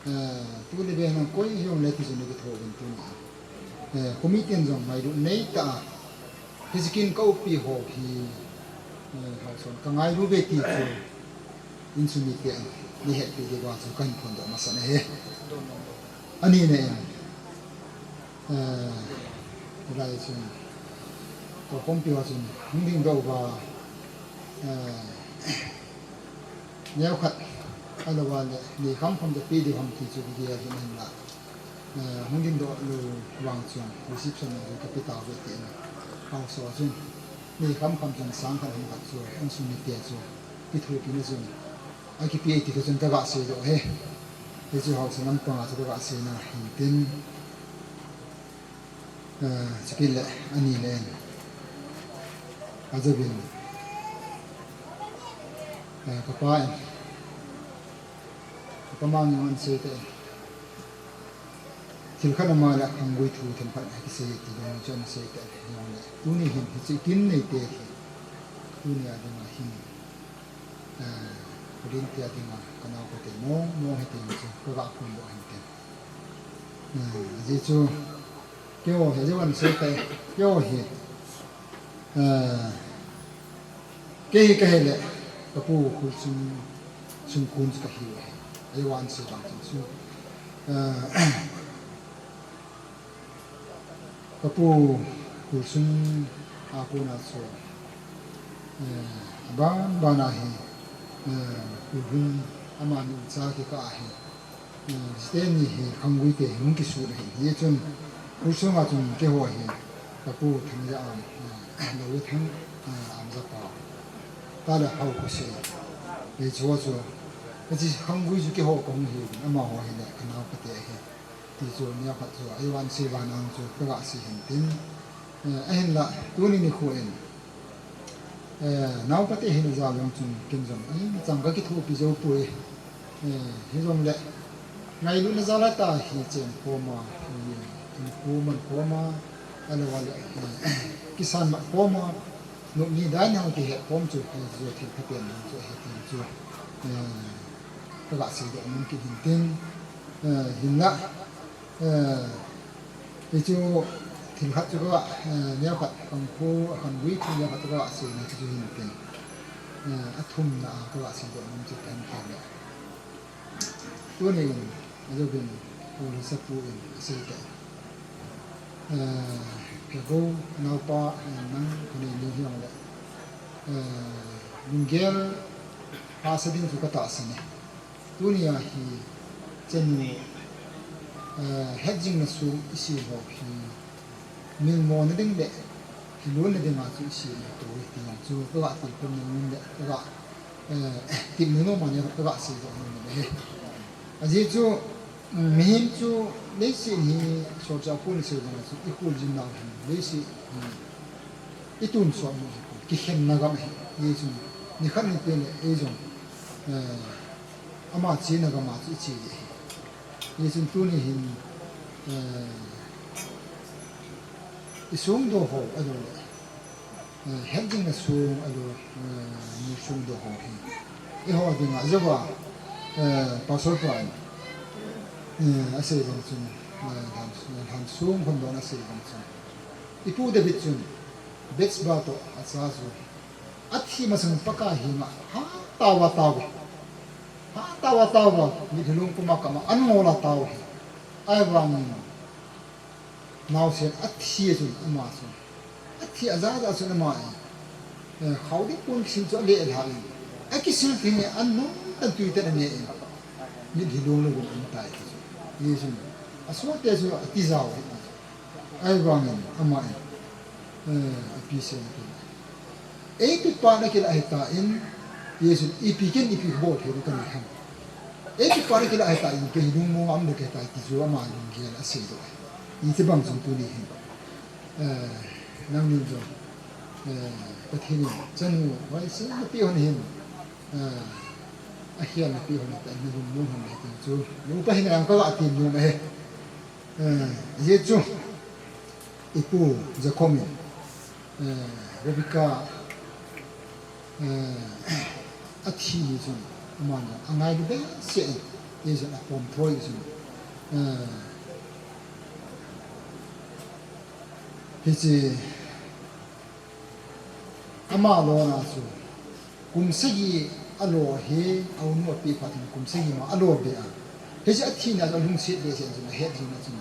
ah, tu le be hen lang, koi hijongle ti chun nakitho uvin tuni. Eh, committee in jong ngailut neitah a, hiche kin ka-uppi ho hi, eh, haosa in kangailu uve ti chu, insung mite in nei hetpeh diuva chu kahin phondoh masat ahi. Anina in, eh, hilai chun, tohkhompi ho chun hung dingdoh uva, eh, neokhat, ahilouva le, nei khamkham tapeh diu ham ti chu kigel ahin, ahinla, eh, hung dingdoh lou vang chun, reception a chu kape tauve tin, haosa chun, nei khamkham chun sang khat hung khat chu, insung mite chu, kithopina chun, akipeh e ti kha chun kaga seidoh ahi. Hichu haosa lampanga chu kaga seina ahin tin, ah, chukit le, anina in, ajouvin, ah, kapa in, kapa Mangang in asei tai, thil khat ama le khanggui thu themkhat akisei ti jong chu ana sei tai, hijongle tuni hin hiche kin neite hi, tuni a dinga hin, ah, volunteer dinga kanaote mong mong hite chu kaga phondoh ahin tin. Ah, ajeh chu, keiho hi, ajeh chu ana sei tai, keiho hi, ah, kei hi kahile, kapu Khulsung, Sungkun chu kahiu ahi. Ajeh chu ana sei bang chun chu, ah, kapu Khulsung a kona chu, eh, aban bana hi, eh, Khulhun amani ucha kikah ahi. Eh, chuteni hi khanggui te hi hung kisut ahi. Hichun, Khulsunga chun keiho hi, kapu Thangja am, eh, Loi Thang, eh, Amjapa, tale Haokhosi. Hichu chu, hiche khanggui chu keiho kahung hiuvin, amaho hile kanaote ahi. Ti chu neokhat chu, ajeh chu ana sei vang chun kaga sei ahin tin. Eh, ahinla, tuni nikho in, eh, naote hina jal jong chun ken jong ichang kakithopi joupoi. Eh, hijongle, ngailutna jal a tah hi chen khoma, hi, in khu man khoma, ahilouva le, eh, kisan mat khoma, Nop ni dan hung kihet khom chu, eh, chu thil phapen chu, eh, thil chu, eh, ka ga sei doh nom kit hin tin, eh, hinlah, eh, hichu thil khat chu ka ga, eh, neo khat kong khu, a kong gui chu neo khat chu ka ga sei na chu hin tin, eh, a thumna a ka ga sei doh nom chu kan kit le. Tuni in, a Job in, Paul sapu in, a sei te. Eh, ka gou, naopa, eh, nang, kani ni hiong le. Eh, lunggel, a sa ding chu ka tahsan e. Tuni a hi, chenu, eh, hetjingna sung i sei ho hi, Min mo na ding le, lun na ding a chu i sei na to hi ti chu, ka ga tilkhou na ding le, ka ga, eh, tip ni no ma ne, ka ga sei doh nom le he. Ajeh chu, mm, mihem chu, leiset hi, solchah khun sei ding a chu, i khul jin nau hin, leiset hi, i tun sot mo hi, kikhenna gam hi, i chu, ni khat ni pen le, ei jong, eh, ama chena gam a chu i che le hi. Hichun tuni hin, eh, i sung doh ho, a lo le, eh, hetjingna sung, a lo, eh, ni sung doh ho hi. Eiho dinga, Job a, eh, Pastor pa in, eh, a sei bang chun, eh, lhan, lhan sung hon doh a sei bang chun. I pu David chun, Bathsheba toh a cha chu, a thi masang Pakai henga, ha, tao a tao. Ha, tao a tao a, mitlhi lungpum a kama, an ngol a tao hi. Ahivangin, naosen a thi a chun, ama chun. A thi a ja ja chun ama e. Eh, khao ding pon kisil chu a le lha in. A kisil thei in, an nom tan tui tan a ne in. Mitlhi lung le gum an tai ti chu. Hichun, a sote chu a tijao hi. Ahivangin, ama in, eh, ipi sei na ti. Eipi pa na kila ahi tan, Jesu ipi ken ipi bol thei na kani ham. Eipi pa na kila ahi tan, kei lungmong a um na kei ta ti chu ama lunggel a sei doh. Hiche bang chun tuni hin. Eh, nangnin jong, eh, Pathen in, chanu, hoiselna pe hon hin, eh, a khelna pe hon ta, na lungmong hon le ti chu. Nupa hin ang ka ga ti nom e. Eh, hichu, i pu Jacob in, eh, Rebecca, eh, a thi ni chun, aman a ngai behseh in, hichun a pom thoi chun, eh, hiche, ama lona chu, kum sagi a lo hi, a unu a pi phat in kum sagi ma a lo be a. Hiche a thina a lungset behseh in chun a het jing a chun,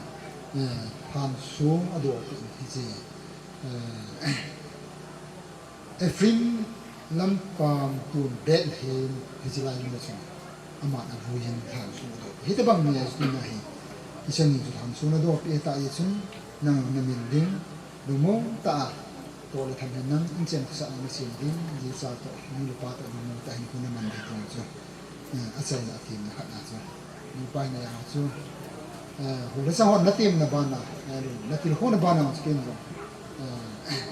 eh, lhan sung a doh peh in hiche, eh, Ephraim lampam tun Bethlehem hiche lai mun a chun aman a vui in lhan sung a doh peh. Hitobang ni a chun ahi, i chanu chu lhan sung a doh peh ta i chun nang na min ding, lungmong tah a, Toh le tham hen lang, inchen khosah na sem ding, jicha toh, nu le pa toh, lungmong tah a hinkho na man ding ti chu, eh, achaina a temna khat na chu. Nupa hina jong chu, eh, hou le sa hon na temna bana, eh, na tilkhouna bana chu ken jong, eh,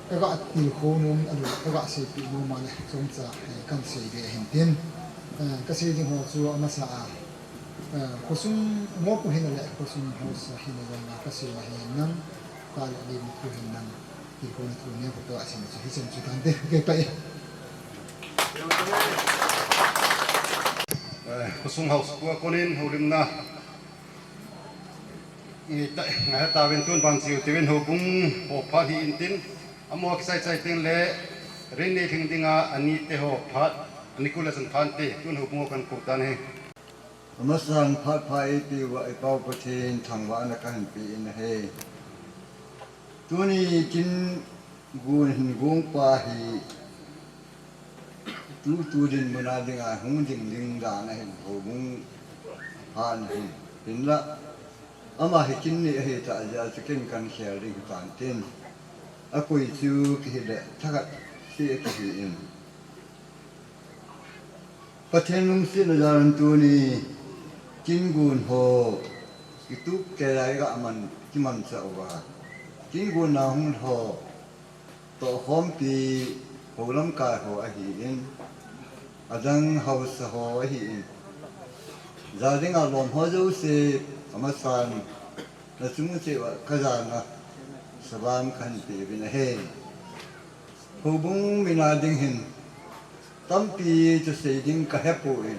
ka ga tilkhou nom, alu, ka ga seipeh nom a le, chomcha, eh, kan sei be hin tin, eh, ka sei ding ho chu amasa a, eh, khosung mopo hina le, khosung haosa hina jong a ka seina hi hen lang, ka le le mi thu hen lang. Tilkhouna thu neo khat ka sei chu hichan chu tante kei pa e. Eh, khosung haosa pu a konin houlimna i ta, ngai tauvin tun ban chiu tiuvin houbung ho phat hi intin, amaho kisai chai teng le rin ni thing dinga ani te ho phat, ani kul a chan phat te tun houbung ho kan kou tan ahi. Amasan phat pha eipeh uva i Pau Pathen thangvahna kahin pe in ahi. Tuni Kingun hin gongpa hi tutu dinmun a dinga hung ding ding dan ahin houbung phat ahi. Hinlah ama hi kin ni ahi tah jeh a chu kin kan khel ding hi tan tin. Akoi chu kihi le thakhat se kihi in. Pathen lungsetna jal in tuni Kingun ho kitup kei a i ga man, kimanchah uva. Kingun a hung ho tohkhompi ho lamkai ho ahin, adang haosa ho ahin. Ja dinga lom ho jouse amasan na chung cheh uva ka jana salam kahin pe uvin ahi. Houbung mina ding hin tampi chu sei ding kahepoi.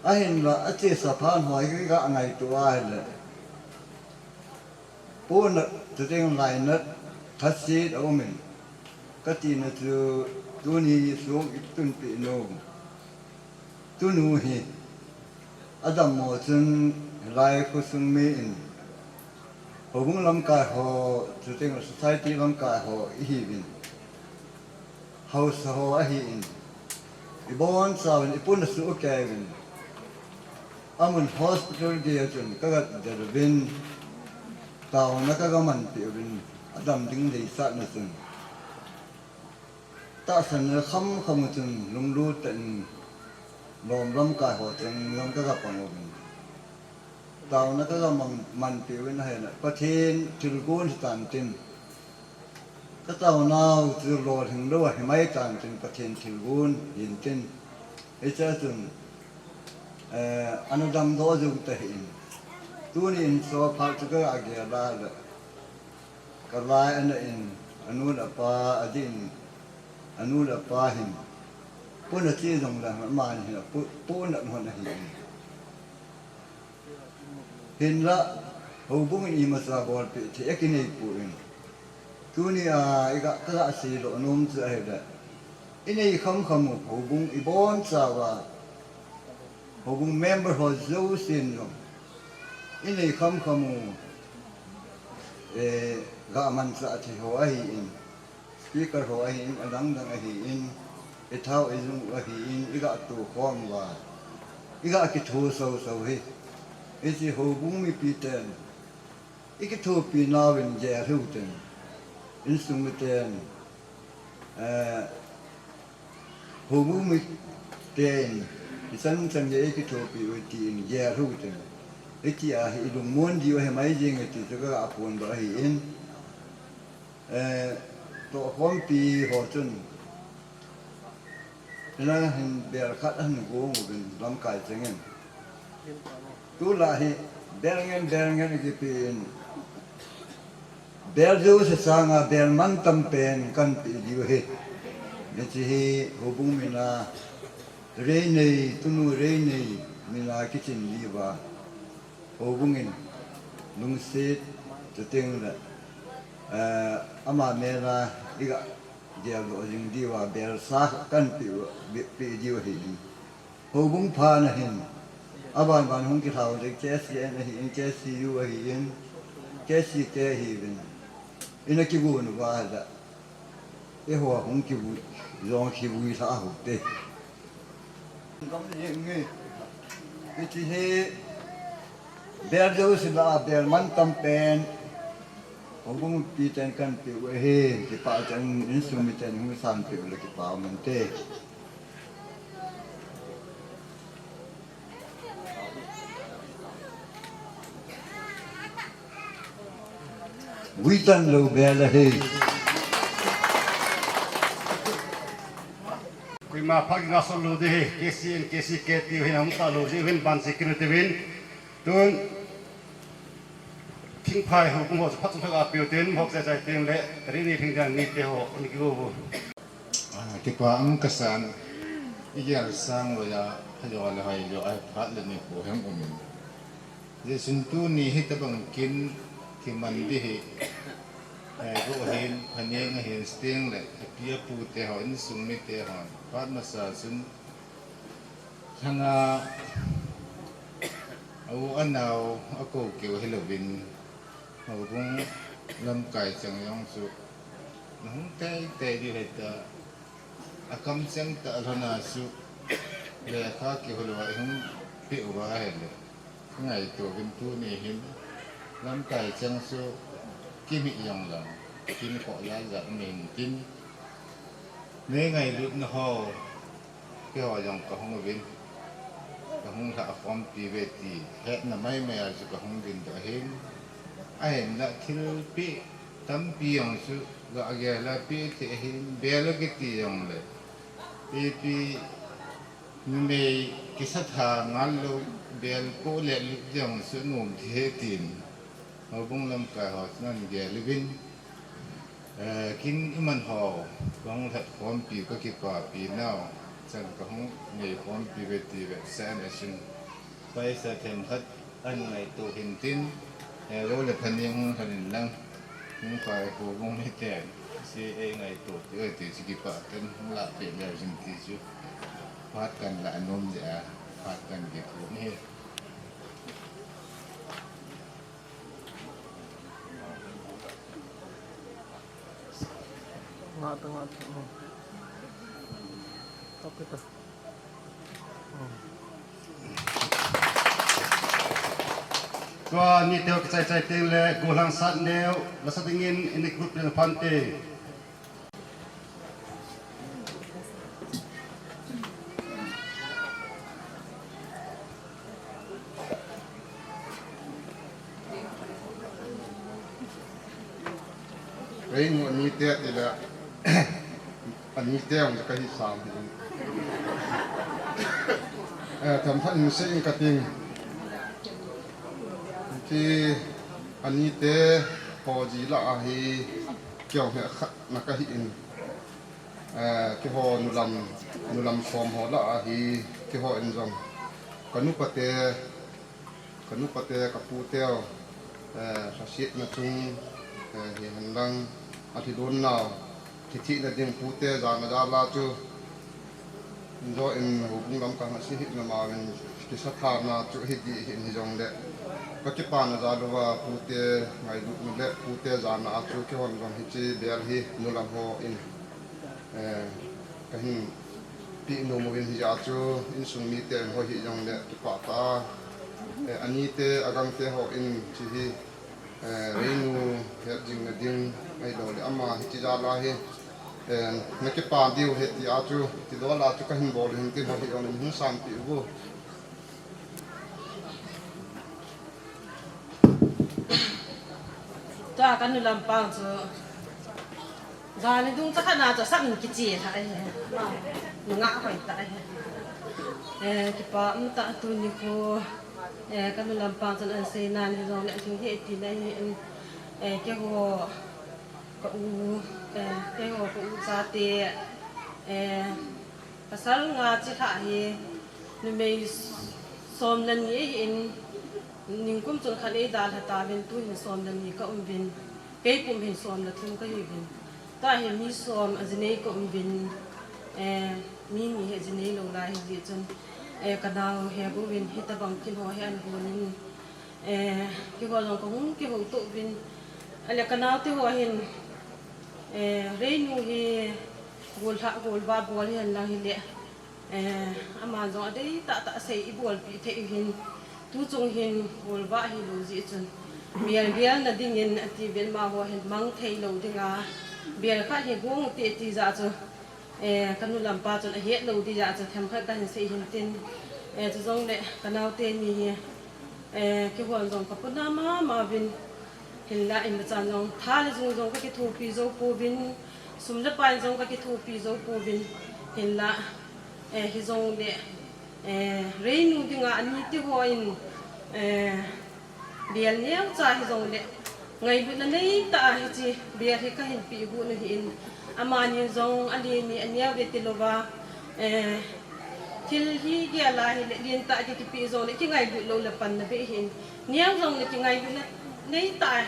Ahinla achesa phat ho hi ka ngaito a ahile, ponat chuteng lainat thase aumin, katina chu tuni sung itunpeh nu, tunu hi adammo chun hilai khosung mi in, houbung lamkai ho, chuteng society lamkai ho ihiuvin, haosa ho ahin, ibonchauvin ipuna suh keiyuvin, amun hospital geiya chun kaga deluvin, taona kaga manpeh uvin, adam ding deisahna chun tahsanna khamkham chun lunglut tah in lom lamkai ho cheng jong kaga pang uvin, taona kaga man, manpeh uvin, ahile Pathen thilgon hitan tin, kataonau chu lolhing lou ahi maitan tin, Pathen thilgon hintin, hichea chun ana damdoh jou tahih in, tuni in chu phat chu kaga gel a le, kalai ana in, anu le apa adin, anu le apa hin puna che jongle amani hin apu, puna hon ahin, hinla houbung in imacha bolpeh thei akinei poi. Tunia iga, kaga seidoh nom chu ahile, inei khamkham u houbung ibonchauva, houbung member ho jousen jong inei khamkham u, eh, ga manchah thei ho ahin, speaker ho ahin, adangdang ahin, ithao ijung u ahin, iga tokhom uva, iga kitho soso hi, hiche houbung mipiten ikithopi nauvin gel hiutin, insung miten, eh, houbung miten ichan chan gei ikithopi u tin gel hiutin, hitia hi ilungmon diu ahi mai jenge ti chu kaga phondoh ahin, eh, tohkhompi ho chun ina hin bel khat ahin gong uvin lamkai chengin, tulai hi bel ngen bel ngen akipen, bel jouse sanga bel mantam pen kanpeh diu ahi. Hiche hi houbung mina reinei, tunu reinei mina kichin diuva, houbung in lungset, chutengle, eh, ama mela iga geldoh jing diuva belsa kanpeh u, peh diu ahin, houbung phatna hin aban ban hung kilhau ding, KCN ahin, KCU ahin, KCK ahiuvin, ina kigon uva ahile, eiho hung kivui, jong kivui lhah u hite. Hiche hi bel jouse lah a bel mantam pen houbung mipiten kanpeh u ahi, kipah tah in insung miten hung sanpeh u le kipah um inte. Guitan lou bel ahi. Koima phat kinga sol lou ding ahi, KCN, KCK tiu hin ahung talou diu hin banse kit u tiuvin. Tun, thingphai houbung ho chu phat chomkhat ga peh u tin, hop chai chai tengle, reinei thingdan mite ho, ni kigo u. Ah, kipa um kasan, igel sang loiya, hajou le hoijou a phat le nikho hung umin. Hijeh chun tuni hitobang kin kiman ding hi, eh, go hin, phaneng ahin, chutengle api apu te ho, insung mite hon phat masa chun lhanga a u anao akou keu hilouvin, houbung lamkai cheng jong chu nahung teitei diu hita, akamcheng tah lhona chu lekha kihol uva ihung peh uva ahile, kangaito uvin tuni hin lamkai cheng chu kimih jong lang, kinkhoh jat jat um intin, nei ngailutna ho, keiho jong kahung uvin, kahung lhah khompi uve ti hetna maimai a chu kahung dingdoh ahin, ahinla thilpeh tampi jong chu ga gel a peh thei ahin, bel akiti jongle, ipi numei kisatha ngal lou, bel poh le lut jong chu anom thei ahi tin, houbung lamkai ho chun ahin gel uvin, Eh, kin iman ho, kong lhat khompi ka kipapi nau, chan ka hung nei khompi ve ti ve sen a sin. Paisa themkhat an ngaito hintin, eh, lo le phaning hung lhanin lang, hung kai ho hung hiten, si ei ngaito ti oi ti si kipa ten hung la pe neu sin ti chu. Phat kan la nom je a, phat kan ki thu ni. Nga ta, nga ta. Oh. Kapita. Oh. Tua ni teu kichai chai teng le gollhang sat neu, la sa dingin ini group le phante. Reinu ani te ti le, ani te ong ka hi sam hi. Eh, themkhat in sei in ka ting. Ki ani te ho ji la a hi, kei ong he khat na ka hi in. Eh, keiho nulam, nulam som ho la a hi, keiho in jong. Ka nupa te, ka nupa te, ka pu teu, eh, lhasetna chung, eh, hi hen lang, a lhi lon nau, lhi thihna ding pu te, jana jala chu, jo in houbung lam ka nga si hi na ma in, kisa tha na chu hi di hi in hi jong le. Ka kipa na ja lou va pu te, ngailutna le pu te, jana a chu, keihon jong hi chi bel hi, nulam ho in. Eh, ka hin pi nom uvin hijeh a chu insung mite in hoi hi jong le kipah ta. Eh, ani te, a gang te ho in chi hi, eh, Reinu het jing na ding, ahilou le ama hi chi jal a hi, eh, na kipa diu he ti a chu, ti dol a chu ka hin bol hin tin hoi hi jong le hung sam pi uvo. Tua ka nulam pang chu. Jani dung cha khat na cha sak ni kichi tha ai. Nunga hoi ta ai. Eh, kipa um ta tuni khu. Eh, ka nulam pang chun an sei nan hi jong le thing hi ti na hi. Eh, keiho ka u, eh, keiho ka u chate. Eh, Pasal nga chi lha hi, numei som le ni ahin, ningkum chun khat ei dalha tauvin, tu hin som le ni ka um uvin, kei pum hin som le thum ka hi uvin. Tua hi mi som a jinei ka um uvin, eh, mi ni hi a jinei lou lai hi jeh chun, eh, ka nau he bu uvin, hitabang kin ho hi an hun in, Eh, keiho jong ka hung kihouto uvin. Ahile ka naote ho hin, eh, Reinu hi golhah, golvah bol hi hen lang hile. Eh, aman jong adei tah tah sei i bolpeh thei u hin. Tu chung hin golvah hilou jeh chun. Bel, bel na dingin ati uvin amaho hin mang thei lou dinga. Bel khat hi gong u te ati jeh chun. Eh, ka nulam pa chun ahet lou ding jeh chun themkhat ka hin sei hin tin. Eh, chujongle ka naote ni hi, eh, kihol jong ka puna mama uvin. Hinla imacha jong tha le jung jong ka kithopi jou pouvin. Sum le pai jong ka kithopi jou pouvin. Hinla, eh, hijongle, eh, Reinu dinga ani ti hon, eh, Bel neocha hijongle, ngailutna neitah a hiche bel hi kahin peh got u ahin, amani jong alen ni aneo ve tilouva, eh, thil hi gel a hile, lentah a kipeh jongle, kingailut lou le panna beh ahin, neo jongle kingailutna neitah a,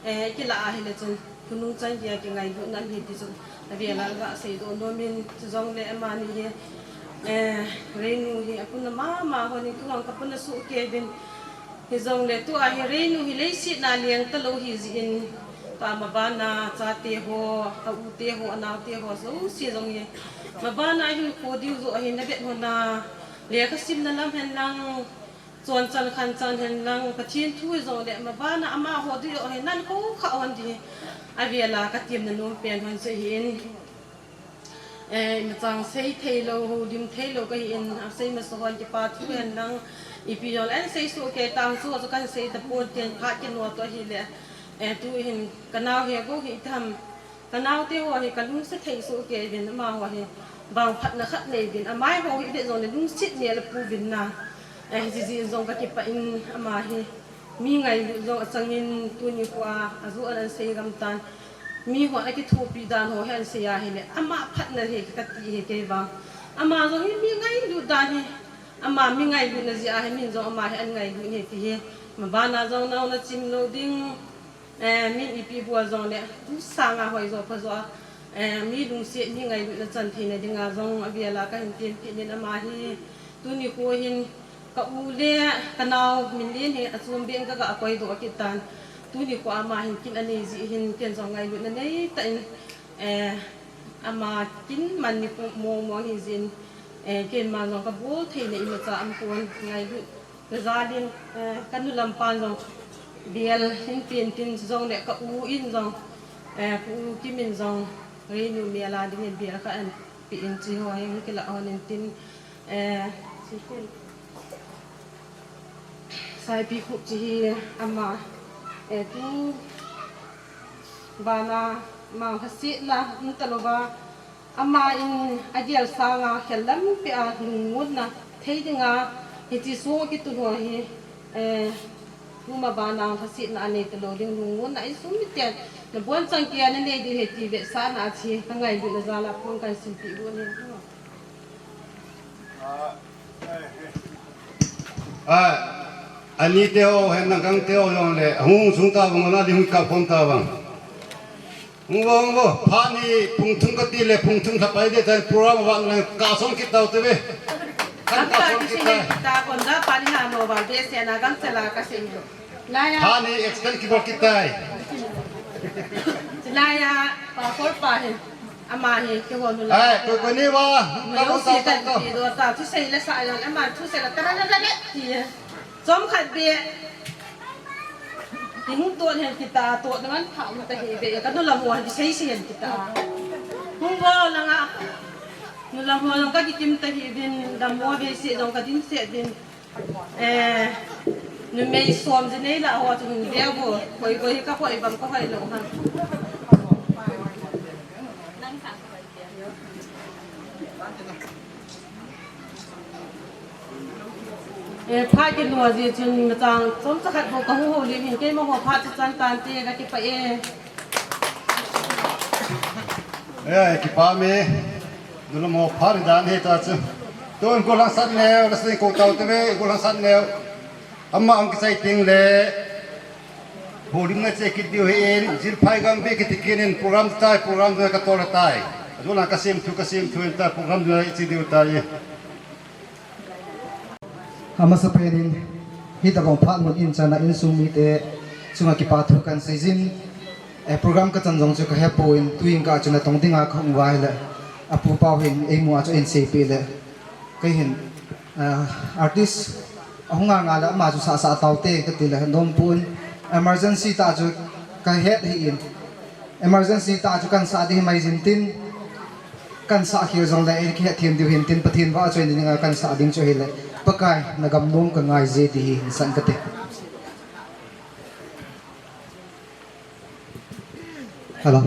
eh, kilah a hile chun, khonung chan geiya kingailutna ahi ti chu, avel a gasei doh nom in, chujongle amani hi, eh, Reinu hi apuna mama hon in, keiho jong kapuna soh kei uvin, Hijongle tua hi Reinu hi leiset a leng talou ahi jeh in, tua mabana chate ho, a u te ho, a nao te ho, jouse jong hi. Mabana ahin kho diu joh ahin, avet hon a, lekha simna lam hen lang, chon chan khan chan hen lang, Pathen thu hijongle, mabana amaho diu joh ahin, nan kho kha hon ding, avel a katemna nom pen hon chu ahin. Eh, imacha sei theilou, houlim theilou kahin, asei masa hon kipa thu hen lang, ipi jong le, an sei soh kei tang chu, chu kan sei tapon tin, phat kino toh ahile, eh, tu hin, ka nao hi, go hi tham, ka naote ho hi, ka lungset thei soh kei uvin, amaho hi, vangphatna khat nei uvin, amai ho hi, ivet jongle, lungset nel a pouvin na, eh, jiji in jong ka kipah in, ama hi, Mi ngailut jong achangin tuni khoa, aju an an sei gam tan. Mi hon akithopi dan ho hi ahin sei ahile, ama phatna hi kati hi kei vang. Ama jong hi mi ngailut dan hi, ama mi ngailutna jeh a hi min jong ama hi ahin ngailut hi ti hi. Mabana jong naona chim lou ding, eh, min ipi bol jongle, tu sanga hoi jo pha jo a, eh, mi lungset mi ngailutna chan theina dinga jong avel a kahin tin tin in ama hi tuni kho hin Ka u le ka nao min len hi achom beh in ka ga koi doh kit tan. Tuni kho ama hin kin anei jeh hin ken jong ngailutna nei tah in, eh, ama kin man ni mong mong hi jeh in, eh, ken ma jong ka bol theina imacha um pon, ngailutna jal in, eh, ka nu lam pan jong bel hin pen tin jong le ka u in jong, eh, ka u Kim in jong reinu mel a ding in bel khat ahin pe in chi ho hin kila hon in tin, eh, chi tin. Saipi khup chi hi ama, eh, tu bana mang lhasetna um talouva, ama in agel sanga khel lampi a lungmonna thei dinga hiche song kitun ho hi, eh, tu ma bana lhasetna anei talou ding lungmonna insung miten nabon chang keiya nanei diu ahi ti vetsahna a chi ka ngailutna jal a phone kahin simpeh got ahi. A, ani te ho, hen nang kang te ho jong le, hung sung ta vang, na ding hui ka phone ta vang. Hung vo, hung vo, phat ni pung thum kati le, pung thum lha pai ding tan program vang le, ka song kit tau te ve. Kan ka song kit tai. Ta kon da pa ni na no val be se na gang se la ka se. Laiya. Phat ni extend kibol kit tai. Laiya, pa kol pa hi. Ama hi, kihon nu la. Ai, koi koi ni va. Mai o si kan ti do ta, thusei la sa yo, ama thusei la ta la la la ti. Chomkhat be. Ti hung ton hen kita, ton na man pha um ta hi be, ka nu lam ho hi sei sei hen kita. Hung vo langa. Nu lam ho jong ka kikim ta hi bin, lam ho be si jong ka din se bin. Eh, numei som ji nei la ho chu hung deu vo, koi koi hi ka hoi bam ka hoi lou ha. Eh, phat kinu a ji chun machang chomcha khat bou ka hung houlim in keima ho phat chu chan tante ka kipah e. Eh, kipah me. Nu lam ho phat dan hi ta chu. Tun gollhang sat neo, la sing ko tau te ve, gollhang sat neo. Ama ang kichai teng le. Houlimna che kit diu ahi in, Jilphai gam be kiti kit in program tai, program ding ka tol tai. Ajona ka sem thu, ka sem thu in ta program ding chi diu tai. Amasapen in, hitabang phat mun in chan a insung mite chunga kipa thu kan seijin, eh, program ka chan jong chu ka hepon, tuin ka chun atong dinga ka hung uva ahile, apu pau hin eimu a chu ahin seipeh le, kei hin, eh, artist ahung a nga le ama chu sahsah taute kati le, nom pon, emergency tah chu ka het ahi in, Emergency tah chu kan sah ding hi mai jin tin, kan sah khel jongle, ei kihet them diu hin tin, Pathen vahchoi na dinga kan sah ding chu ahile, Pakai na gam nom ka ngai je ti hi hin san kate. Hello.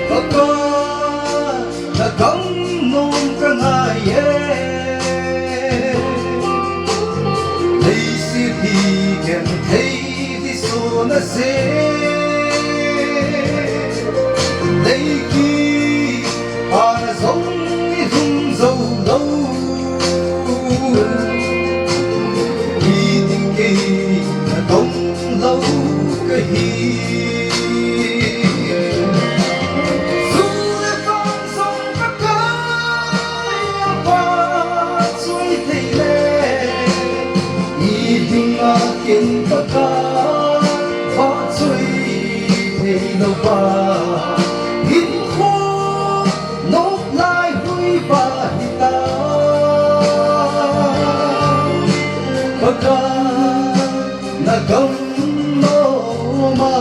Papa, na gam nom ka ngai e. Leiset hi genthei di so na se. Leiki pa na jong i lhung jou lou. Hi ding kei na tong lou ka hi. Sum le pai jong Pakai a vahchoi thei le, i dinga ken Pakai vahchoi thei lou va, hinkho nop lai hui va hita. Pakai na gam nom a,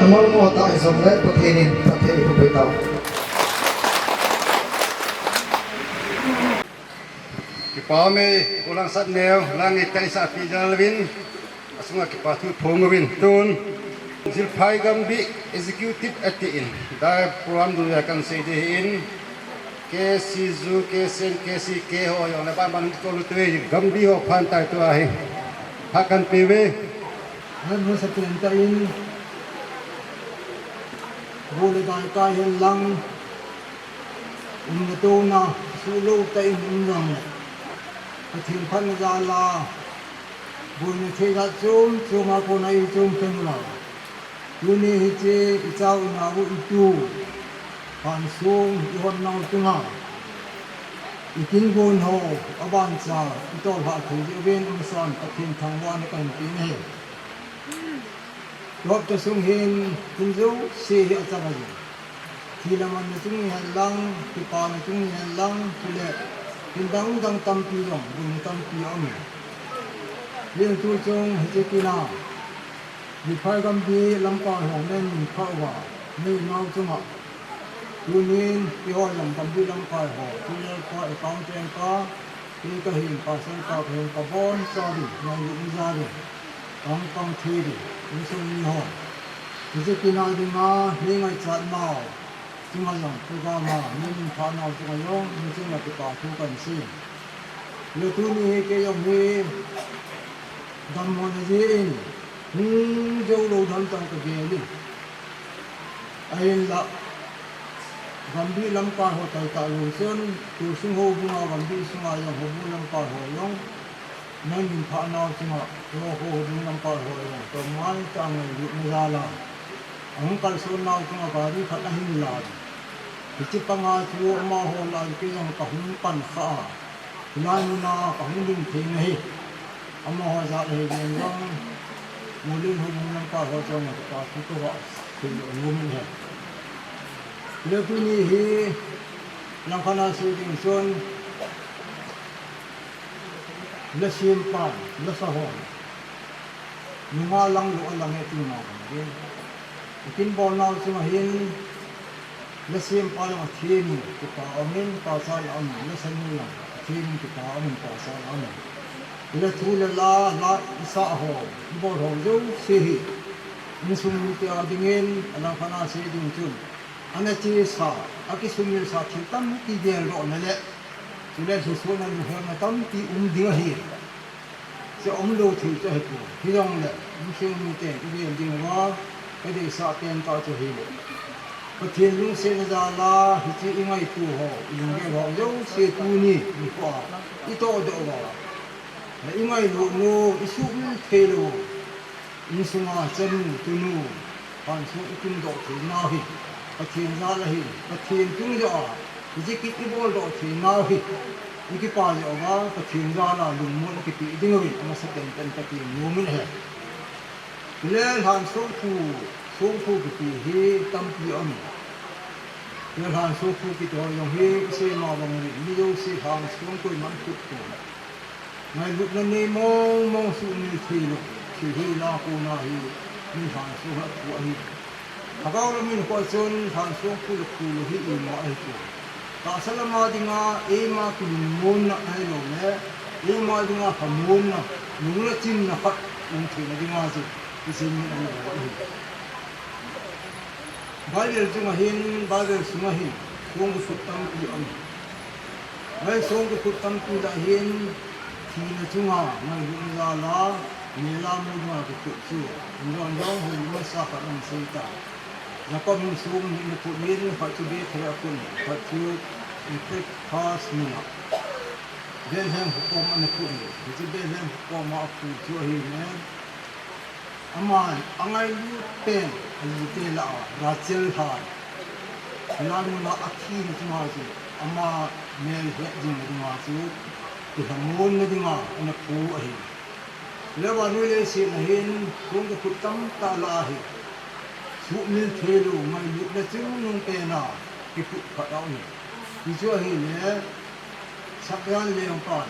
Amal mo ta isong le, Pathen in, Pathen in, Pathen in. Kipa me, ulang sat neo, lang ita isa pi jalvin, asunga kipa thu phong uvin tun. Zilphai Gambih Executive atin, dai program du ya kan sei de hin, K C zu, K C N, K C K ho yo le ban ban ko lu tu Gambih ho phan tai tu ahi. Ha kan pe ve. Han ho sa pen ta in. Bo le dai kai hen lang. Umna tona, sulo ta in um jong le. Pathen phatna jal a, boina thei jat chom chom a kona i chom teng uva. Tuni hiche i chau i nau i tu, phan sung i hon nau chunga. I kin gon ho, aban cha, i tol ha thei diuvin um san Pathen thangvahna kan pe na hi. Lop ta sung hin, hin jouse hi a chang a jing. Thi le man na chung ni hen lang, kipana chung ni hen lang, chule, hin dang dang tampi jong, bun tampi a um e. Hin tu chung, hiche tina, Zilphai Gambih lamkai ho nen min pha uva, nei nau chunga. Tunin, keiho jong Gambih lamkai ho, chule ka accountant ka, Kei kahin pastor ka kahin kabon chauvin, ngailut ni jauvin, pang pang thei uvin, insung mi hon. Hiche tina dinga, nei ngaichat nau, chunga jong, program a, nei min pha nau chunga jong, insung a kipa thu kan sei. Le tuni hi kei jong hi, dammo na jeh in, hung jou lou dan tah ka gel in. Ahinla, Gambih lamkai ho tai tah lou chun, tu sung houbung a Gambih sunga jong houbung lamkai ho jong, nang min pha nau chunga, ho, ho, houbung lamkai ho jong, tong ngai tah ngailut na jal a. Ahung kalson nau chunga gari khat ahin la. Hiche panga chu amaho lah a kei jong kahung pan kha a. Hilai muna kahung ding thei na hi. Amaho jal a hi jeng jong, Mulen houbung lamkai ho jong a kipa thu kaga sei nom in ahi. Le tuni hi, langkhat a sei ding chun, la sem pa, la sa ho. Nunga lang lou a lang e tina kan gen. I kin bol nau chunga hin, la sem pa jong Pathen in kipa um in, pasal a um in, la sa nu jong Pathen in kipa um in, pasal a um in. I la thu le la, la i sa ho, i bol ho jouse hi. Insung mite a dingin, alangkhat a sei ding chun. Ana chesa, akisumil sa thil tampi geldoh na le. Chule lhisoh na lunghelna tampi um ding ahi. Chu umlou thil chu ahipoi. Hijongle, insung miten i vel ding uva, ka deisah pen tah chu ahile. Pathen lungsetna jal a, hiche i ngaito ho, i lunggel ho, jouse tuni, nikho a, i tohdoh uva. I ngailut u, i suhmil thei lou u. Insunga chanu, tunu, Lhansong i tumdoh theinau hi Pathen jal ahi. Pathen tung jeh a, hiche kit i boldoh theinau hi i kipah jeh uva Pathen jal a lungmon i kipeh ding uvin amasapen in Pathen nomin ahi. Chule lhansong phu, songphu kiti hi tampi aum in. Chule lhansong phu kiti ho jong hi isei ma bang uvin, mi jouse lhansong koiman phu phu. Ngailutna nei mong mong suhmil thei lou, thil hi la kona hi mi lhansong hi aphu ahi. Lhagao lam in koi chun lhansong phu le phu lou hi ima ahi chu. Tahsa lama dinga eima kilungmonna ahilouleh, eima dinga lhamonna, lungna chimna khat um theina dinga chu, ijing in ahi. Bible chunga hin, Bible sunga hin, songkikhut tampi aum. Ngai songkikhut tampi lah hin, thina chunga, ngailutna jal a, mel a mu dinga kikhut chu, inlon jong hoi masa khat ana sei ta. Jacob hin song ni ana khut in, khat chu Bethel a khut in, khat chu Ephrathah mun a. Bethlehem hukom ana khut in, hiche Bethlehem hukom a aphu chu ahi ne. Aman angailut pen, aji te lah a, Rachel lhan. Hilai mun a athina chunga chu, ama mel het jing na dinga chu, kilhamonna dinga, ana phu ahi. Chule vannoi leiset a hin, songkikhut tamtah lah ahi. Suhmil thei lou, ngailutna chungnung pen a, kikhut khat aum in. Hichu ahile, Sakjan lengpan.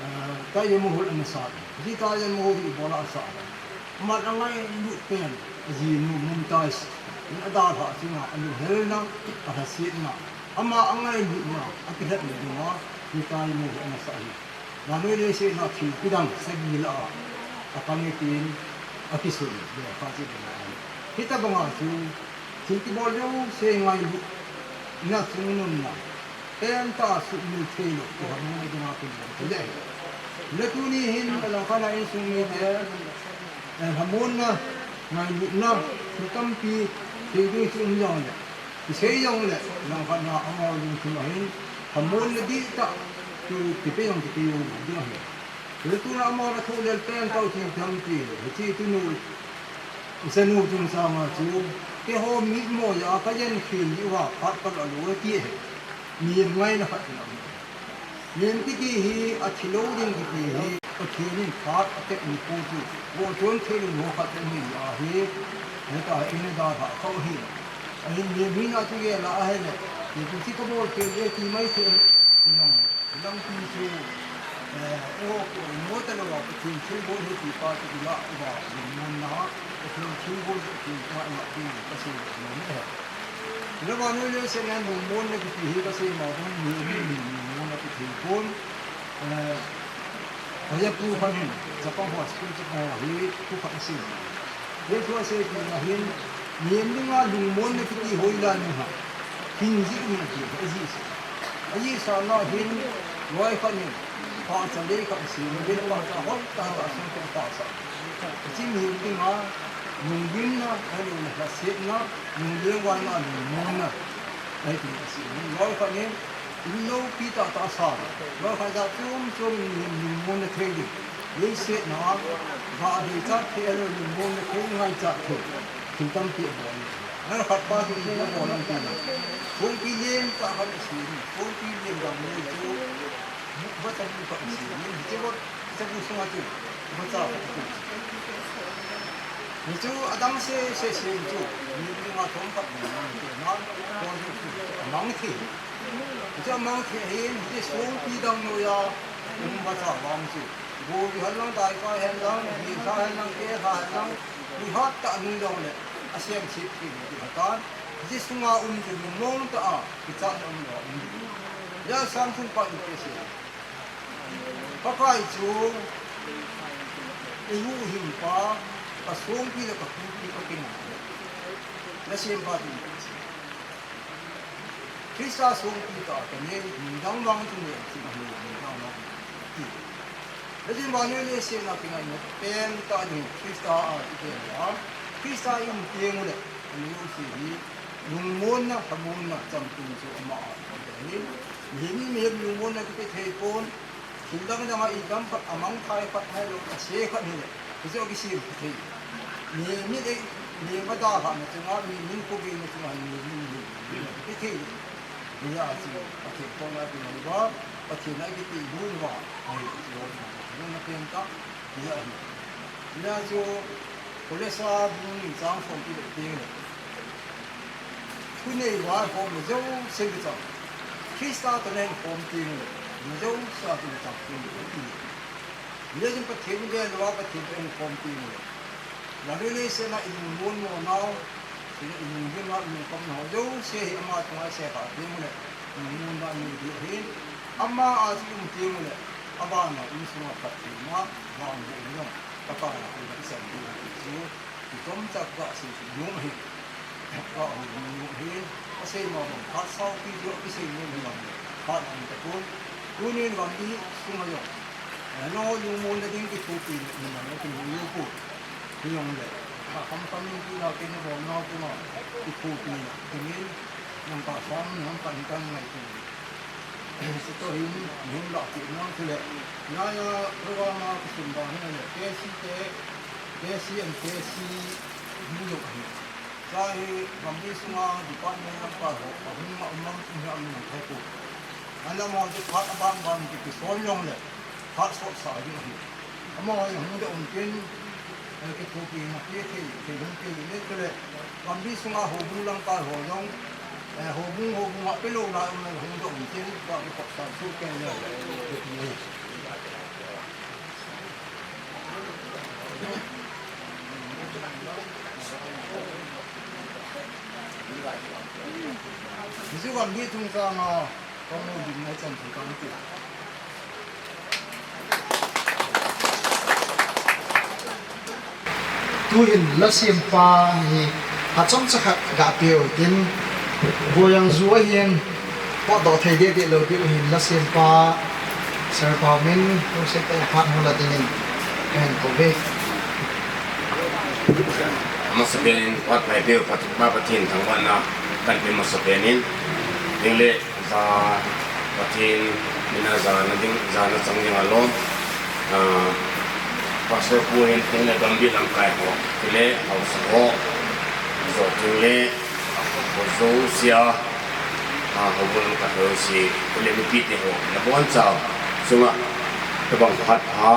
Eh, Taj Mahal ana sat. Hiche Taj Mahal hi ibola asat. Aman angailut pen, ajinu Mumtaz in adalhah chunga, alunghel na, alhasetna, ama angailutna, akilhepna dinga, hiche Taj Mahal hi ana sah ahi. Vannoi leiset a thil kidang sagi lah a, apang e tin, akisun, lekha chu dinga ahi. Hitobanga chu, thil kibol jouse ngailutna chungnungna, pentah a suhmil thei lou, kilhamonna dinga kilhon thei le. Le tuni hin, alangkhat a insung mite, eh, lhamonna, ngailutna, thil tampi, thil ding chu um jongle, kisei jongle, langkhat a amaho lungthim a hin, lhamonna dihtah, chu kipe jong kipe jong ding ahi. Chule tuna amaho athoh lel pentah u chu ipi ham itile, hiche tunu, ichanu chungchanga chu, keiho mitmo jeh a kajenkhel jeh uva phat kalah lou e ati ahi. Mihem ngaina khat in aum. Mihem kiti hi athilou ding kiti hi, Pathen in phat atep ni pou chu, vohchon thei lou ho khat ahi ahi, hita in adalhah kha ahi. Ahin mihem hina chu gel a ahile, hiche kabol thei e ti mai thei, hinam. Lampi chu, eh, eiho koi mo talou a Pathen thilbol ahi ti pa chu ilah uva, lungmonna, Pathen thilbol chu Pathen chunga ilah ding kasei nom e. Chule vannoi leiset a lungmonna kiti hi kasei ma bang, mi, mi, mi, lungmonna kiti pon, eh, Hoiya pu khat hin, Japan ho school chu ho hi, pu khat asei. Hiche thu asei pi na hin, mihem dinga lungmonna kiti hoilai nu ham. Hin jeh in ati, ajeh sah. Ajeh sah na hin, loi khat hin, pahcha lei khat asem, lei pahcha hoitah tah asem, pahcha. Hiche mihem dinga, lungdimna, ahilouleh lhasetna, lunglengvaina, lungmonna, ahi ti asei. Loi khat hin, in loupi tahtah asa. Loi khat jat chom chom in mihem lungmonna thei ding. Leiset a, ga deichat thei, ahilouleh lungmonna thei, ngaichat thei. Thil tampi abol. Loi khat pa chu ipi abol ham itile, songpi lentah khat asem. Songpi lentah mu chu, bu, vacha bu khat asem. Hiche bu, hiche bu sunga chu, vacha khat asem. Hichu adang sese sem chu, mi dinga thomkhat ni, ni, ni, amang thei. Hichu amang thei hin, hiche songpi dang noiya, um vacha vang chu. Go kihen lang, daipai hen lang, gilha hen lang, kelha hen lang, mi hat tah nung jongle, asem sep thei ding ati tan. Hiche sunga um chu, lungmong tah a, kichatna um lou a um. Hia Samson pa in asei. Pakai chu, eihuhhingpa, kasongpi le kakhuhpi kakingai. Nasempa chu. Christa songpi tah kanei, nungdang vang chu neh thim ahi, nungdang vang. Ti. Hijeh in vannoi leiset a kingaina pentah ding Christa a ivet uva, Christa i um teng uleh, aneo se hi, lungmonna, lhamonna, chamtum chu ama a ivet ahi. Mihem, mihem lungmonna kipe thei pon, thil dang dang a idam khat, amangthai khat, ahilou, ase khat hileh, Hichu kisem thei. Mi, mi, mi mada ha na chunga, mi, min ko ge na chunga, mi, mi, mi, mi, mi, thei. Hijeh a chu, Pathen koma kingailua, Pathen a kiti lhun uva, ahi, chu, na pen ta, hijeh ahi. Hijeh a chu, Kolose bung ni chang som kit le teng le. Thunei vaikhom le jouse kichang. Christa toh nahin khom teng le, na jouse a kichang teng le, ti. Hijeh chun Pathen in vel uva Pathen toh ihin khom teng le. Lale leiset a ilungmon mo nau, ilungdin a ilungkham nau jouse hi ama chunga iseikha teng le, ilungmon na nei ding ahi. Ama a chu um teng le, abana insunga Pathen a vangbohna, Pathen a kona isan ding ahi chu, ichomcha kasei nom ahi. Ka hung hung hi, kasei nom, phat saupi joh kisei nom hi lam le, phat hung tapon. Tunin gamgi sunga jong, eh, nalungmonna ding kithopina, nalungmonna ding kithopina, hijongle, ka khamkham in kila kin bol nau kuma, kithopina, tunin, nang ka sam, nang ka ni ka ngai tunin. Chutoh hin, hin lah kit nang chule, naya program a kisun dan hi le, K C te, K C and K C mu jong ahi. Chua hi gamgi sunga department lamkai ho, ahung a um am, um hi am nang thei poi. Ana mo chu phat abang bang ki kisol jongle, phat sotsa ding ahi. Amaho jong hung doh untin, eh, kithopina pe thei, thei hung pe le chule, gamgi sunga houbung lamkai ho jong, eh, houbung, houbung a pelou lai um le hung doh untin, tua kikopsah chu ken le, eh, Hichu gamgi chungchang a, kong u ding na chan thu kan ti. Tuhin lasempa hi achomcha khat ga peh u tin, Boiang ju ahin, potdoh thei deh deh lou diu hin lasempa, Sir Pau min, Joseph te phat hung la dingin, kahin kou ve. Amasapen in phat phai peh u, phat, Pa Pathen thangvahna kahin pe masapen in, ding le, Ja, Pathen mina jana ding, jana chang ding alom. Ah, Pastor pu hin, tin le gamgi lamkai ho, tin le haosa ho, jo tin le, ho jouse a, ah, houbung lamkai ho jouse, tin le mipite ho, nabonchau chunga, tabang phat pha,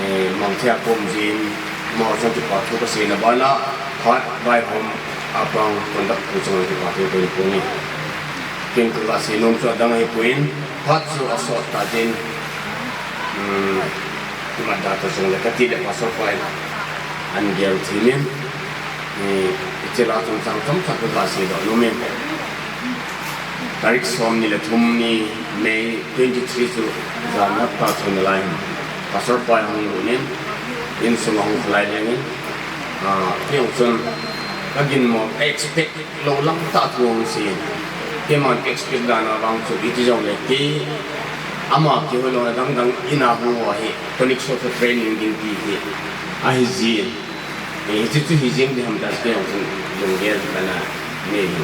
Eh, mang thei a kom jin, amaho chunga kipa thu kasei na bana, phat vaihom a pang conduct thu chunga kipa thu kahin phong e. Ken kaga sei nom chu adang ahipoi, phat chu asot ta jin, um, imat da ta jongle kati le Pastor pa in ahin gel thei in, eh, hiche la chungchang chomcha kaga seidoh nom e. Tarik somni le thum ni May twenty-three chu jan hapta thum nalai hin Pastor pa hung lut in, insung a hung khalai leng in, ah, kei jong chun ka ginmo, ka expect lou lang tah thu ahung sei in. Keiman ka expect dan a vang chu iti jongle kei ama kihou lou na dang dang in a hung ho hi tonic solfa training ding ti hi ahi jin. Eh, hiche chu hi jeng ding ham tia kei jong chun lunggel kana nei hi.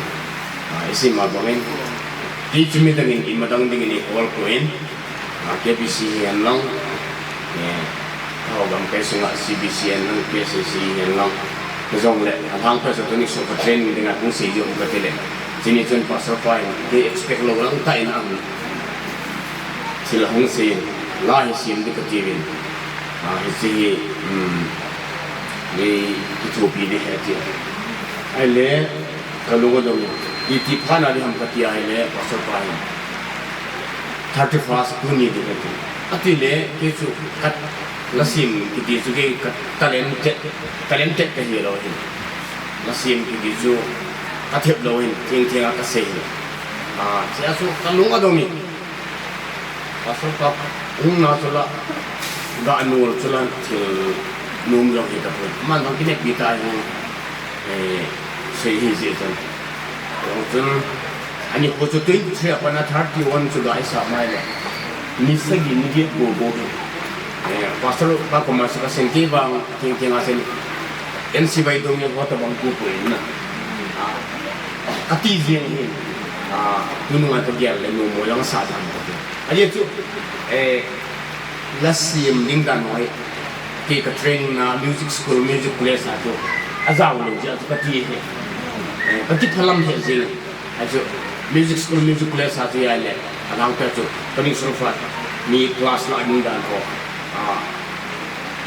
Ah, isei ma bangin, kei chu midang in ima dang dingin eihol poi, ah, K B C hihen lang, eh, ka ho gamkai sunga C B C hihen lang, K C C hihen lang, hijongle alhangpi a chu tonic solfa training dinga hung sei diu kati le, chuni chun Pastor pa in kei expect lou lang tah in ahung thil ahung sei in, la hi sem ding kati uvin. Ah, hiche hi, um, mi kithopi ding ahi ati. Ahile, kalung adong, iti phat na ding ham kati ahile, Pastor pa hin thirty-first tuni ding kati. Ati le, kei chu ka, lasem kiti chu kei ka talented, talented kahi lou hin. Lasem kiti chu kathep lou hin, theng theng a kasei hin. Ah, hichea chu kalung adong in. Pastor pa hung na chu la, ga nol chu la, thil nom jong hi tapoi. Aman jong kineppi tah in, eh, sei hi jeh chun. Jong chun, ani kho chu twenty-three a pat a thirty-one chu ga isa mai le. Ni sagi ni get bou bou hi. Eh, Pastor pa koma chu kasen kei vang, theng theng a sen. N C Y dong in ho tabang tu poi na. Ah, kati jeng hin. Ah, tunung a kagel le nom mo jong sa dan kati. Ajeh chu, eh, lasem ding dan ho hi, Kei ka training na music school, music college a chu ajao lou jeh a chu kati hi. Eh, ka kiphalam he jing. A chu music school, music college a chu ahile, alangkhat chu ka ning sung fa mi class la ding dan ho. Ah,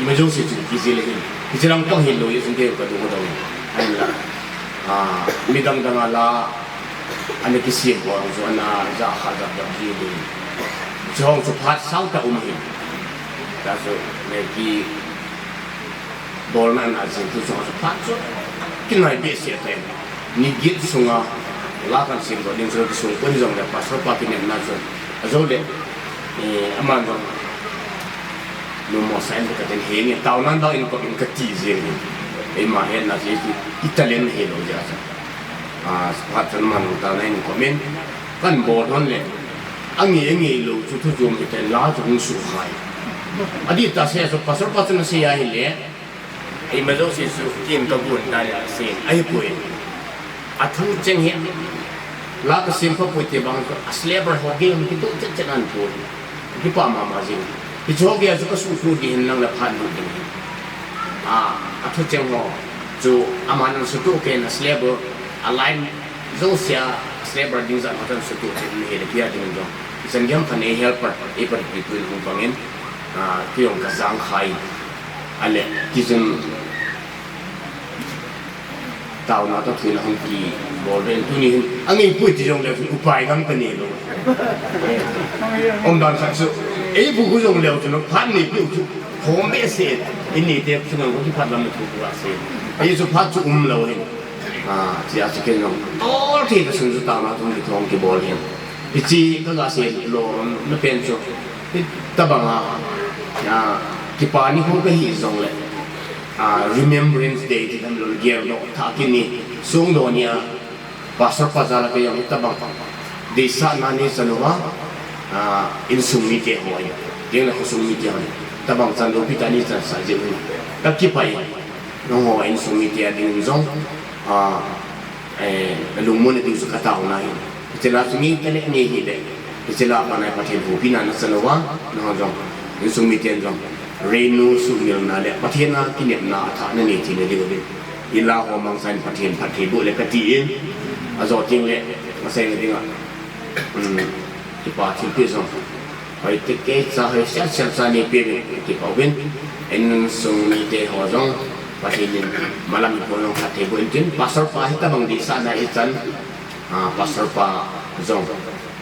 ima jouse chu kijil ahin. Kijil lang tong hilou, i sung ke ka dung ka dung. Ahinla, ah, midang dang a la, ana kisem ho chu ana ja kha ja ja ji le. Chu hung chu phat sao ta um hi. Ta chu le ki Bolna na jing tu chunga chu phat chu kinai behseh tai. Ni get sunga la kan sem doh ding chu kisung pon jong le pastor pa kinepna chu. Ajo le, eh, aman jong numo sa in ka ten he ni taona dang in ko in kati jing. Eima hetna chu i talent hilou jeh a chu. Ah, phat chun man taona in ko min kan bol hon le. Ange, ange lou chu thu chom hiten la chu hung sukhai. Adih tah se chu pastor pa chun asei ahile, eima jouse chu kin ka gon ta le asei ahipoi. Athu cheng hi la ka sem pha poi ti bang chu a syllable ho gei hung kitoh chet chet ahin poi. Kipa mama jing. Hiche ho gei a chu ka suhtoh ding hin lang le phat lut ding hin. Ah, athu cheng ho chu aman ana suhtoh kei in a syllable, a line jouse a syllable ding jat ho chu ana suhtoh chet in ahile kei a ding jong. Ichan gei ham khat in ei helper, ei patpi tu in hung bang in, ah, kei jong ka jang khai. Ahile, kei jong taona toh thuneina hung kibol ve in tuni hin. Ange poi ti jong le upai gam ka nei lou. Umdan khat chu. Ei bu khu jong leu chu phat nei peh u chu. Hom behseh. Inei te chu nang ko kiphat lam thu ku ase. Ei chu phat chu umlou hin. Ah, chia chu ken jong. Tol thei ta sun chu taona thum kithong kibol hin. Hiche ka ga sei lou na pen chu. Hitabang a. Ah, kipa ni hung ka hi jong le. Ah, Remembrance Day ti dan lou gel doh tha kini. Sung doh ni a. Pastor pa jal a kei jong hitabang. Deisahna nei chan uva. Ah, insung mite ho. Ding le khosung mite ho. Tabang chan loupi tah nei chansah jeh u. Ka kipah e. Nangho insung mite a ding jong. Ah, eh, na lungmon na diu chu ka taona ahi. Hiche la chu ngei tale ngei hile. Hiche la a pat a Pathen hopina na chan uva, nangho jong. Insung miten jong. Reinu sumilna le Pathen a kinepna a thah na nei thei na diu ahi. I la ho mangcha in Pathen phatthei boh le ka ti in. Ajo teng le, asei na ding a. Um, kipa thilpeh jong. Hoi te kei cha hoi sel sel cha nei peh in kipah uvin. Insung mite ho jong Pathen in malam hi pon jong phatthei boh in tin. Pastor pa hitabang deisahna hi chan, ah, pastor pa jong,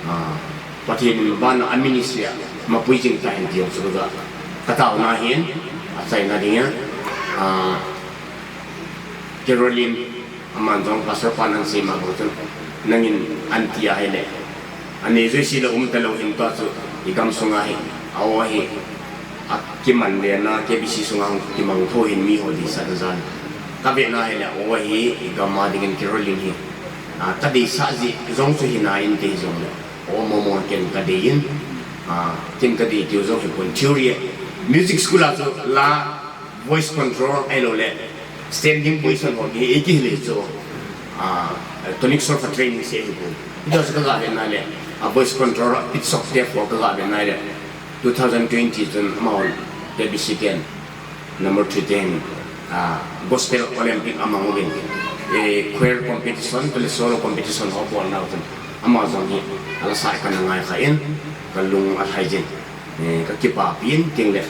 ah, Pathen in vana a ministry a mapui jing tahen ti jong chu ka, ka taona ahin, achaina ding a, ah, Caroline, aman jong pastor pa nan sei ma bang chun, nangin aunty ahile. Anei jouse la um talou hin tua chu, i gam sunga hi, a-o hi, akiman lena, K B C sunga hung kimang tho hin mi ho deisahna jal. Ka vena hile, a-o hi, i gam a dingin Caroline hi. Ah, ka deisah jeh jong chu hina inte jong le. A-o momo ken ka dei in, ah, ken ka dei tiu jong hi pon theory. Music school a chu la voice control ahilou le standing position ho hi, ei kihil hi chu, ah, tonic solfa training sei hi pon. Hijeh chun ka ga vena le, a voice control, pitch soh te ho ka ga vena le, two thousand twenty chun amahon K B C ten, number three ten, ah, Gospel Olympic amang uvin. Eh, choir competition, tole solo competition ho bolna u chun. Ama jong hi, ala sa ka na ngai kha in, ka lung alhai jin. Eh, ka kipapi in, ting le.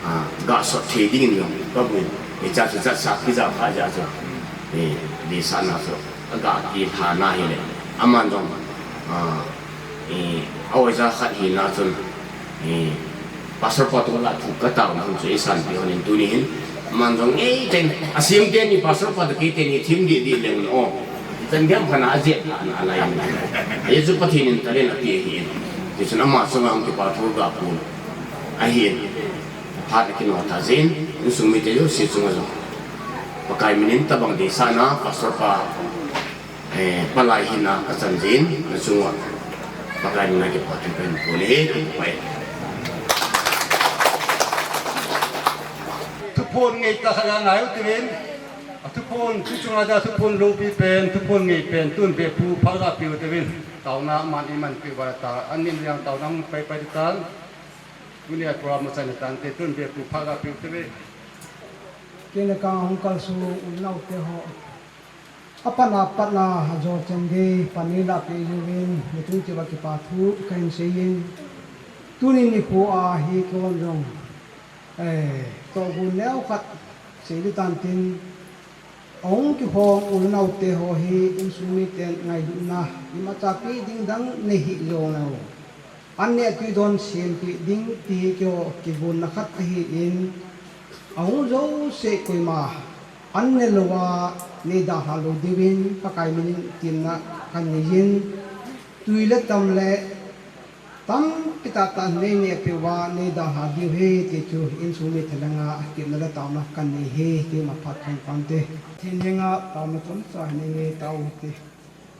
Ah, ga sot thei ding in jong, ka bun. Eh, cha chu cha sa ki ja pha ja chu. Eh, deisahna chu. Ka ga ki tha na hile. Aman jong. Ah, eh, a-o ja khat hina chun. Eh, pastor pa toh la thu ka taona hung chu i sanpi hon in tuni hin. Aman jong ngei ten. Asem teni pastor pa toh kei teni thim di di leng o. Chan gam khana ajep na alai. Ahi chu Pathen in talent api ahi. Ti chun ama chunga hung kipa thu ga pun. Ahin. Phat a kino ta jin, insung mite jouse chunga jong. Pakai minin tabang deisahna, pastor pa, eh, palai hina ka chan jin, na chunga. Pakai mina kipa thu pen pole, pai. Thuphon ngei ta khat a ngai u tivin. A thuphon, thu chunga da thuphon loupi pen, thuphon ngei pen, tun be pu pha ga piu tivin. Taona man i man piu ba ta, an nin yang taona pai pai tan. Tunia program ma chan tante tun be pu pha ga piu te ve. Kei le ka hung kalsung u le nao te ho, apat a pat a ajo chan gei pan nei la peh uvin, hiche tun cheh uva kipa thu kahin seiyin, tuni nikho a hi keiman jong, eh, tohgon neo khat sei ding tan tin, ahung kikhom u le nao te ho hi insung miten ngailutna imacha pe ding dang nei hih jongleu, an neh tui don sempeh ding ti hi keiho kigonna khat ahin, ahung jouse koima an ne louva nei dalha lou diuvin Pakai minin temna kahin neiyin, tui le tam le tampi tahtah nei nehpeh uva nei dalha diu ahi ti chu insung mite langa temna le taona kahin nei ahi, keima phat kahin pang e. Pathen henga taona chomcha nei nge tao hite.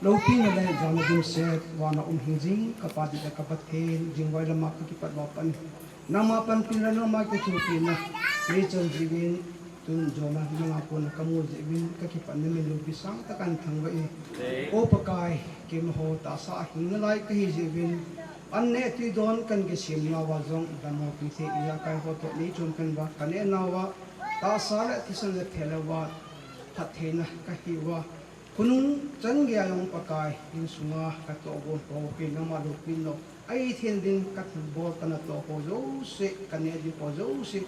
Loupina le jana dimset, vana um hingjing ka Pa le ka Pathen, jingvai lama kakipat uva pat in, nangma panpina le nangma kichepina nei chan jeh uvin, tun jona nanga kona kamu jeh uvin kakipatna min loupi sangtah a kahin thangvah e. O Pakai, keimaho tahsa a hing nalai kahi jeh uvin, an neh tui don kahin kisem nauva jong dammo pi thei ijakai ho toh nei chom kahin uva, kaneh nauva tahsa le thisan le phelou uva phattheina kahi uva, khonung chan geiya jong Pakai, insunga katohgon ho hi nangma loupina ahi thei ding, kathilbol kanatoh ho jouse, kaneh ding ho jouse,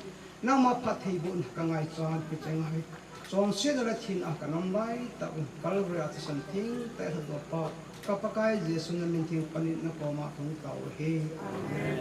nangma phattheibohna kangaichan, hiche chang a hi chonsetna le thina kanam laitah un Calvary a thisan thengtah a lhatdohpa ka Pakai Jesu namin theng panin nakoma kahung tao u ahi. Amen.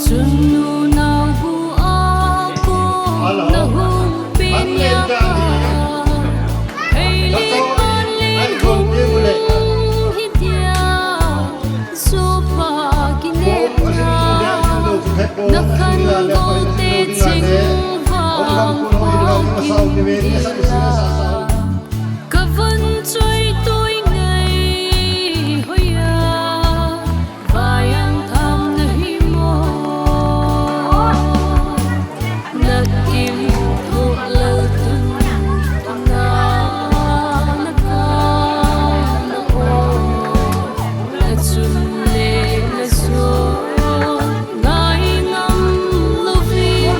Chun nunau bu a kon nahung peh nia, hei le pan le hung hitia, sopa kinepna, nakhan golte ching vang hung hitia, kavon choi toi ngai hoiya, vaiang tham nahi mo. Nakim thuk lou tun, na, na ka, na o, na chun le na so, ngai ngam louvin,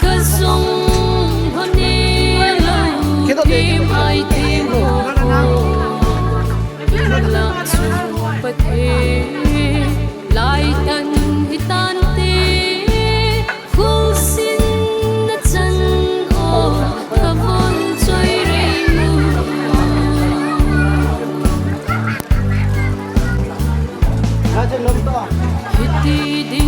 ka jong hone lou, kim ai ti mo, na la chu Pathen, lai tan hi tante, Khulsin na chan o, ka von choi rei mu. Hiti